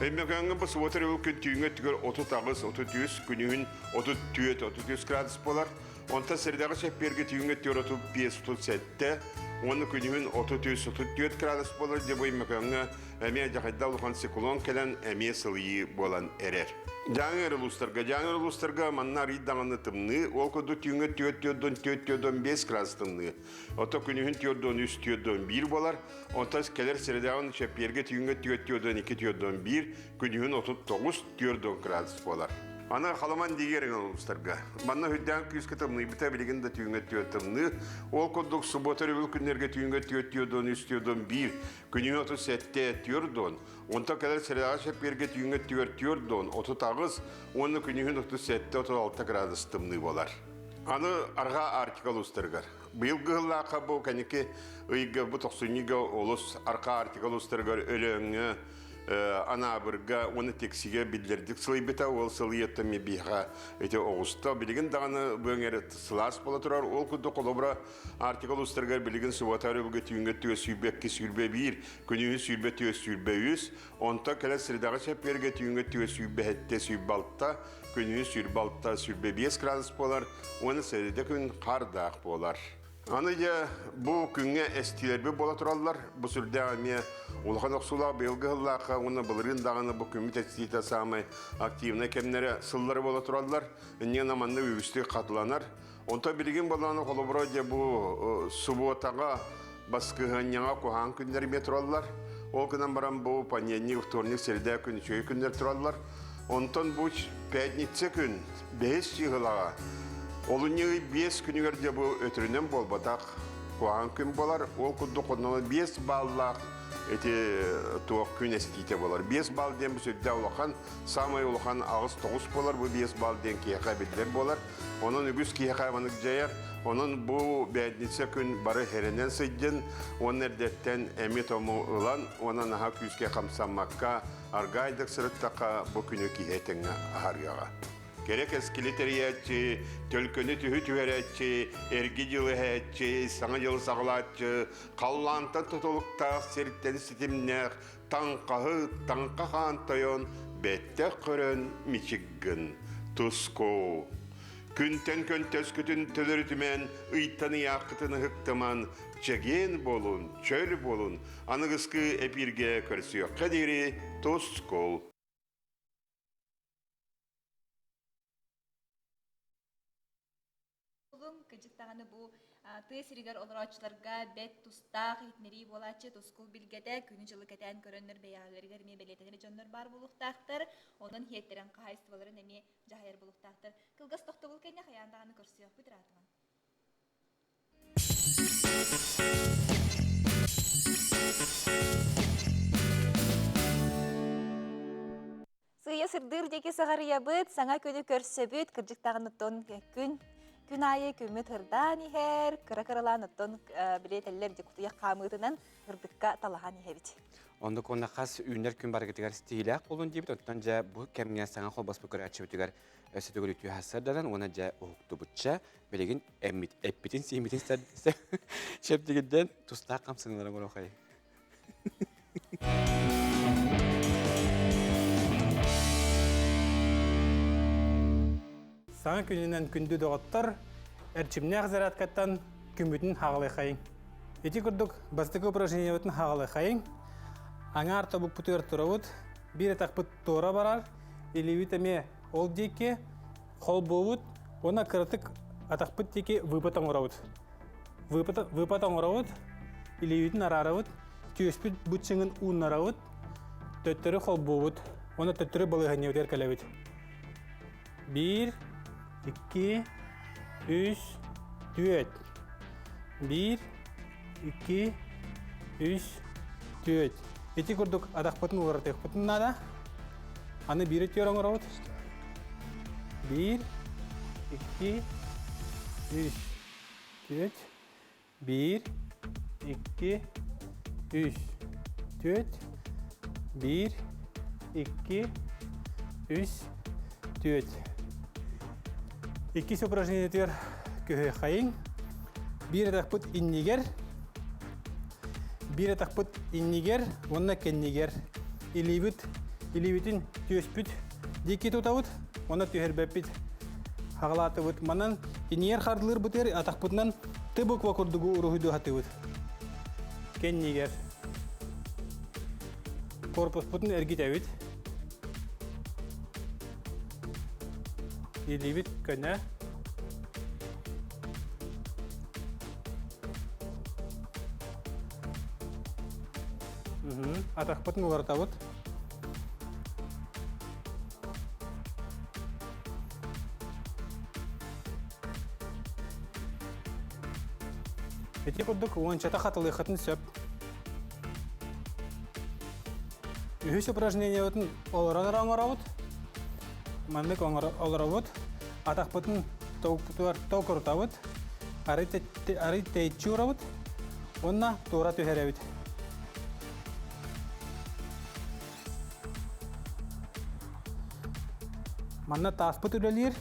Өймөкөөҥҥө бу субуота өрөбүл күн түүҥҥү өттүгэр 38, 33, күнүһүн 34, 33 градус буолар. Онтон сэрдэҕэ чэппиэргэ түүҥҥү өттүгэр 35, 37 уонна күнүһүн 33, 34 градус буолар. Дьэ бу Өймөкөөҥҥө эмиэ дьахайда улахан циклон кэлэн эмиэ сылыйыы буолан эрэр. Дьааҥы эрэ улуустарга, Дьааҥы эрэ улуустарга манна арыый даҕаны тымныы, ол курдук түүҥҥү өттүгэр 4 4 5 градус тымныы. Оттон күнүһүн 4 3 4 1 буолар. Онтон кэлэр средаҕын чэппиэргэ түүҥҥэ 4 2 4 1, күнүһүн 39 4 градус буолар. Аны Халаман диигэр улуустарга. Манна үрдээн күүскэ тымныйбыта билигин да түүҥҥэ 4 тымныы. Ол курдук суббота өрөбүл күннэргэ түүҥҥэ 4 4 3 4 1, күнүһүн 37 4 онтон кэлэр средаҕа чэппиэргэ түүҥҥэ 4 4 38 уонна күнүһүн 37 36 градус тымныы буолар. Аны арҕаа Арктика улуустарыгар. Быйылгы сыллаахха бу кэнники ыйга бу тохсунньуга олус арҕаа Арктика улуустарыгар Өлөөҥҥө, Анаабырга уонна Тиксигэ биллэрдик сылыйбыта. Ол сылыйыттан эмиэ биһиэхэ ити оҕуста. Билигин даҕаны бу эҥэр сылаас буола турар. Ол курдук холобура Арктика улуустарыгар билигин суббота өрөбүлгэ түүҥҥэ өттүгэр 22 21, күнүһүн 24 23, онтон кэлэр средаҕа чэппиэргэ түүҥҥэ өттүгэр 27 26, күнүһүн 26 25 градус буолар уонна сэрэдэ күн хаардаах буолар. Аны дьэ бу күҥҥэ эстиилэрбит буола тураллар. Бу сүрдээх эмиэ улахан охсуулаах быйылгы сыллаахха уонна былырыын даҕаны бу күммүт эстиитэ саамай активнай кэмнэрэ сыллары буола тураллар. Инньэ манна үгүстүк хатыланар. Онтон билигин буоллаҕына холобура дьэ бу субуотаҕа баскыһыанньаҕа куһаҕан күннэр эмиэ тураллар. Ол гынан баран бу понедельник, вторник, среда күн үчүгэй күннэр тураллар. Онтон бу пятница күн бэһис чыыһылаҕа олунньу ый биэс күнүгэр дьэ бу өтөрүнэн буолбатах куһаҕан күн буолар. Ол курдук онно биэс баллаах ити туох күн эстиитэ буолар. Биэс балл диэн бу сүрдээх улахан, саамай улахан аҕыс-тоҕус буолар. Бу биэс балл диэн киһиэхэ биллэр буолар. Онон үгүс киһиэхэ маннык дьайар. Онон бу бээтиниссэ күн бары хэрэнэн сылдьын уонна эрдэттэн эми-тому ылан уонна наһаа күүскэ хамсаммакка аргаайдык сырыттахха бу күнү киһи этэҥҥэ аһарыаҕа. Кэрэ кэскили тэрийээччи, төлкөнү түһү түһэрээччи, эрги дьыл эһээччи, саҥа дьыл саҕалааччы, халлаантан тутулуктаах сиртэн ситимнээх таҥхаһы таҥха хаан тойон бэттэх көрөн мичик гын туску күнтэн көнтөскүтүн төлөрүтүмэн ыйтан ыйааххытын ыһыктыман чэгиэн буолун чөл буолун аныгыскы эпииргэ көрсүөххэ диэри тускул Улум кыдьык даҕаны бу тыа сиригэр олорооччуларга бэт тустаах иһитиннэрии буолааччы тускул билгэтэ күнү-дьылы кэтээн көрөннөр бэйэҕэлэригэр эмиэ бэлиэтэнэр дьоннор баар буолуохтаахтар. Онон иһиэттэрэн хаһаайыстыбаларын эмиэ дьаһайар буолуохтаахтар. Кылгас тохтобул кэннэ хайаан даҕаны көрсүөхпүт ыраатыман. Сыыйа сырдыыр диэки саҕарыйабыт, саҥа күнү көрсөбүт, кырдьык даҕаны оттон күн күн аайы күммүт ырдаан иһэр, кыра-кыралаан оттон билиэтэллэр дьэ кутуйах хаамыытынан ырдыкка талаһан иһэбит. Оннук уонна хас үүнэр күн барыгытыгар ситиһиилээх буолун диэбит, оттон дьэ бу кэмҥэ саҥа холбоспут көрөөччүбүтүгэр өссө төгүл үтүө сарданан уонна дьэ уһуктубучча билигин эммит эппитин сииммитин чэбдигирдэн тустаах хамсаныылары оҥоруохай. Саҥа күнүнэн күндү доҕоттор, эрчимнээх зарядкаттан күммүтүн хаҕылыйхайыҥ. Ити курдук бастакы упражнениебытын хаҕылыйхайыҥ. Аҥаар тобукпутугар турабыт, биир атахпыт туора барар, илиибит эмиэ ол диэки холбуубут уонна кыратык атахпыт диэки выпад оҥоробут. Выпад оҥоробут, илиибитин араарабыт, түөспүт быччыҥын ууннарабыт, төттөрү холбуубут уонна төттөрү балаһыанньабытыгар кэлэбит. Биир, икки, үс, түөрт. Биир, икки, үс, түөрт. Ити курдук атахпытын уларытыахпытын наада. Аны биири түөр оҥоробут. Биир, икки, үс, түөрт. Биир, икки, үс, түөрт. Биир, икки, үс, түөрт. Иккис упражнениетыгар көһүөххэйиҥ. Биир атахпыт иннигэр, биир атахпыт иннигэр уонна кэннигэр илиибит, илиибитин түөспүт диэки тутабыт уонна түһэрбэппит. Хаҕалаатыбыт. Манан иннигэр хардылыырбытыгар атахпытынан Т буква курдугу уруһуйдуу сатыыбыт. Кэннигэр корпуспутун эргитэбит. Илиибит көнө. Атахпытын уларытабыт. Ити курдук уончата хатылыаххытын сөп. Үһүс упражнениебытын олорон эрэ оҥоробут. Маннык олоробут. Атахпытын тобукпутугар токурутабыт. Арый тэйиччи уурабыт. Уонна туора түһэрэбит. Манна тааспыт үлэлиир.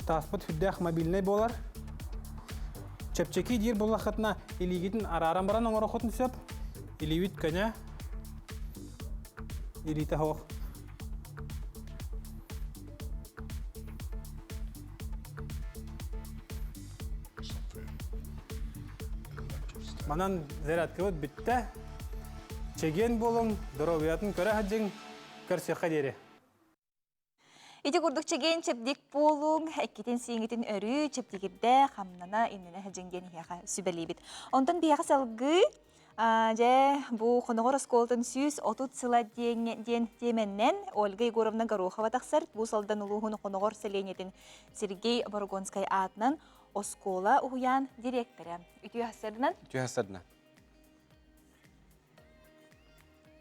Тааспыт сүрдээх мобильнай буолар. Чэпчэки диир буоллаххытына илиигитин арааран баран оҥороххутун сөп. Илиибит көнө. Илиитэ суох. Манан зарядкабыт бүттэ. Чэгиэн буолуҥ, доруобуйатын көрө сылдьыҥ, көрсүөххэ диэри. Ити курдук чэгиэн чэбдик буолуҥ, эккитин сииҥитин өрүү, чэбдигирдэ, хамнана, иннинэ сылдьыҥ диэн иһиэхэ сүбэлиибит. Онтон биһиэхэ салгыы дьэ бу Хоноҕор оскуолатын 130 сыла диэн, диэн тиэмэннэн Ольга Егоровна Горохова тахсар Уус Алдан улууһун Хоноҕор сэлиэнньэтин Сергей Борогонскай аатынан оскуола уһуйаан дириэктэрэ. Үтүө сарсыарданан. Үтүө сарсыарданан.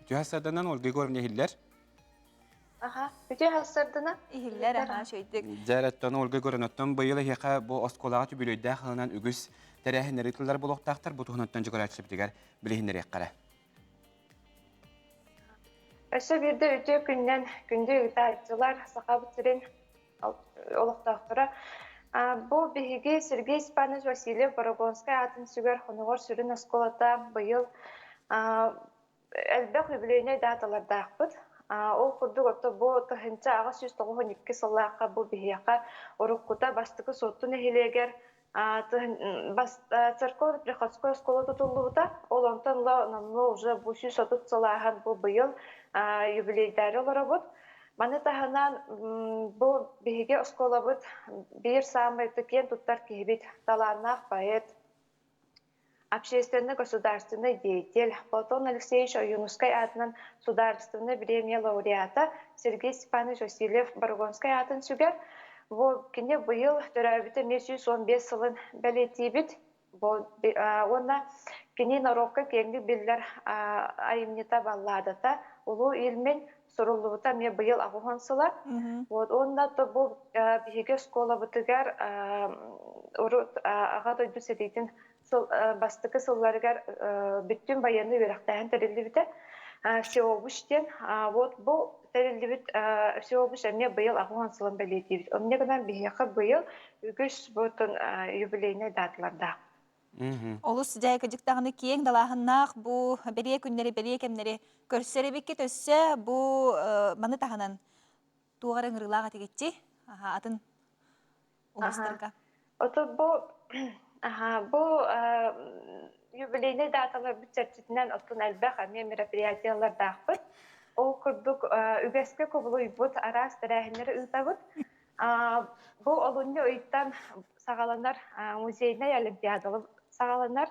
Үтүө сарсыарданан Ольга Егоровна иһиллэр. Аха, үтүө сарсыарданан. Иһиллэр, аха, үчүгэйдик. Дьэ, Ольга Егоровнаттан быйыл эһиэхэ бу оскуолаҕа түбүлүөйдээх ылынан үгүс тэрээһиннэр ыытыллар буолуохтаахтар. Бу туһунан дьокурааччыбытыгар билиһиннэриэххэ эрэ. Өссө биирдэ үтүө күннэн күндү ыытааччылар, Сахабыт сирин олохтоохторо. Бу биһиги Сергей Степанович Васильев Борогонскай аатын сүгэр Хоноҕор сүрүн оскуолата быйыл элбэх юбилейнай даталардаахпыт. Ол курдук ото бу 1892 сыллаахха бу биһиэхэ уруккута бастакы Суотту нэһилиэгэр церковно-приходской оскуола тутуллубута. Ол онтон ыла номнуо уже бу 130 сыл ааһан бу быйыл юбилейдаары олоробут. Маны таһынан бу биһиги оскуолабыт биир саамай киэн туттар киһибит, талааннаах поэт, общественно-государственный деятель Платон Алексеевич Ойуунускай аатынан Судаарыстыбаннай бириэмийэ лауреата Сергей Степанович Васильев Борогонскай аатын сүгэр. Бу кини быйыл төрөөбүтэ эмиэ 115 сылын бэлиэтиибит. Бу уонна кини норуокка киэҥник биллэр айымньыта балладата Улуу Ильмень суруллубута эмиэ быйыл аҕыс сыла. Вот уонна то бу биһиги оскуолабытыгар урут Аҕа дойду сэриитин бастакы сылларыгар бүттүүн байыаннай үөрэхтээһин тэриллибитэ. Всеобуч диэн. Вот бу тэриллибит всеобуч эмиэ быйыл аҕыс сылын бэлиэтиибит. Онно гынан биһиэхэ быйыл үгүс бутун юбилейнай даталардаах. Олус дьэ кыдьык даҕаны киэҥ далааһыннаах бу бэлиэ күннэри, бэлиэ кэмнэри көрсөр эбиккит өссө бу маны таһынан туох эрэ ыҥырыылаах этигитчи атын улуустарга. Ото бу бу юбилейнай даталарбыт чэрчитинэн оттон элбэх эмиэ мероприятиелардаахпыт. Ол курдук үгэскэ кубулуйбут араас тэрээһиннэри ыытабыт. Бу олунньу ыйтан саҕаланар музейнай олимпиадалар саҕаланар.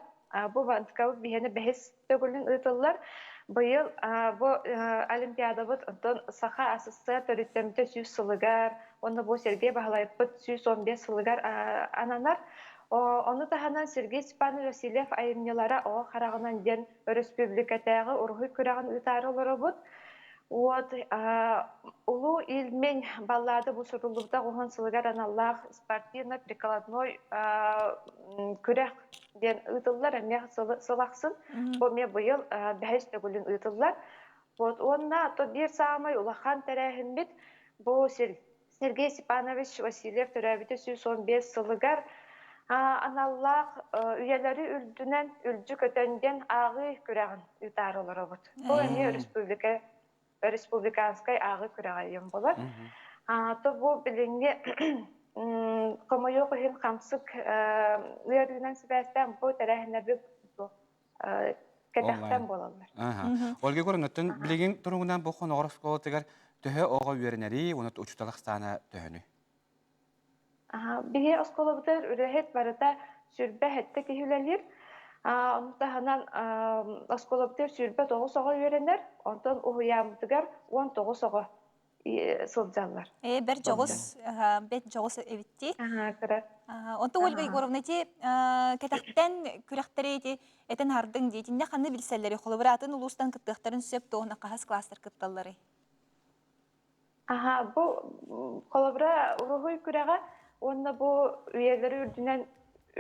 Бу бантыкабыт биһиэнэ бэһис төгүлүн ыытыллар. Быйыл бу олимпиадабыт онтон Саха СССР төрүттэммитэ 100 сылыгар уонна бу Сергей Баһылайыппыт 115 сылыгар ананар. Ону таһынан Сергей Степанович Васильев айымньылара оҕо хараҕынан диэн өрөспүүбүлүкэтээҕи уруһуй күрэҕин ыытаары олоробут. Вот Улуу Ильмень баллада бу суруллубута уһун сылыгар аналлаах спортивно-прикладной күрэх диэн ыытыллар эмиэ сыл ахсын. Бу эмиэ быйыл бэһис төгүлүн ыытыллар. Вот уонна то биир саамай улахан тэрээһиммит бу Сергей Степанович Васильев төрөөбүтэ 115 сылыгар аналлаах үйэлэри үрдүнэн үлдьү көтөн диэн ааҕыы күрэҕин ыытаары олоробут. Бу эмиэ республика республиканскай ааҕыы күрэҕэ диэн буолар. То бу билиҥҥи хомойуох иһин хамсык ыарыынан сибээстээн бу тэрээһиннэрбит кэтэхтэн буолаллар. Ольга Егоровна, билигин туругунан бу Хоноҕор оскуолатыгар төһө оҕо үөрэнэрий уонна учуутал ахсаана төһөнүй? Биһи оскуолабытыгар үлэһит барыта 27 киһи үлэлиир. Ону таһынан оскуолабытыгар 29 оҕо үөрэнэр, онтон уһуйааммытыгар 19 оҕо сылдьаллар. Э, бэр дьоҕус, бэт дьоҕус эбитти. Кыра. Онто Ольга Егоровна ити кэтэхтэн күрэхтэри ити этэн хардыҥ диэтиннэ ханны билсэллэри холобура атын улуустан кыттыахтарын сөп туоһуна хаһыс класстар кытталларый? Аха, бу холобура уруһуй күрэҕэ уонна бу үйэлэри үрдүнэн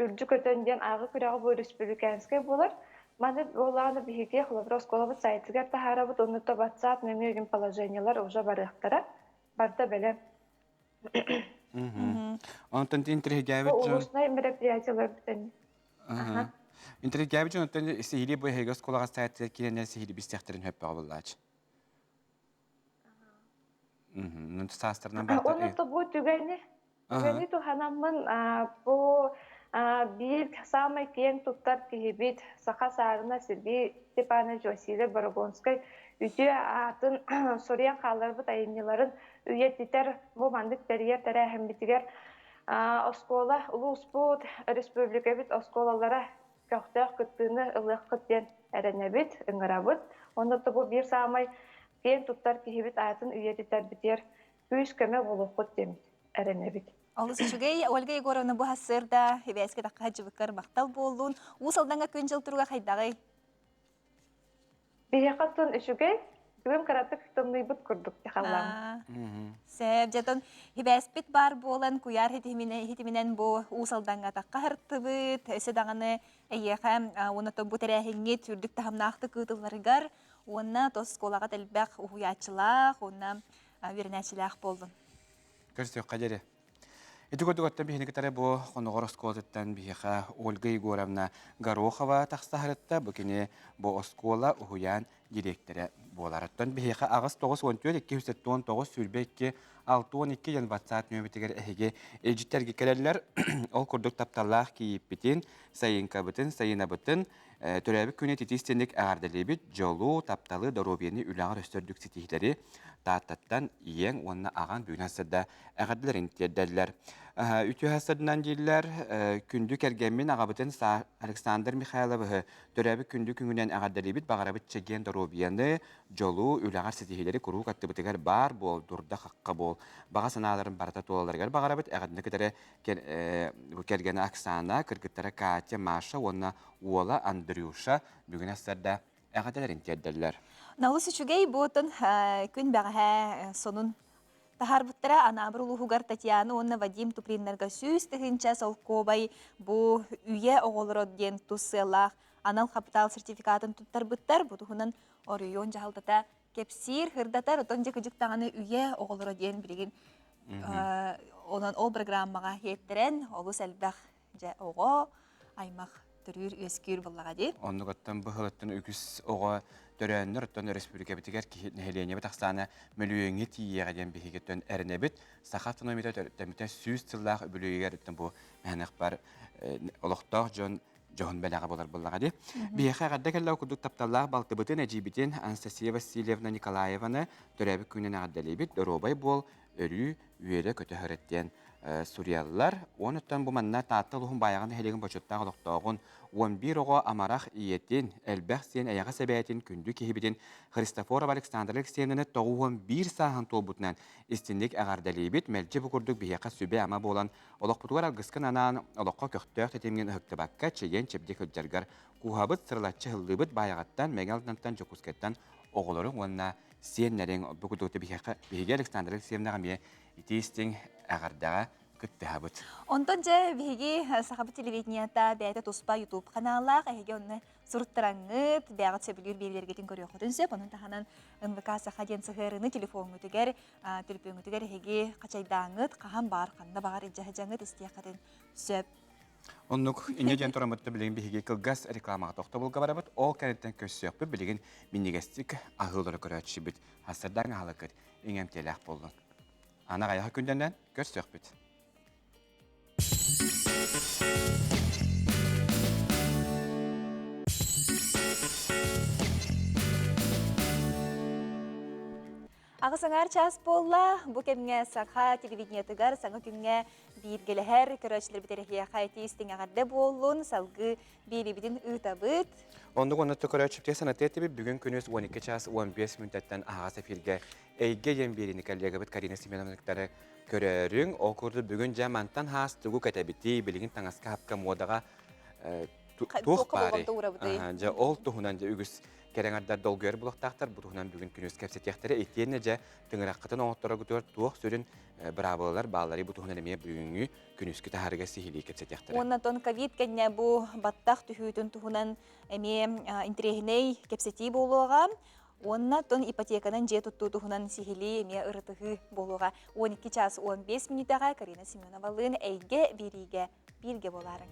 үрдү көтөн диэн ааҕы күрэҕэ бу республиканскай буолар. Маны буоллаҕына биһиги холобура оскуолабыт сайтыгар таһаарабыт уонна то WhatsApp нөҥүө игин положениелар уже барыахтара. Барда бэлэм. Онтон интригээбит дьон... Улуснай мероприятиелар бүтэн. Интригээбит дьон оттон сиһилии бу эһиги оскуолаҕа сайтыгар киирэннэр сиһилии бистиэхтэрин хөппөҕө буллаач. Саастарынан барыта Онно бу түгэни түгэни туһанаммын бу биир саамай киэҥ туттар киһибит саха саарына Сергей Степанович Васильев Борогонскай үтүө аатын суруйан хаалларбыт айымньыларын үйэтитэр бу маннык тэрийэр тэрээһиммитигэр оскуола улууспут республикабыт оскуолалара көхтөөх кыттыыны ылыаххыт диэн эрэнэбит, ыҥырабыт. Онно бу биир саамай киэн туттар киһибит аатын үйэтитэрбитигэр күүс-көмө буолуоххут диэн эрэнэбит. Олус үчүгэй Ольга Егоровна бу сарсыарда хибээскэ тахха дьыбыккар махтал буоллун. Уус Алдаҥҥа күн-дьыл туруга хайдаҕый? Биһиэхэ оттон үчүгэй, бүгүн кыратык тымныйбыт курдук халлаан. Сөп, дьэтон хибээспит баар буолан куйаар хитиминэн бу Уус Алдаҥҥа атахха хартыбыт, өссө даҕаны эйиэхэ уонна бу тэрээһиҥҥит үрдүк таһымнаахтык ыытылларыгар. Уонна оскуолаҕа элбэх уһуйааччылаах уонна үөрэнээччилээх буоллун. Көрсүөххэ диэри. Ити курдук оттон биһини кытары бу Хоноҕор оскуолатыттан биһиэхэ Ольга Егоровна Горохова тахсаһарытта. Бу кини бу оскуола уһуйаан дириэктэрэ буолар. Оттон биһиэхэ 8 9 14 279 22 62 диэн WhatsApp нөмүтүгэр эһиги илдьиттэргэ кэлэллэр. Ол курдук тапталлаах кийииппитин, сайыҥкабытын, сайынабытын төрөөбүт күнү ититиистинник эҕэрдэлиибит, дьолу, тапталы, доруобуйаны үлэҕэр өстөрдүк ситиһиилэри Тааттаттан ийэҥ уонна аҕаҥ бүгүн сырда эҕэрдэлэрин тиэрдэллэр. Үтүө сырдынан дииллэр, күндү кэргэммин аҕабытын Александр Михайловыһы төрөөбүт күндү күҥүнэн эҕэрдэлиибит, баҕарабыт чэгиэн доруобуйаны, дьолу, үлэҕэр ситиһиилэри куруук аттыбытыгар баар буол, дурда-хахха буол, баҕа санааларын барыта туолаларыгар баҕарабыт, эҕэрдэни кытары кэргэнэ Оксана, кыргыттара Катя, Маша уонна уола Андрюша бүгүн сарда эҕэрдэлэрин тиэрдэллэр. Налыс үчүгэй буотун күн бэҕэһээ сонун таһаарбыттара Анаабыр улууһугар Татьяна уонна Вадим Туприннарга 100 000 солкуобай бу үйэ оҕолоро диэн тус сыаллаах анал хапытаал сертификатын туттарбыттар. Бу туһунан оройуон дьаһалтата кэпсиир, сырдатар, отон дьэ кыдьык даҕаны үйэ оҕолоро диэн билигин онон ол программаҕа иэттэрэн олус элбэх дьэ оҕо аймах төрүүр үөскүүр буоллаҕа дии. Оннук оттон быһылыттан үгүс оҕо төрөөннөр оттон өрөспүүбүлүкэбитигэр киһи нэһилиэнньэбит ахсаана мөлүйүөҥҥэ тиийиэҕэ диэн биһигиттэн эрэнэбит. Саха автономията төрүттэммитэ 100 сыллаах үбүлүөйүгэр оттон бу мэһэнэхпэр олохтоох дьон дьоһун бэлэҕэ буолар буоллаҕа дии. Биһиэхэ эҕэрдэ кэллэ курдук тапталлаах балтыбытын, эдьиийбитин Анастасия Васильевна Николаеваны төрөөбүт күнүнэн эҕэрдэлиибит. Доруобай буол, өрүү үөрэ-көтө сырыт диэн суруйаллар. Онуттан бу манна Таатта улууһун Баайаҕа нэһилиэгин бочуоттаах олохтооҕун, 11 оҕо амарах ийэтин, элбэх сиэн эйэҕэс эбээтин, күндү киһибитин Христофорова Александра Алексеевнаны 91 сааһын туолбутунан истинник эҕэрдэлиибит. Мэлдьи бу курдук биһиэхэ сүбэ-ама буолан Олохпутугар алгыскын анаан, олоххо көхтөөх тэтимҥин ыһыктыбакка, чэгиэн-чэбдик сылдьаргар кууһабыт, сырылаччы ыһыллыыбыт Баайаҕаттан, Мэҥэ Алдантан, Дьокуускайтан оҕолоруҥ уонна сиэннэриҥ бу курдук биһиэхэ биһиги Александра Алексеевнаҕа эмиэ итии-истиҥ эҕэрдэҕэ кыттыһабыт. Онтон дьэ биһиги Сахабыт телевидениета бэйэтэ туспа YouTube ханаалаах, эһиги онно суруттараҥҥыт, бэйэҕит сөбүлүүр биэриилэргитин көрүөххүтүн сөп. Онон таһынан НВК Саха диэн сыһыарыыны телефоҥҥутугар, төлөпүөҥҥүтүгэр эһиги хачайдааҥҥыт, хаһан баар, ханна баҕар илдьэ сылдьаҥҥыт истиэххитин сөп. Оннук инньэ диэн тураммыт билигин биһиги кылгас рекламаҕа тохтобулга барабыт. Ол кэнниттэн көрсүөхпүт билигин минньигэстик аһыылары көрөөччүбүт. Хастардаан аһалыкыт иҥэмтиэлээх буоллун. Аны аҕыйах күндэнэн көрсүөхпүт. Аҕыс аҥаар чаас буолла. Бу кэмҥэ саха телевидениетыгар саҥа күҥҥэ бииргэлэһэр көрөөччүлэрбит эрэһиэхэ итии истиҥ эҕэрдэ буоллун. Салгыы биэриибитин ыытабыт. Оннук онно көрөөччүбүтүгэр санатыа этибит. Бүгүн күнүс 12 час 15 мүнүүтэттэн аһаҕас эфиргэ Эйгэ диэн биэриини коллегабыт Карина Семеновна кытары көрөөрүҥ. Ол курдук бүгүн дьэ мантан хаас тугу кэтэбитий, билигин таҥаска-хапка муодаҕа туох баарый? Дьэ ол туһунан дьэ үгүс кэрэҥэрдэр долгуйар булуохтаахтар. Бу туһунан бүгүн күнүс кэпсэтиэхтэрэ. Итиэннэ дьэ тыҥыраххытын оҥоттороргутугар туох сүрүн быраабылалар баалларый бу туһунан эмиэ бүгүҥҥү күнүскү таһаарыыга сиһилии кэпсэтиэхтэрэ. Уонна тон ковид кэннэ бу баттах түһүүтүн туһунан эмиэ интэриэһинэй кэпсэтии буолуоҕа. Уонна тон ипотеканан дьиэ туттуу туһунан сиһилии эмиэ ырытыһыы буолуоҕа. 12 час 15 мүнүүтэҕэ Карина Семеновалыын Эйгэ биэриигэ бииргэ буолаарыҥ.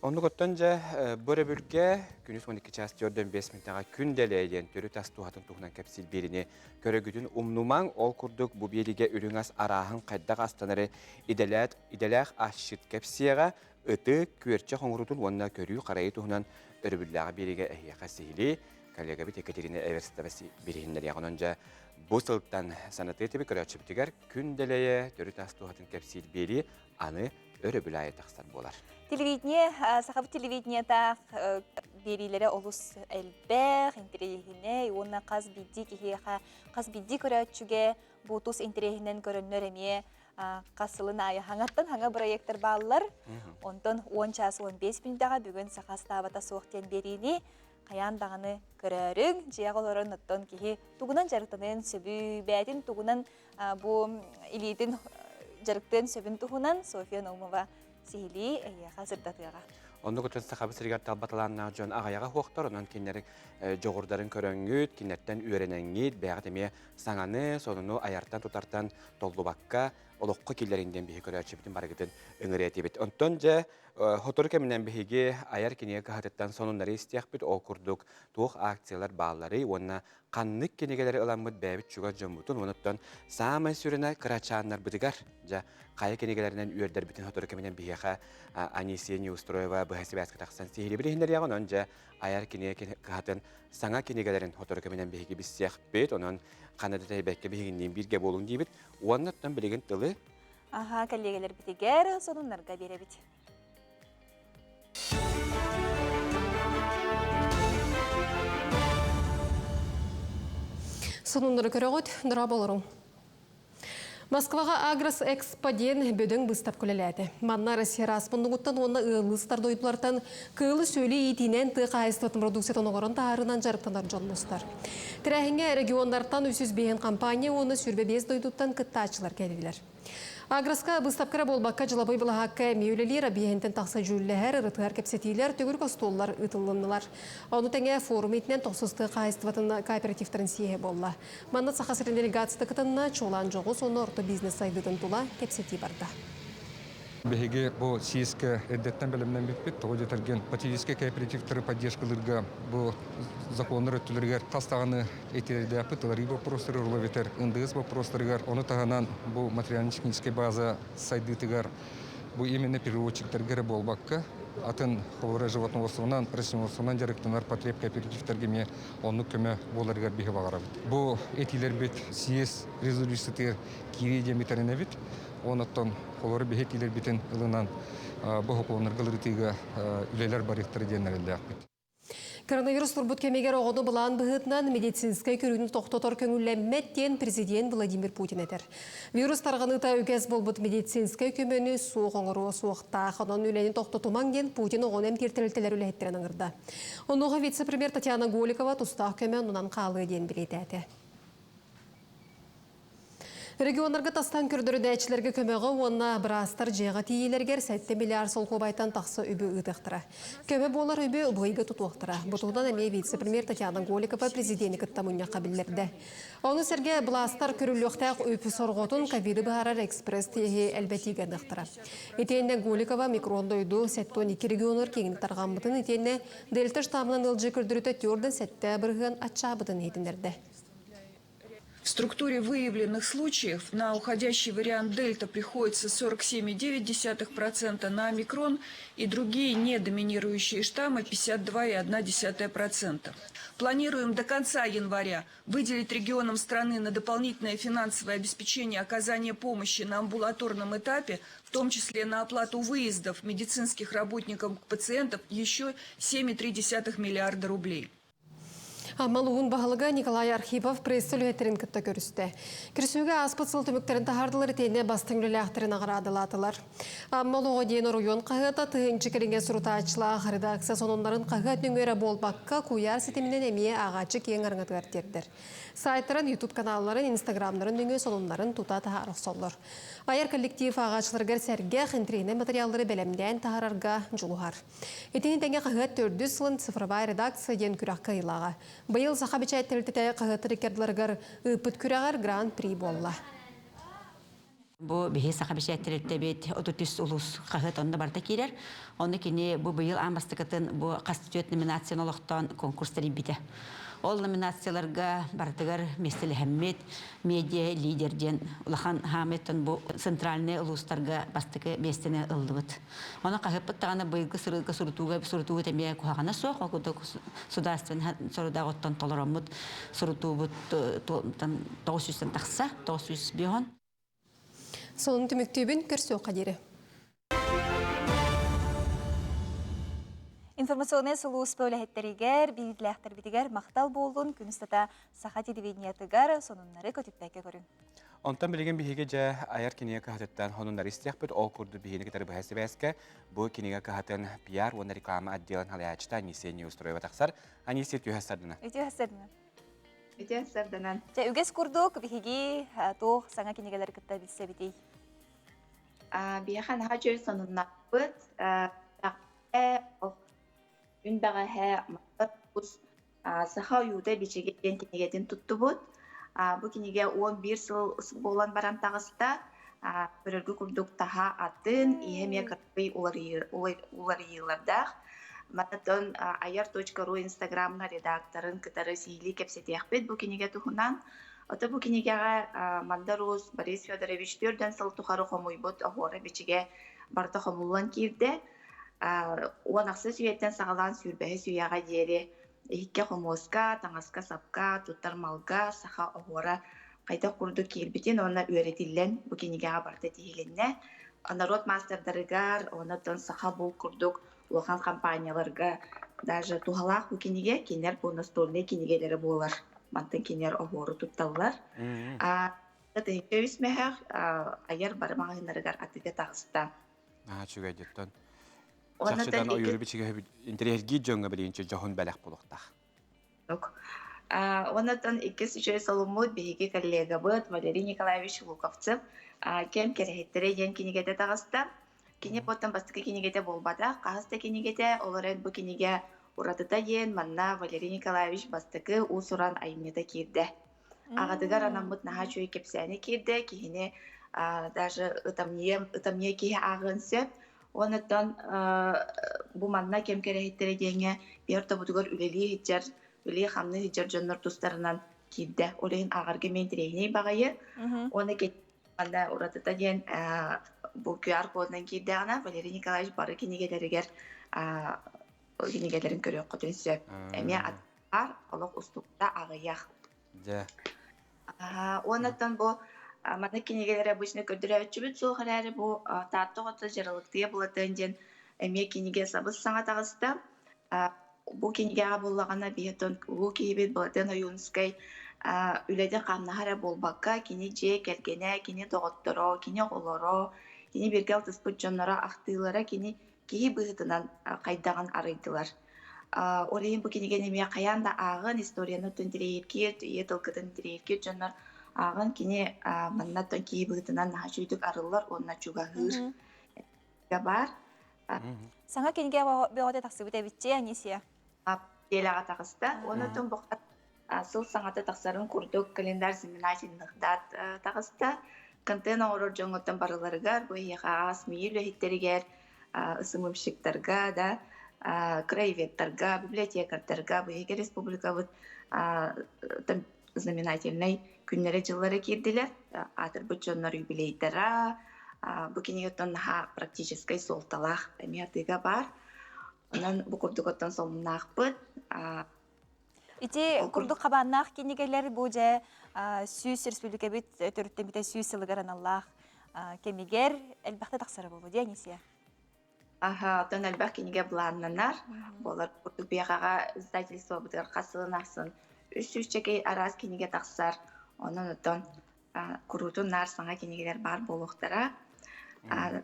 Оннук оттон дьэ бу өрөбүлгэ күнүс 12 час 45 мүнүүтэҕэ күн дэлэй диэн төрүт ас туһатын туһунан кэпсиир биэриини көрөгүтүн умнумаҥ. Ол курдук бу биэриигэ үрүҥ ас арааһын хайдах астанары идэлээх, идэлээх асчыт кэпсиэҕэ, ыты, күөрчэх оҥоруутун уонна көрүү-харайыы туһунан өрөбүллээҕи биэриигэ эһиэхэ сиһилии коллегабыт Екатерина Эверстова бириһиннэриэх. Онон дьэ бу сылтан санатыы этибит көрөөччүбүтүгэр күн дэлэйэ төрүт ас туһатын кэпсиир биэрии аны өрөбүл аайы тахсар буолар. Телевидение, сахабыт телевидениетаах биэриилэрэ олус элбэх, интэриэһинэй уонна хас биирдии киһиэхэ, хас биирдии көрөөччүгэ бу тус интэриэһинэн көрөннөр эмиэ хас сылын аайы хаҥаттан хаҥа проектор бааллар. Онтон 10 час 15 мүнүүтэҕэ бүгүн саха астаабата суох диэн биэриини хайаан даҕаны көрөөрүҥ, дьиэҕэ олорон оттон киһи тугунан дьарыктаныан сөбүй, бэйэтин тугунан бу илиитин дьарыктыан сөбүн туһунан Софья Наумова сиһилии эйиэхэ сырдатыаҕа. Оннук отон Сахабыт сиригэр талба талааннаах дьон аҕыйаҕа суохтар, онон кинилэр дьоҕурдарын көрөҥҥүт, кинилэртэн үөрэнэҥҥит, бэйэҕит эмиэ саҥаны, сонуну айартан-тутартан толлубакка олоххо киллэриҥ диэн биһи көрөөччүбүтүн барыгытын ыҥырыа этибит. Онтон дьэ сотору кэминэн биһиги айар кинигэ кыһатыттан сонуннары истиэхпит, ол курдук туох акциялар баалларый уонна ханнык кинигэлэри ыламмыт бэйэбит чугас дьоммутун уонуттан саамай сүрүнэ кырачааннарбытыгар дьэ хайа кинигэлэринэн үөрдэрбитин сотору кэминэн биһиэхэ Анисия Неустроева быһа сибээскэ тахсан сиһилии билиһиннэриэҕин онон дьэ айар кинигэ кыһатын саҥа кинигэлэрин сотору кэминэн биһиги билсиэхпит онон ханна да тэйбэккэ биһигинниин бииргэ буолуҥ диибит уонна оттон билигин тылы Аха, кэллиэгэлэрбитигэр сонуннарга биэрэбит. Сонуннары көрөҕүт, дорооболоруҥ. Москваҕа Агрос Экспо диэн бөдөҥ быыстапка үлэлээтэ. Манна Россия араас муннугуттан уонна ыаллыы сытар дойдулартан кыылы-сүөлү иитиинэн тыа хаһаайыстыбатын продукциятын оҥорон таһаарыынан дьарыктанар дьон мустар. Тэрээһиҥҥэ регионнартан 305 компания уонна 25 дойдуттан кыттааччылар кэллилэр. Агроска быыстапка эрэ буолбакка, дьылабый былаһаакка эмиэ үлэлиир, объеһинтэн тахса дьүүллэһэр, ырытыһар кэпсэтиилэр, төгүрүк остуоллар ыытыллыннылар. Ону тэҥэ форум иитинэн тохсус тыа хаһаайыстыбатын кооперативтарын съеһэ буолла. Манна Саха сирин делегацията кытынна, чуолаан дьоҕус уонна орто бизнес сайдыытын тула кэпсэтии барда. Биһиги бу съезкэ эрдэттэн бэлэмнэммиппит. Тоҕо диэтэргин потребительскай кооперативтары поддержкалыырга бу законнар өттүлэригэр хас даҕаны этиилэрдээхпит, ыларыы боппуруостары руловитер НДС боппуруостарыгар, ону таһынан бу материально-техническэй база сайдыытыгар бу именно переводчиктарга эрэ буолбакка, атын холобура животноводствонан, растениеводствонан дьарыктанар потреб кооперативтарга эмиэ оннук көмө буоларыгар биһи баҕарабыт. Бу этиилэрбит съезд резолюциятыгар киирии диэн бүтэринэбит. Онуттан холобура биһи этиилэрбитин ылынан бу сокуоннарга ылырытыыга үлэлэр барыахтара диэн эрэллээхпит. Коронавирус турбут кэмигэр оҕону былаан быһыытынан медицинскэй көрүүнү тохтотор көҥүллэммэт диэн президент Владимир Путин этэр. Вирус тарҕаныыта үгэс буолбут медицинскэй көмөнү суох оҥоруо суохтаах. Онон үлэни тохтотумаҥ диэн Путин оҕону эмтиир тэрилтэлэр үлэһиттэрин ыҥырда. Онуоха вице-премьер Татьяна Голикова тустаах көмө оннунан хаалыа диэн бэлиэтээтэ. Регионнарга тастан көрдөрүнээччилэргэ көмөҕө уонна быраастар дьиэҕэ тиийиилэригэр 7 миллиард солкуобайтан тахса үбү ыытыахтара. Көмө буолар үбү быйга тутуохтара. Бу туһунан эмиэ вице-премьер Татьяна Голикова президени кытта мунньахха биллэрдэ. Ону сэргэ былаастар көрүллүөхтээх үп сорҕотун ковиды быһаарар экспресс-тиэһи элбэтиигэ аныахтара. Итиэннэ Голикова микрон дойду 72 регионугар киэҥник тарҕаммытын итиэннэ дельта штаммынан ыалдьыы көрдөрүүтэ 4,7 бырыһыан аччаабытын иһитиннэрдэ. В структуре выявленных случаев на уходящий вариант дельта приходится 47,9%, на омикрон и другие недоминирующие штаммы 52,1%. Планируем до конца января выделить регионам страны на дополнительное финансовое обеспечение оказания помощи на амбулаторном этапе, в том числе на оплату выездов медицинских работников к пациентам, еще 7,3 миллиарда рублей. Амма улууһун баһылыга Николай Архипов пресса үлэһиттэрин кытта көрүстэ. Көрсүүгэ ааспыт сыл түмүктэрин таһаардылар итиэннэ бастыҥ үлэлээхтэрин наҕараадалаатылар. Амма олоҕо диэн оройуон хаһыата тыһыынча кэриҥэ сурутааччылаах редакция сонуннарын хаһыат нөҥүө эрэ буолбакка, куйаар ситиминэн эмиэ ааҕааччы киэҥ араҥатыгар тиэрдэр. Сайтарын, YouTube каналларын, инстаграмнарын нөҥүө сонуннарын тута таһаара охсоллор. Айар коллектив ааҕааччыларыгар сэргэх, интэриэһинэй материаллары бэлэмнээн таһаарарга дьулуһар. Итини тэҥэ хаһыат төрдүс сылын цифровая редакция диэн күрэх кыайыылааҕа. Быйыл Саха бэчээт тэрилтэтэ хаһыаттар иккардыларыгар ыыппыт күрэҕэр гран-при буолла. Бу биһи Саха бэчээт тэрилтэбит 33 улуус хаһыат онно барыта киирэр. Ону кини бу быйыл аан бастакытын бу хас түөрт номинацияны олохтоон конкурс тэрийбитэ. Ол номинацияларга барытыгар миэстэлэһэммит медиа лидер диэн улахан хаамыттан бу центральнай улуустарга бастакы миэстэни ыллыбыт. Ону хаһыппыт даҕаны быйылгы сырыыга сурутууга сурутуугут эмиэ куһаҕана суох, ол курдук судаарыстыбаннай сорудаҕыттан толороммут сурутуубут 900-тэн тахса, 905 Сонун түмүктүүбүн көрсүөххэ диэри. Информационнай сулууспа үлэһиттэригэр, биирдилээхтэрбитигэр махтал буоллун, күн устата саха телевидениетыгар сонуннары көтүппэккэ көрүҥ. Онтон билигин биһиги дьэ айар кинигэ кыһатыттан хонуннары истиэхпит. Ол курдук биһигини кытары быһа сибээскэ бу кинигэ кыһатын пиар уонна реклама отделын салайааччыта Анисия Неустроева тахсар. Анисия түһэ сардына. Үтүө сардына. Үтүө сарданан. Дьэ үгэс курдук биһиги туох саҥа кинигэлэри кытта билсэбитий? Биһиэхэ наһаа үчүгэй сонуннарбыт. Күн бэҕэһээ Мастар Уус Саха ойуута бичигэ диэн кинигэтин туттубут. Бу кинигэ 11 сыл буолан баран таҕыста. Көрөргө курдук таһа атын, иһэ эмиэ кыракый уларыйыылардаах. Манатон ayar.ru инстаграмҥа редакторын кытары сиһилии кэпсэтиэхпит бу кинигэ туһунан. Ото бу кинигэҕэ Мандар Уус Борис Федорович түөрдэн сыл тухары хомуйбут оһуора бичигэ барыта хомуллан киирдэ. 10 ахсыс үйэттэн саҕалаан сүүрбэһис үйэҕэ диэри иһиккэ хомуоска, таҥаска-сапка, туттар малга саха оһуора хайдах курдук киирбитин уонна үөрэтиллэн бу кинигэҕэ барыта тиһилиннэ. Народ маастардарыгар, онон саха бул курдук улахан компанияларга даже туһалаах бу кинигэ, кинилэр бу настольнай кинигэлэрэ буолар. Мантан кинилэр оһуору тутталлар. 1003 мөһөөх айар бары маҕаһыыннарыгар атыыга таҕыста. Аа, үчүгэй дьиттэн. Чахчыдан ойууру бичигэ интэриэһиргиир дьоҥҥо билигинчи дьоһун бэлэх буолуохтаах. Оннотон иккис үчүгэй солуммут биһиги коллегабыт Валерий Николаевич Луковцев «Кэм кэрэһиттэрэ» диэн кинигэтэ таҕыста. Кини потом бастакы кинигэтэ буолбатах, хаһыс да кинигэтэ, ол эрэн бу кинигэ уратыта диэн манна Валерий Николаевич бастакы уус-уран айымньыта киирдэ. Аҕатыгар анаммыт наһаа үчүгэй кэпсээни киирдэ, киһини даже ытамньыйа, ытамньыйа киһи ааҕыан сөп. Оннуттан бу манна кэм кэрэһиттэрэ диэҥҥэ биэр тобутугар үлэлии сылдьар, үлэлии-хамныы сылдьар дьоннор тустарынан киирдэ. Ол иһин ааҕарга эмиэ интэриэһинэй баҕайы. Уонна манна уратыта диэн бу QR кодунан киирдэҕинэ Валерий Николаевич бары кинигэлэригэр кинигэлэрин көрүөххүтүн сөп. Эмиэ аттар олох устукта аҕыйах. Дьэ. Уоннаттан бу маннык кинигэлэр обычно көрдөрөөччүбүт суох эрээри бу Таатта оҕото дьаралыктыйа булатын диэн эмиэ кинигэ сабыс саҥа таҕыста. Бу кинигэҕэ буллаҕына биһиттэн улуу киһибит Былатыан Ойуунускай үлэтин хамнаһа эрэ буолбакка, кини дьиэ кэргэнэ, кини доҕотторо, кини оҕолоро, кини бииргэ алтыспыт дьонноро ахтыылара кини киһи быһыытынан хайдаҕын арыйдылар. Ол иһин бу кинигэни эмиэ хайаан да ааҕын, историяны оттон интэриэһиргиир, ийэ тылгытын интэриэһиргиир дьоннор ааҕын, кини манна оттон киһи быһыытынан наһаа үчүгэйдик арыллар уонна чугаһыыр баар. Саҥа кинигэ бөҕөтө тахсыбыт эбитчи, Анисия. Диэлэҕэ таҕыста. Уонна бу сыл саҥата тахсарын курдук календарь знаменательных дат таҕыста. Контент оҥорор дьоҥҥоттон барыларыгар, бу эһиэхэ СМИ үлэһиттэригэр, СММщиктарга, да, краеведтарга, библиотекардарга, бу эһиги республикабыт знаменательнай күннэрэ дьыллара киирдилэр. Аатырбыт дьоннор юбилейдара, бу кинигеттон наһаа практическай суолталаах эмиэ атыыга баар. Онон бу курдук оттон солуннаахпыт. Ити курдук хабааннаах кинигэлэр бу дьэ 100 республикабыт төрүттэммитэ 100 сылыгар аналлаах кэмигэр элбэхтэ тахсара буолуо дии Анисия. Аха, оттон элбэх кинигэ былааннанар. Буолар курдук биэхэҕэ издательствобытыгар хас сылын ахсын 300 чэкэй араас кинигэ тахсар. Онон оттон куруутун наар саҥа кинигэлэр баар буолуохтара.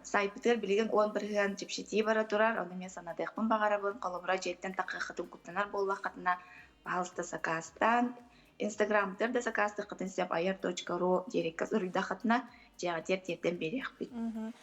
Сайтпытыгар билигин 10% чэпчэтии бара турар, ону мен санатыахпын баҕарабын. Холобура, дьиэттэн таххыаххытын куттанар буоллаххытына, пожалуйста, сакаастаан, Инстаграмтар да сакаастыаххытын сөп ayar.ru директка суруйдаххытына, дьиэҕитигэр тиэрдэн биэриэхпит.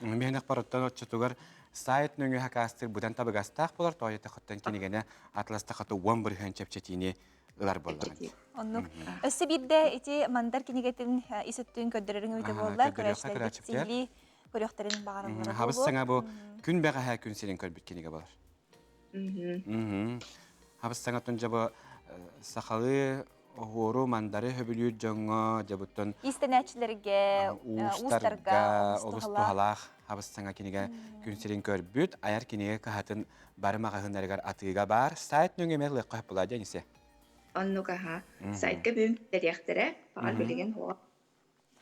Миэнэх барыттан отчутугар сайт нөҥүө хакаастыр быдан табыгастаах болар, тоойотохоттон кинигene атластахаты 10% чэпчэтиини ылар буоллаҕын. Оннук. Өссө биирдэ ити мандар кинигэтин ис өттүн көрдөрөрүҥ үтэ буолла. Көрөөччүлэрбит сиһилии көрүөхтэрин баҕараллара Хабыс саҥа бу күн бэҕэһээ күн сирин көрбүт кинигэ болар. Хабыс саҥа жабы сахалы оһуору мандары хөбүлүүр дьоҥҥо дьабыттан Иистэнээччилэргэ, уустарга олус туһалаах хабыс саҥа кинигэ күн сирин көрбүт айар кинигэ кыһатын бары маҕаһыыннарыгар атыыга баар сайт нөҥүө эмиэ ылыахха сөп буолаа дьэнисе. Оннук аха. Сайтка бүгүн киллэриэхтэрэ. Баҕар билигин хуо.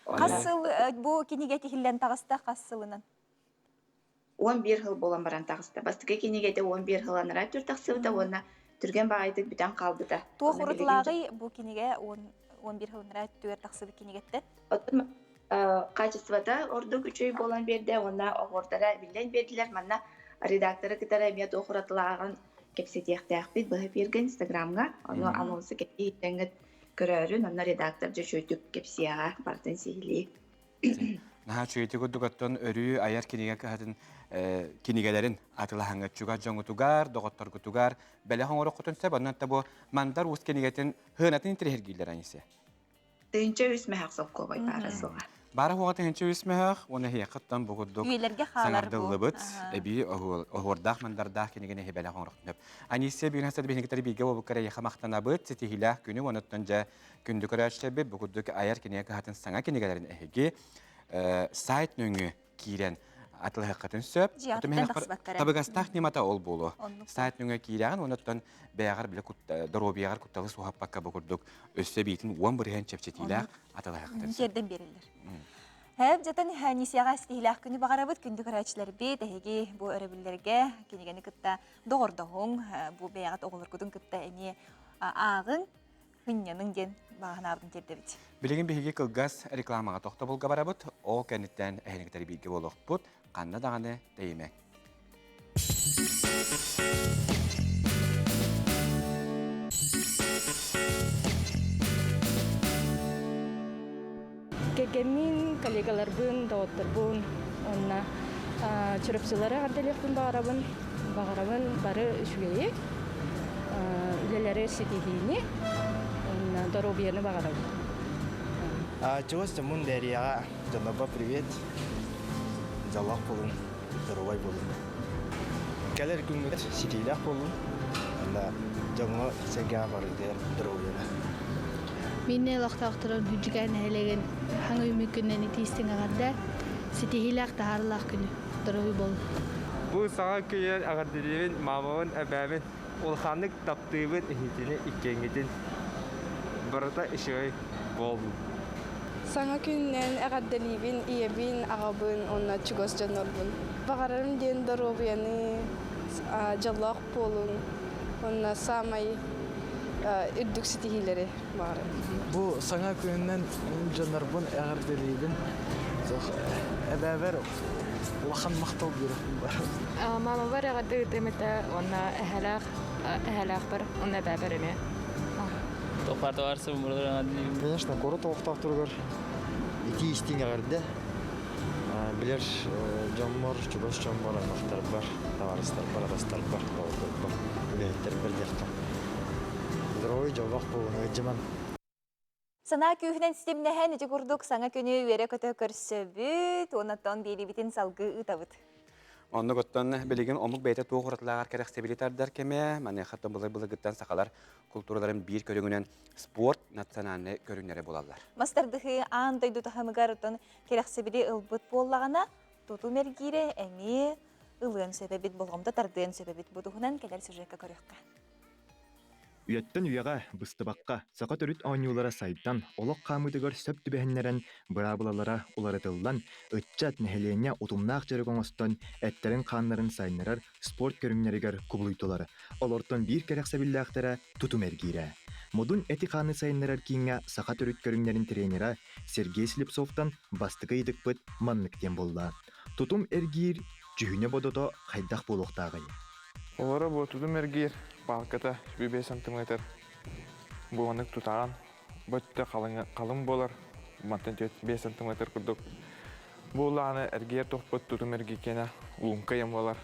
Хас сыл бу кинигэ тиһиллэн таҕыста хас сылынан? 11 сыл буолан баран таҕыста. Бастакы кинигэтэ 11 сыл анараа түр тахсыбыта уонна түргэн баҕайытык бүтэн хаалбыта. Туох уратылааҕый бу кинигэ 11 сыл анараа түгэр тахсыбыт кинигэттэн? Оттон качествота ордук үчүгэй буолан биэрдэ уонна оҕордара биллэн биэрдилэр. Манна редакторы кытары эмиэ туох уратылааҕын кэпсэтиэхтээхпит быһа эфиргэ Инстаграмҥа. Ону анонсы кэпсиитэҥҥит көрөөрүн, онно редактор дьэ үчүгэйдик кэпсиэҕэ барытын сиһилии. Наһаа үчүгэйдик курдук оттон өрүү айар кинигэ кыһатын кинигэлэрин атылаһаҥҥа чугас дьоҥҥутугар, доҕотторгутугар бэлэх оҥоруоххутун сөп. Онон бу Мандар Уус кинигэтин хыанатын интириэһиргииллэр Анисия. 1003 мөһөх солкуобай баара суоҕа. Баара суоҕа 1003 мөһөх уонна эһиэхэ бу курдук Үйэлэргэ хаалар бу. саҥардыллыбыт эбии оһуордаах мандардаах кинигэни эһи бэлэх оҥоруохтун сөп. Анисия бүгүн хасар биһиги бииргэ буолбуккар эйиэхэ махтанабыт, ситиһиилээх күнү уонуттан дьэ күндү көрөөччүлэрбит бу курдук айар кинигэ кыһатын саҥа кинигэлэрин эһиги сайт нөҥүө киирэн атылаһыаххытын сөп. Табыгастаах ньымата ол буолуо. Сайт нөҥүө киирэҕин уонуттан бэйэҕэр бile доруобуйаҕар кутталы суоһаппакка бу курдук өссө биитин 10% чэпчэтиилээх атылаһыаххытын сөп. Тиэрдэн биэрэллэр. Хэп жатын Нисияҕа ситиһиилээх күнү баҕарабыт күндү көрөөччүлэрбит эһиги бу өрөбүллэргэ кинигэни кытта доҕордоһуҥ бу бэйэҕит оҕолоргутун кытта эмиэ ааҕыҥ Һынньаныҥ диэн бааһынаабытын тиэрдэбит. Билигин биһиги кылгас рекламаҕа тохтобулга барабыт. Ол кэнниттэн эһиги бииргэ буолуохпут. Ханна даҕаны тэйимэҥ. Кэргэммин, коллегаларбын, доҕотторбун уонна чурапчылары эҕэрдэлиэхпин баҕарабын. Баҕарабын бары үчүгэйи, үлэлэри ситиһиини уонна доруобуйаны баҕарабын. Чугас дьоммун Дээрийэҕэ дьоннорбор привет. Дьоллоох буолуҥ, доруобай буолуҥ. Кэлэр күҥҥүт ситиилээх буоллун. Уонна дьоҥҥо-сэргэҕэ барыытыгар доруобуйаны. Мин олохтоохторун Хүдьүкээн нэһилиэгин хаҥ үүммүт күнүнэн итиистиҥ эҕэрдэ, ситиһиилээх таһаарыылаах күнү, доруобуй буолун. Бу саҥа күнүнэн эҕэрдэлиибин маамабын, эбээбин, улаханнык таптыыбын иһитини иккиэҥҥитин. Барыта үчүгэй буоллун. Саҥа күнүнэн эҕэрдэлиибин ийэбин, аҕабын уонна чугас дьоннорбун. Баҕарарым диэн доруобуйаны, дьоллоох буолуҥ уонна саамай үрдүк ситиһиилэри баҕарабын. Бу саҥа күнүнэн дьоннорбун эҕэрдэлиибин. Эбээбэр улахан махтал биэрэхпин баҕарабын. Мамабар эҕэрдэ ыытыам этэ уонна эһэлээх эһэлээхпэр уонна эбээбэр эмиэ. Конечно, куорат олохтоохторугар итии истиҥ эҕэрдэ. Билэр дьоммор, чугас дьоммор, аймахтарбар, табаарыстарбар, атастарбар, доҕотторбор, үлэһиттэрбэр диэххэ. Здоровый, дьоллоох буолун, ыалдьыман. Санаа күүһүнэн ситимнэһэн ити курдук саҥа күнү үөрэ-көтө көрсөбүт, уонна биэриибитин салгыы ыытабыт. Оннук оттон билигин омук бэйэтэ туох уратылааҕар кэрэхсэбили тардар кэмэ, маныаха былыр-былыргыттан сахалар култуураларын биир көрүҥүнэн спорт национальнай көрүҥнэрэ буолаллар. Мас тардыһыы аан дойду таһымыгар оттон кэрэхсэбили ылбыт буоллаҕына, тутум эргиирэ эмиэ ылыан сөп эбит, болҕомто тардыан сөп эбит. Бу туһунан кэлэр сюжекка көрүөххэ. Үйэттэн үйэҕэ, быстыбакка, саха төрүт оонньуулара сайдан, олох хаамыытыгар сөп түбэһиннэрэн, быраабылалара уларытыллан, ыччат, нэһилиэнньэ утумнаах дьарык оҥостон, эттэрин-хааннарын сайыннарар спорт көрүҥнэригэр кубулуйдулар. Олортон биир кэрэхсэбиллээхтэрэ тутум эргиирэ. Модун эти-хааны сайыннарар кииҥҥэ саха төрүт көрүҥнэрин тренерэ Сергей Слепцовтан бастакы ыйытыкпыт маннык диэн буолла. Тутум эргиир дьүһүнэ-бодото хайдах буолуохтааҕый? Олоро бу тутум эргиир палката 5 сантиметр бу маннык тутаҕын бу өттө халыҥ буолар мантан 5 сантиметр курдук бу улааны эргийэр тохпут тутум эргийкэнэ луҥка ыйан буолар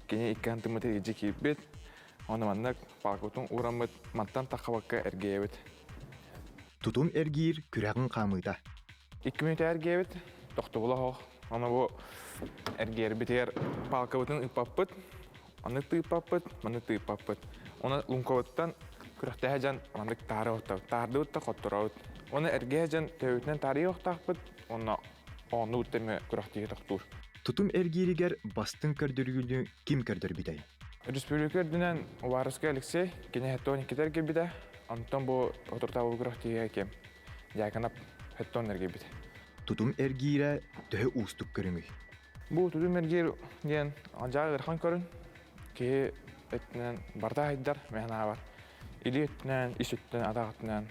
кини 2 сантиметр илдьи киирбит оны маннык палкабытын уураммыт мантан таххабакка эргийэбит Тутум эргиир күрэҕин хаамыыта. 2 мүнүүтэ эргийэбит, тохтобула оһох. Аны бу эргийэрбитигэр палкабытын ыыппаппыт, аны тыыппаппыт, маны тыыппаппыт. Оны луҥкабыттан күрэхтэһэ дьон маннык таары оттабыт. Таардыбыт да хотторобут. Оны эргийэ дьон төбөтүнэн таарыйа охтаахпыт, онно ооннуу тэми күрэхтиһи тохтуур. Тутум эргииригэр бастыҥ көрдөрүүнү ким көрдөрбүтэй? Республика үрдүнэн Уваровскай Алексей кини 72 эргийбитэ. Онтон бу отуртаабыл күрэхтиһигэ ким? Дьааканап хэттон эргийбит. Тутум эргиирэ төһө уустук көрүҥүй? Бу тутум эргиир диэн дьаа ыарахан көрүн. Киһи өттүнэн барыта хайдар, мэһэн аабар. Илии өттүнэн, ис өттүнэн, атах өттүнэн,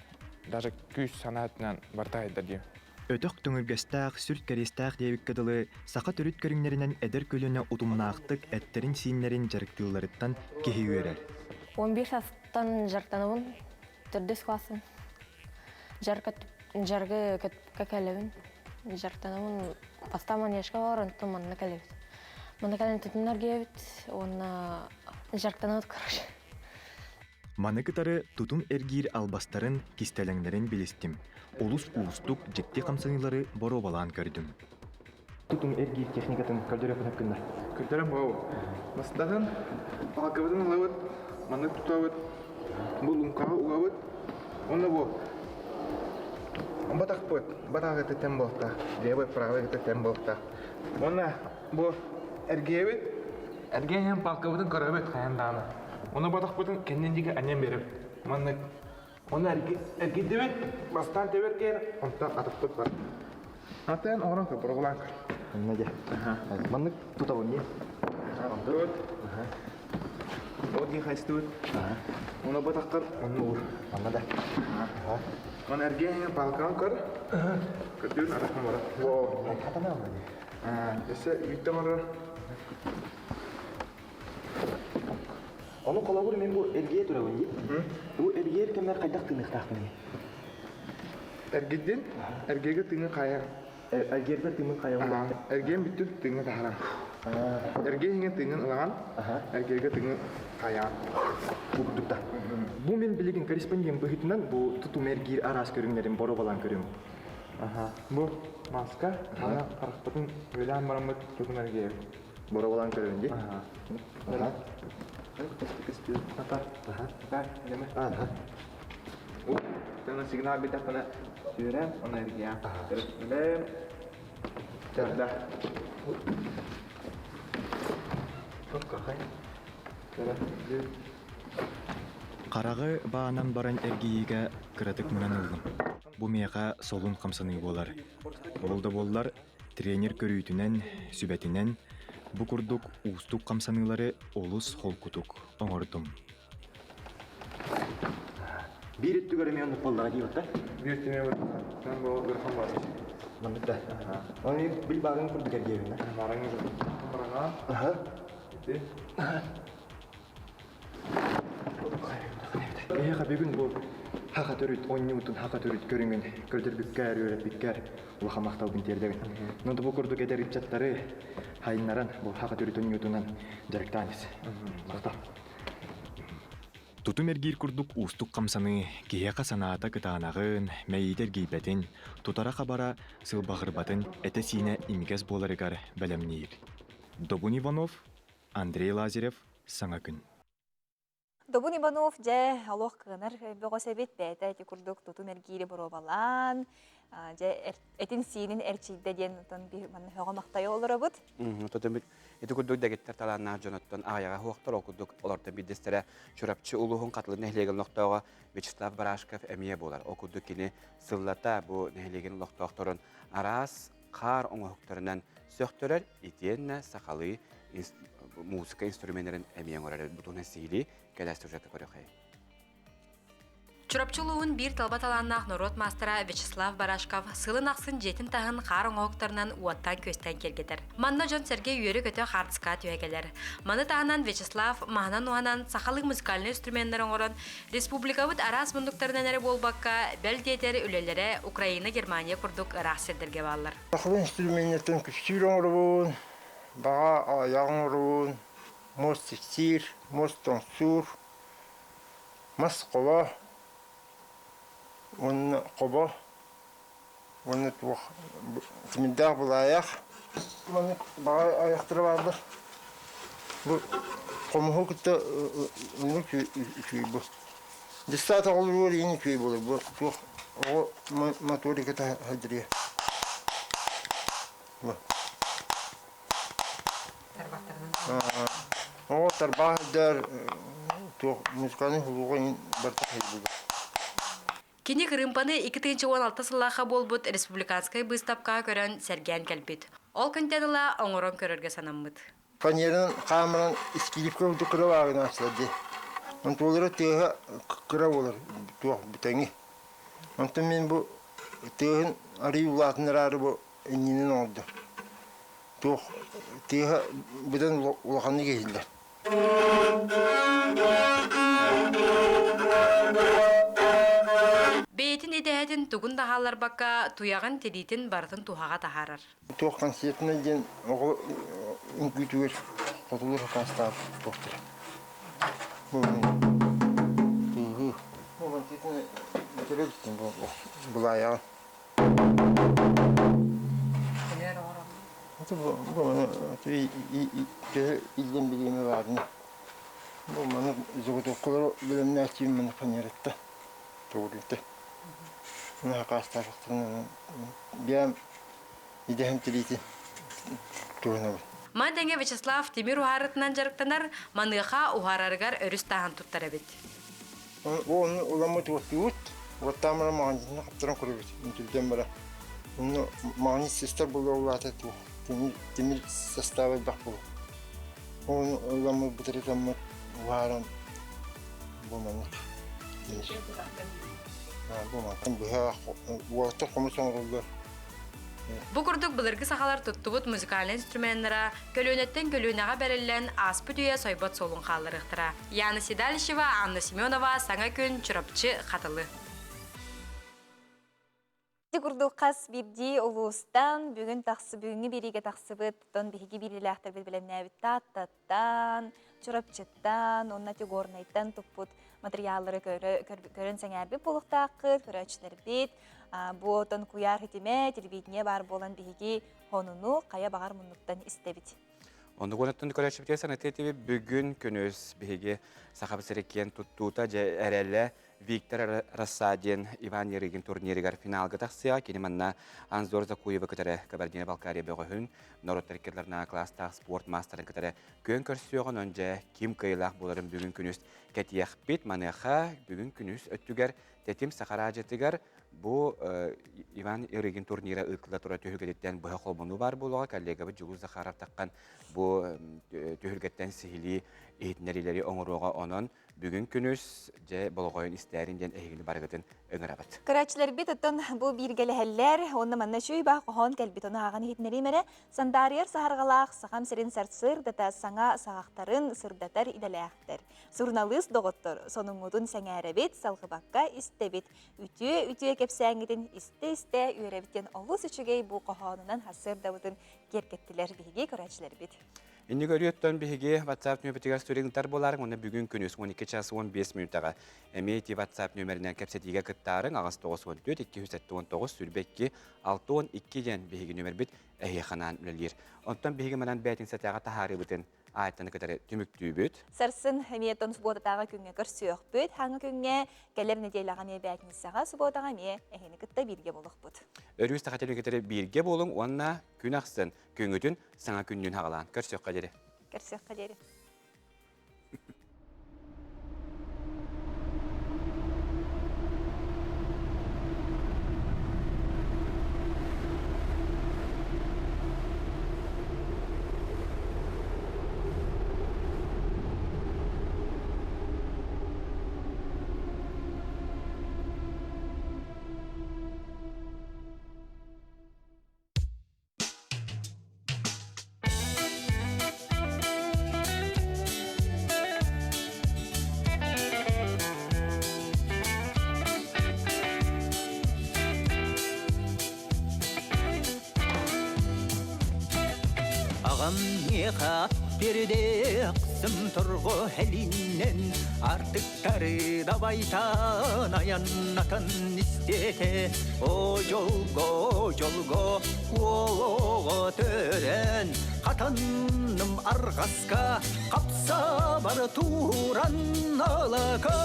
даже күүс санаа өттүнэн барыта хайдар диим. Өтөх төҥүргэстээх, сүр кэриэстээх диэбиккэ дылы, саха төрүт көрүҥнэринэн эдэр көлүөнэ утумнаахтык эттэрин-сииннэрин дьарыктыылларыттан киһи үөрэр. 11 састан дьарыктанабын, төрдүс классын. Дьарыгы кэлэбин. Дьарыктанабын бастаан манежка бар, онтон манна кэлэбит. Манна кэлэн тутун эргийэбит уонна дьарыктанабыт короче. Маны кытары тутум эргиир албастарын, кистэлэҥнэрин билистим. Олус уустук, дьикти хамсаныылары боруобалаан көрдүм. Тутум эргиир техникатын көрдөрүөххүн сөп Көрдөрөн буолабыт. Бастаан палкабытын ылабыт, маннык тутабыт, бу луҥкаҕа угабыт. Уонна бу батахпыт, батаҕы тэн буолта, левый, правый тэн буолта. Уонна бу эргийэбит, эргийэн палкабытын көрөбүт хайан даҕаны. Уонна батахпытын кэннин диэки анньан биэрэбит. Маннык Оны эргийдибит, бастаан тэбэркээр, онтон атыппыт бар. Атын оҥорон көр, боругулаан көр. Онно дьэ. Маннык тутабын дии. Тут. Ол дии хайстыбыт. Оны батаххар онну уур. Манна да. Оны эргийэн палкаҕын көр. Көрдүүн атаххын бара. Во. Хатана онно дии. Өссө үүттэн оҥорор. Ону холобур мин бу эргийэ турабын дии. Бу эргийэр кэмнэр хайдах тыыныахтаахпыный? Эргийдин, эргийгэ тыыҥы хайа. Эргиэрбэр тыыммын хайаҕын. Эргийэн бүттүн тыыҥы таһаран. Эргийэ иһиҥэ тыыҥын ылаҕан, эргийэргэ тыыҥы хайаҕан. Бу курдук да. Бу мин билигин корреспондент быһыытынан бу тутум эргиир араас көрүҥнэрин боруобалаан көрүм. Бу маска аны харахпытын үөлээн бараммыт тутум эргийэбит. Боруобалаан көрөбүн дии. Аха. Ата. Аха. Эме. Аха. Тана сигнал битэххинэ сүөрэн, оны эргийэн. Үлэм. Чарда. Хараҕы баанан баран эргийиигэ кыратык мунан ыллым. Бу миэхэ солун хамсаныы буолар. Ол да буоллар, Тренер көрүүтүнэн, сүбэтинэн бу курдук уустук хамсаныылары олус холкутук оҥордум. Биир өттүгэр эмиэ оннук буоллаҕа дии да? Биир өттүгэр эмиэ бу ыарахан баар. Маннык да. Оны бил баарыҥ курдук эргиэбин да? Баарыҥ бараҕа. Аха. Ити. Эһиэхэ бүгүн бу хаха төрүт оонньуутун, хаха төрүт көрүҥүн көрдөрбүккэр, үөрэппиккэр улахан махталбын тиэрдэбин. Ну бу курдук эдэр ыччаттары хайыннаран бу хаха төрүт оонньуутунан дьарыктаан ис. Махтал. Тутум эргиир курдук уустук хамсаныы киһиэхэ санаата кытаанаҕын, мэйиитэ эргийбэтин, тутара-хабара сылбаҕырбатын этэ-сиинэ имигэс буоларыгар бэлэмниир. Добун Иванов, Андрей Лазарев, Саҥа күн. Добун Иванов дьэ олох кыанар бөҕөс эбит бэйэтэ ити курдук тутум эргиири боруобалаан дьэ этин-сиинин эрчийдэ диэн отон манна һөҕө махтайа олоробут. Отон ити курдук дэгиттэр талааннаах дьоноттон аҕыйаҕа суохтар ол курдук олортон биирдэстэрэ Чурапчы улууһун Хатылы нэһилиэгин олохтооҕо Вячеслав Барашков эмиэ буолар. Ол курдук кини сыллата бу нэһилиэгин олохтоохторун араас хаар оҥоһуктарынан сөхтөрөр итиэннэ сахалыы музыка инструменнарын эмиэ оҥорор бу туһунан сиһилии кэлэр сюжекка көрүөххэйиҥ. Чурапчы улууһун биир талба талааннаах норуот маастара Вячеслав Барашков сылын ахсын дьиэтин таһын хаар оҥоһуктарынан уоттаан-күөстээн киэргэтэр. Манна дьон-сэргэ үөрэ-көтө хаартыскаҕа түһэ кэлэр. Маны таһынан Вячеслав маһынан уһанан сахалыы музыкальнай инструменнары оҥорон Республикабыт араас муннуктарынан эрэ буолбакка, бэл диэтэр үлэлэрэ Украина, Германия курдук ыраах сирдэргэ бааллар. Сахалыы инструменнартан күстүүр оҥоробун, баҕа айах оҥоробун, муос сиксиир, муос тоҥсуур, мас хобо уонна хобо уонна туох тимирдээх былаайах маннык баҕа айахтара бааллар. Бу хомуһу кытта оннук үчүгэй бу. Дьыссаат оҕолоругар иин үчүгэй буолар. Бу туох оҕо моториката хайдырыа. Бу. Оҕо тарбаах сылдьар туох музыкальнай хулуга иин барыта хайдыга. Кини кырыымпаны 2016 сыллаахха буолбут республиканскай быыстапкаҕа көрөн сэргээн кэлбит. Ол күнтэн ыла оҥорон көрөргө санаммыт. Фанеранан хаамыран искириипкэ курдук кыра бааҕынааччылар дии. Онтулара тыаһа кыра буолар туох бүтэҥи. Онтон мин бу тыаһын арыый улаатыннараары бу иннинэн оҥордум. Туох тыаһа быдан улаханнык иһиллэр. Бэйэтин Биэтин идэһэтин тугун да хаалларбакка, туйаҕын тириитин барытын туһаҕа таһаарар. Туох концертнай диэн оҕо үҥкүүтүгэр хотулуур хакаастаах туохтара. Бу Былаайаҕын. Иллэн билиэмэ баарына. Бу маны заготовкалары бэлэмнээччиим маны фанератта тугуруйда. Маны хакаастаахтарынан биэм идэһэн тириитин туһанабын. Маны тэҥэ Вячеслав тимир уһаарытынан дьарыктанар, маныаха уһаарарыгар өрүс тааһын туттар эбит. Оны уламмыт уоттуубут, уоттаан баран маҕаньытына хаптаран көрөбүт, үнтүрдэн баран. Онно маҕаньыт сыстар буолуолаата туох, тимир састааба элбэх буолуо. Оны уламмыт бытарытаммыт уһааран бу маннык тимир. Бу мантан быһа уолаттар хомус оҥороллор. Бу курдук былыргы сахалар туттубут музыкальнай инструменнара көлүөнэттэн көлүөнэҕэ бэриллэн ааспыт үйэ сойбот суолун хаалларыахтара. Яна Седалищева, Анна Семенова, Саҥа күн, Чурапчы, Хатылы. Ити курдук хас биирдии улуустан бүгүн тахсы бүгүҥҥү биэриигэ тахсыбыт, оттон биһиги биирлээхтэрбит бэлэмнээбит Тааттаттан, Чурапчыттан уонна Горнайтан туппут матырыйааллары көрөн сэҥээрбит буолуохтааххыт, көрөөччүлэрбит. Бу отон куйаар хитимэ, телевидение баар буолан биһиги хонуну хайа баҕар муннуктан истэбит. Оннук уонаттан көрөөччүбүтүгэр санатыы этибит бүгүн күнүс биһиги Сахабыт сирэ киэн туттуута дьэ эрэлэ Виктор Рассадин Иван Ярыгин турнирыгар финалга тахсыаҕа. Кини манна Анзор Закуева кытары Кабардино-Балкария бөҕөһүн, норуоттар иккилэрнээҕи кылаастаах спорт маастарын кытары күөн көрсүөҕүн, он дьэ ким кыайыылаах буоларын бүгүн күнүс кэтиэхпит. Маныаха бүгүн күнүс өттүгэр Тэтим Саха араадьытыгар бу Иван Ярыгин турнира ыытылла турар түһүлгэтиттэн быһа холбонуу баар буолуоҕа. Коллегабыт Дьулус Захаров таххан бу түһүлгэттэн сиһилии иһитиннэриилэри оҥоруоҕа. Онон Бүгүн күнүс дьэ болҕойон истээрин диэн эһигини барыгытын ыҥырабыт. Көрөөччүлэрбит оттон бу бииргэлэһэллэр уонна манна үчүгэй баа хоһоон кэлбит ону ааҕан иһитиннэриим эрэ сандаарыйар саһарҕалаах сахам сирин сарсыардата саҥа саҕахтарын сырдатар идэлээхтэр. Суруналыыс доҕоттор сонуҥҥутун сэҥээрэбит, салҕыбакка истэбит. Үтүө үтүө кэпсээҥҥитин истэ-истэ үөрэбит диэн олус үчүгэй бу хоһоонунан сарсыардабытын киэркэттилэр биһиги көрөөччүлэрбит. Инник өрүөттөн биһиги WhatsApp нүөмэрбитигэр суруйуҥтар буолаарыҥ уонна бүгүн күнүс 12 час 15 мүнүүтэҕэ эмиэ ити WhatsApp нүөмэринэн кэпсэтиигэ кыттаарыҥ 894 279 22 62 диэн биһиги нүөмэрбит эһиэхэ анаан үлэлиир. Онтон биһиги манан бээтинсэтээҕи таһаарыыбытын аайтаны кытары түмүктүүбүт. Сарсын эмиэ тон субуотатааҕы күҥҥэ көрсүөхпүт. Хаҥы күҥҥэ кэлэр нэдиэлэҕэ эмиэ бээтинсэҕэ субуотаҕа эмиэ эһини кытта бииргэ буолуохпут. Өрүү саха телевизоры бииргэ буолуҥ уонна күн ахсын Күҥҥүтүн саҥа күннүүн хаҕалаан көрсүөххэ диэри. Көрсүөххэ диэри. Аҕам миэхэ передеқсым торго хелиннен артыктары дабайтан аяннатан истете о жолго жолго Уолуҕу төрөн, хатанным арҕаска, хапсабар тууран алака.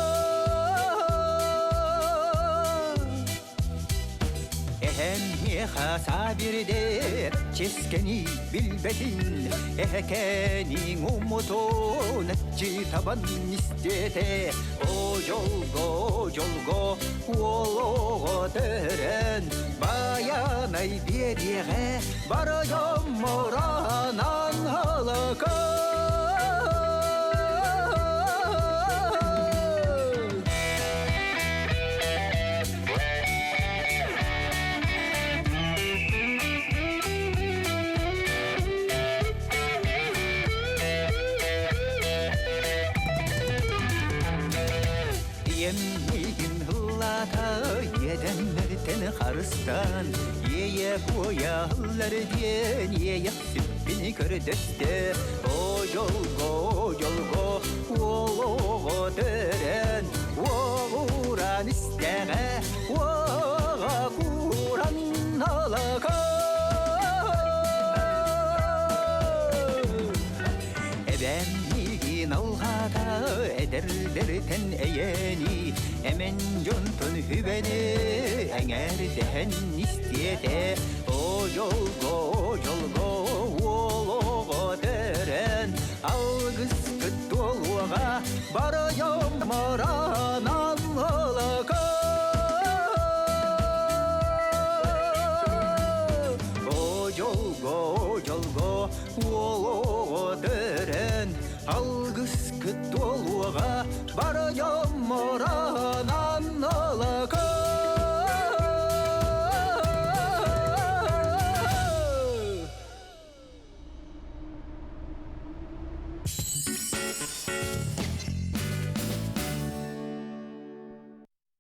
Эһэм миэхэ саа биэрдэ, ческэни билбэтин, эһэкэниҥ умутун аччыытабан истиэтэ. О дьолго, дьолго, уолуҕу төрөн, Байанай биэриэҕэ бары дьоммуранан халыка. Ийэм миигин ыллаата. Иэдэннэртэн харыстаан, иэйэ куойаллар диэн иэйэхсиппин көрдөстө. О дьолго, дьолго, уол оҕо төрөөн, уоҕуран истэҕэ, уоҕа кууран алака. Эбэм миигин алҕаата эдэрдэртэн эйэни, эмэн дьонтон үбэни эҥээрдэһэн истиэтэ. О дьолго, дьолго, уол оҕо төрөөн, алгыскыт туолуоҕа, барайом маранан алака. О дьолго, дьолго, уол оҕо төрөөн, алгыскыт туолуоҕа, барайом маранан алака.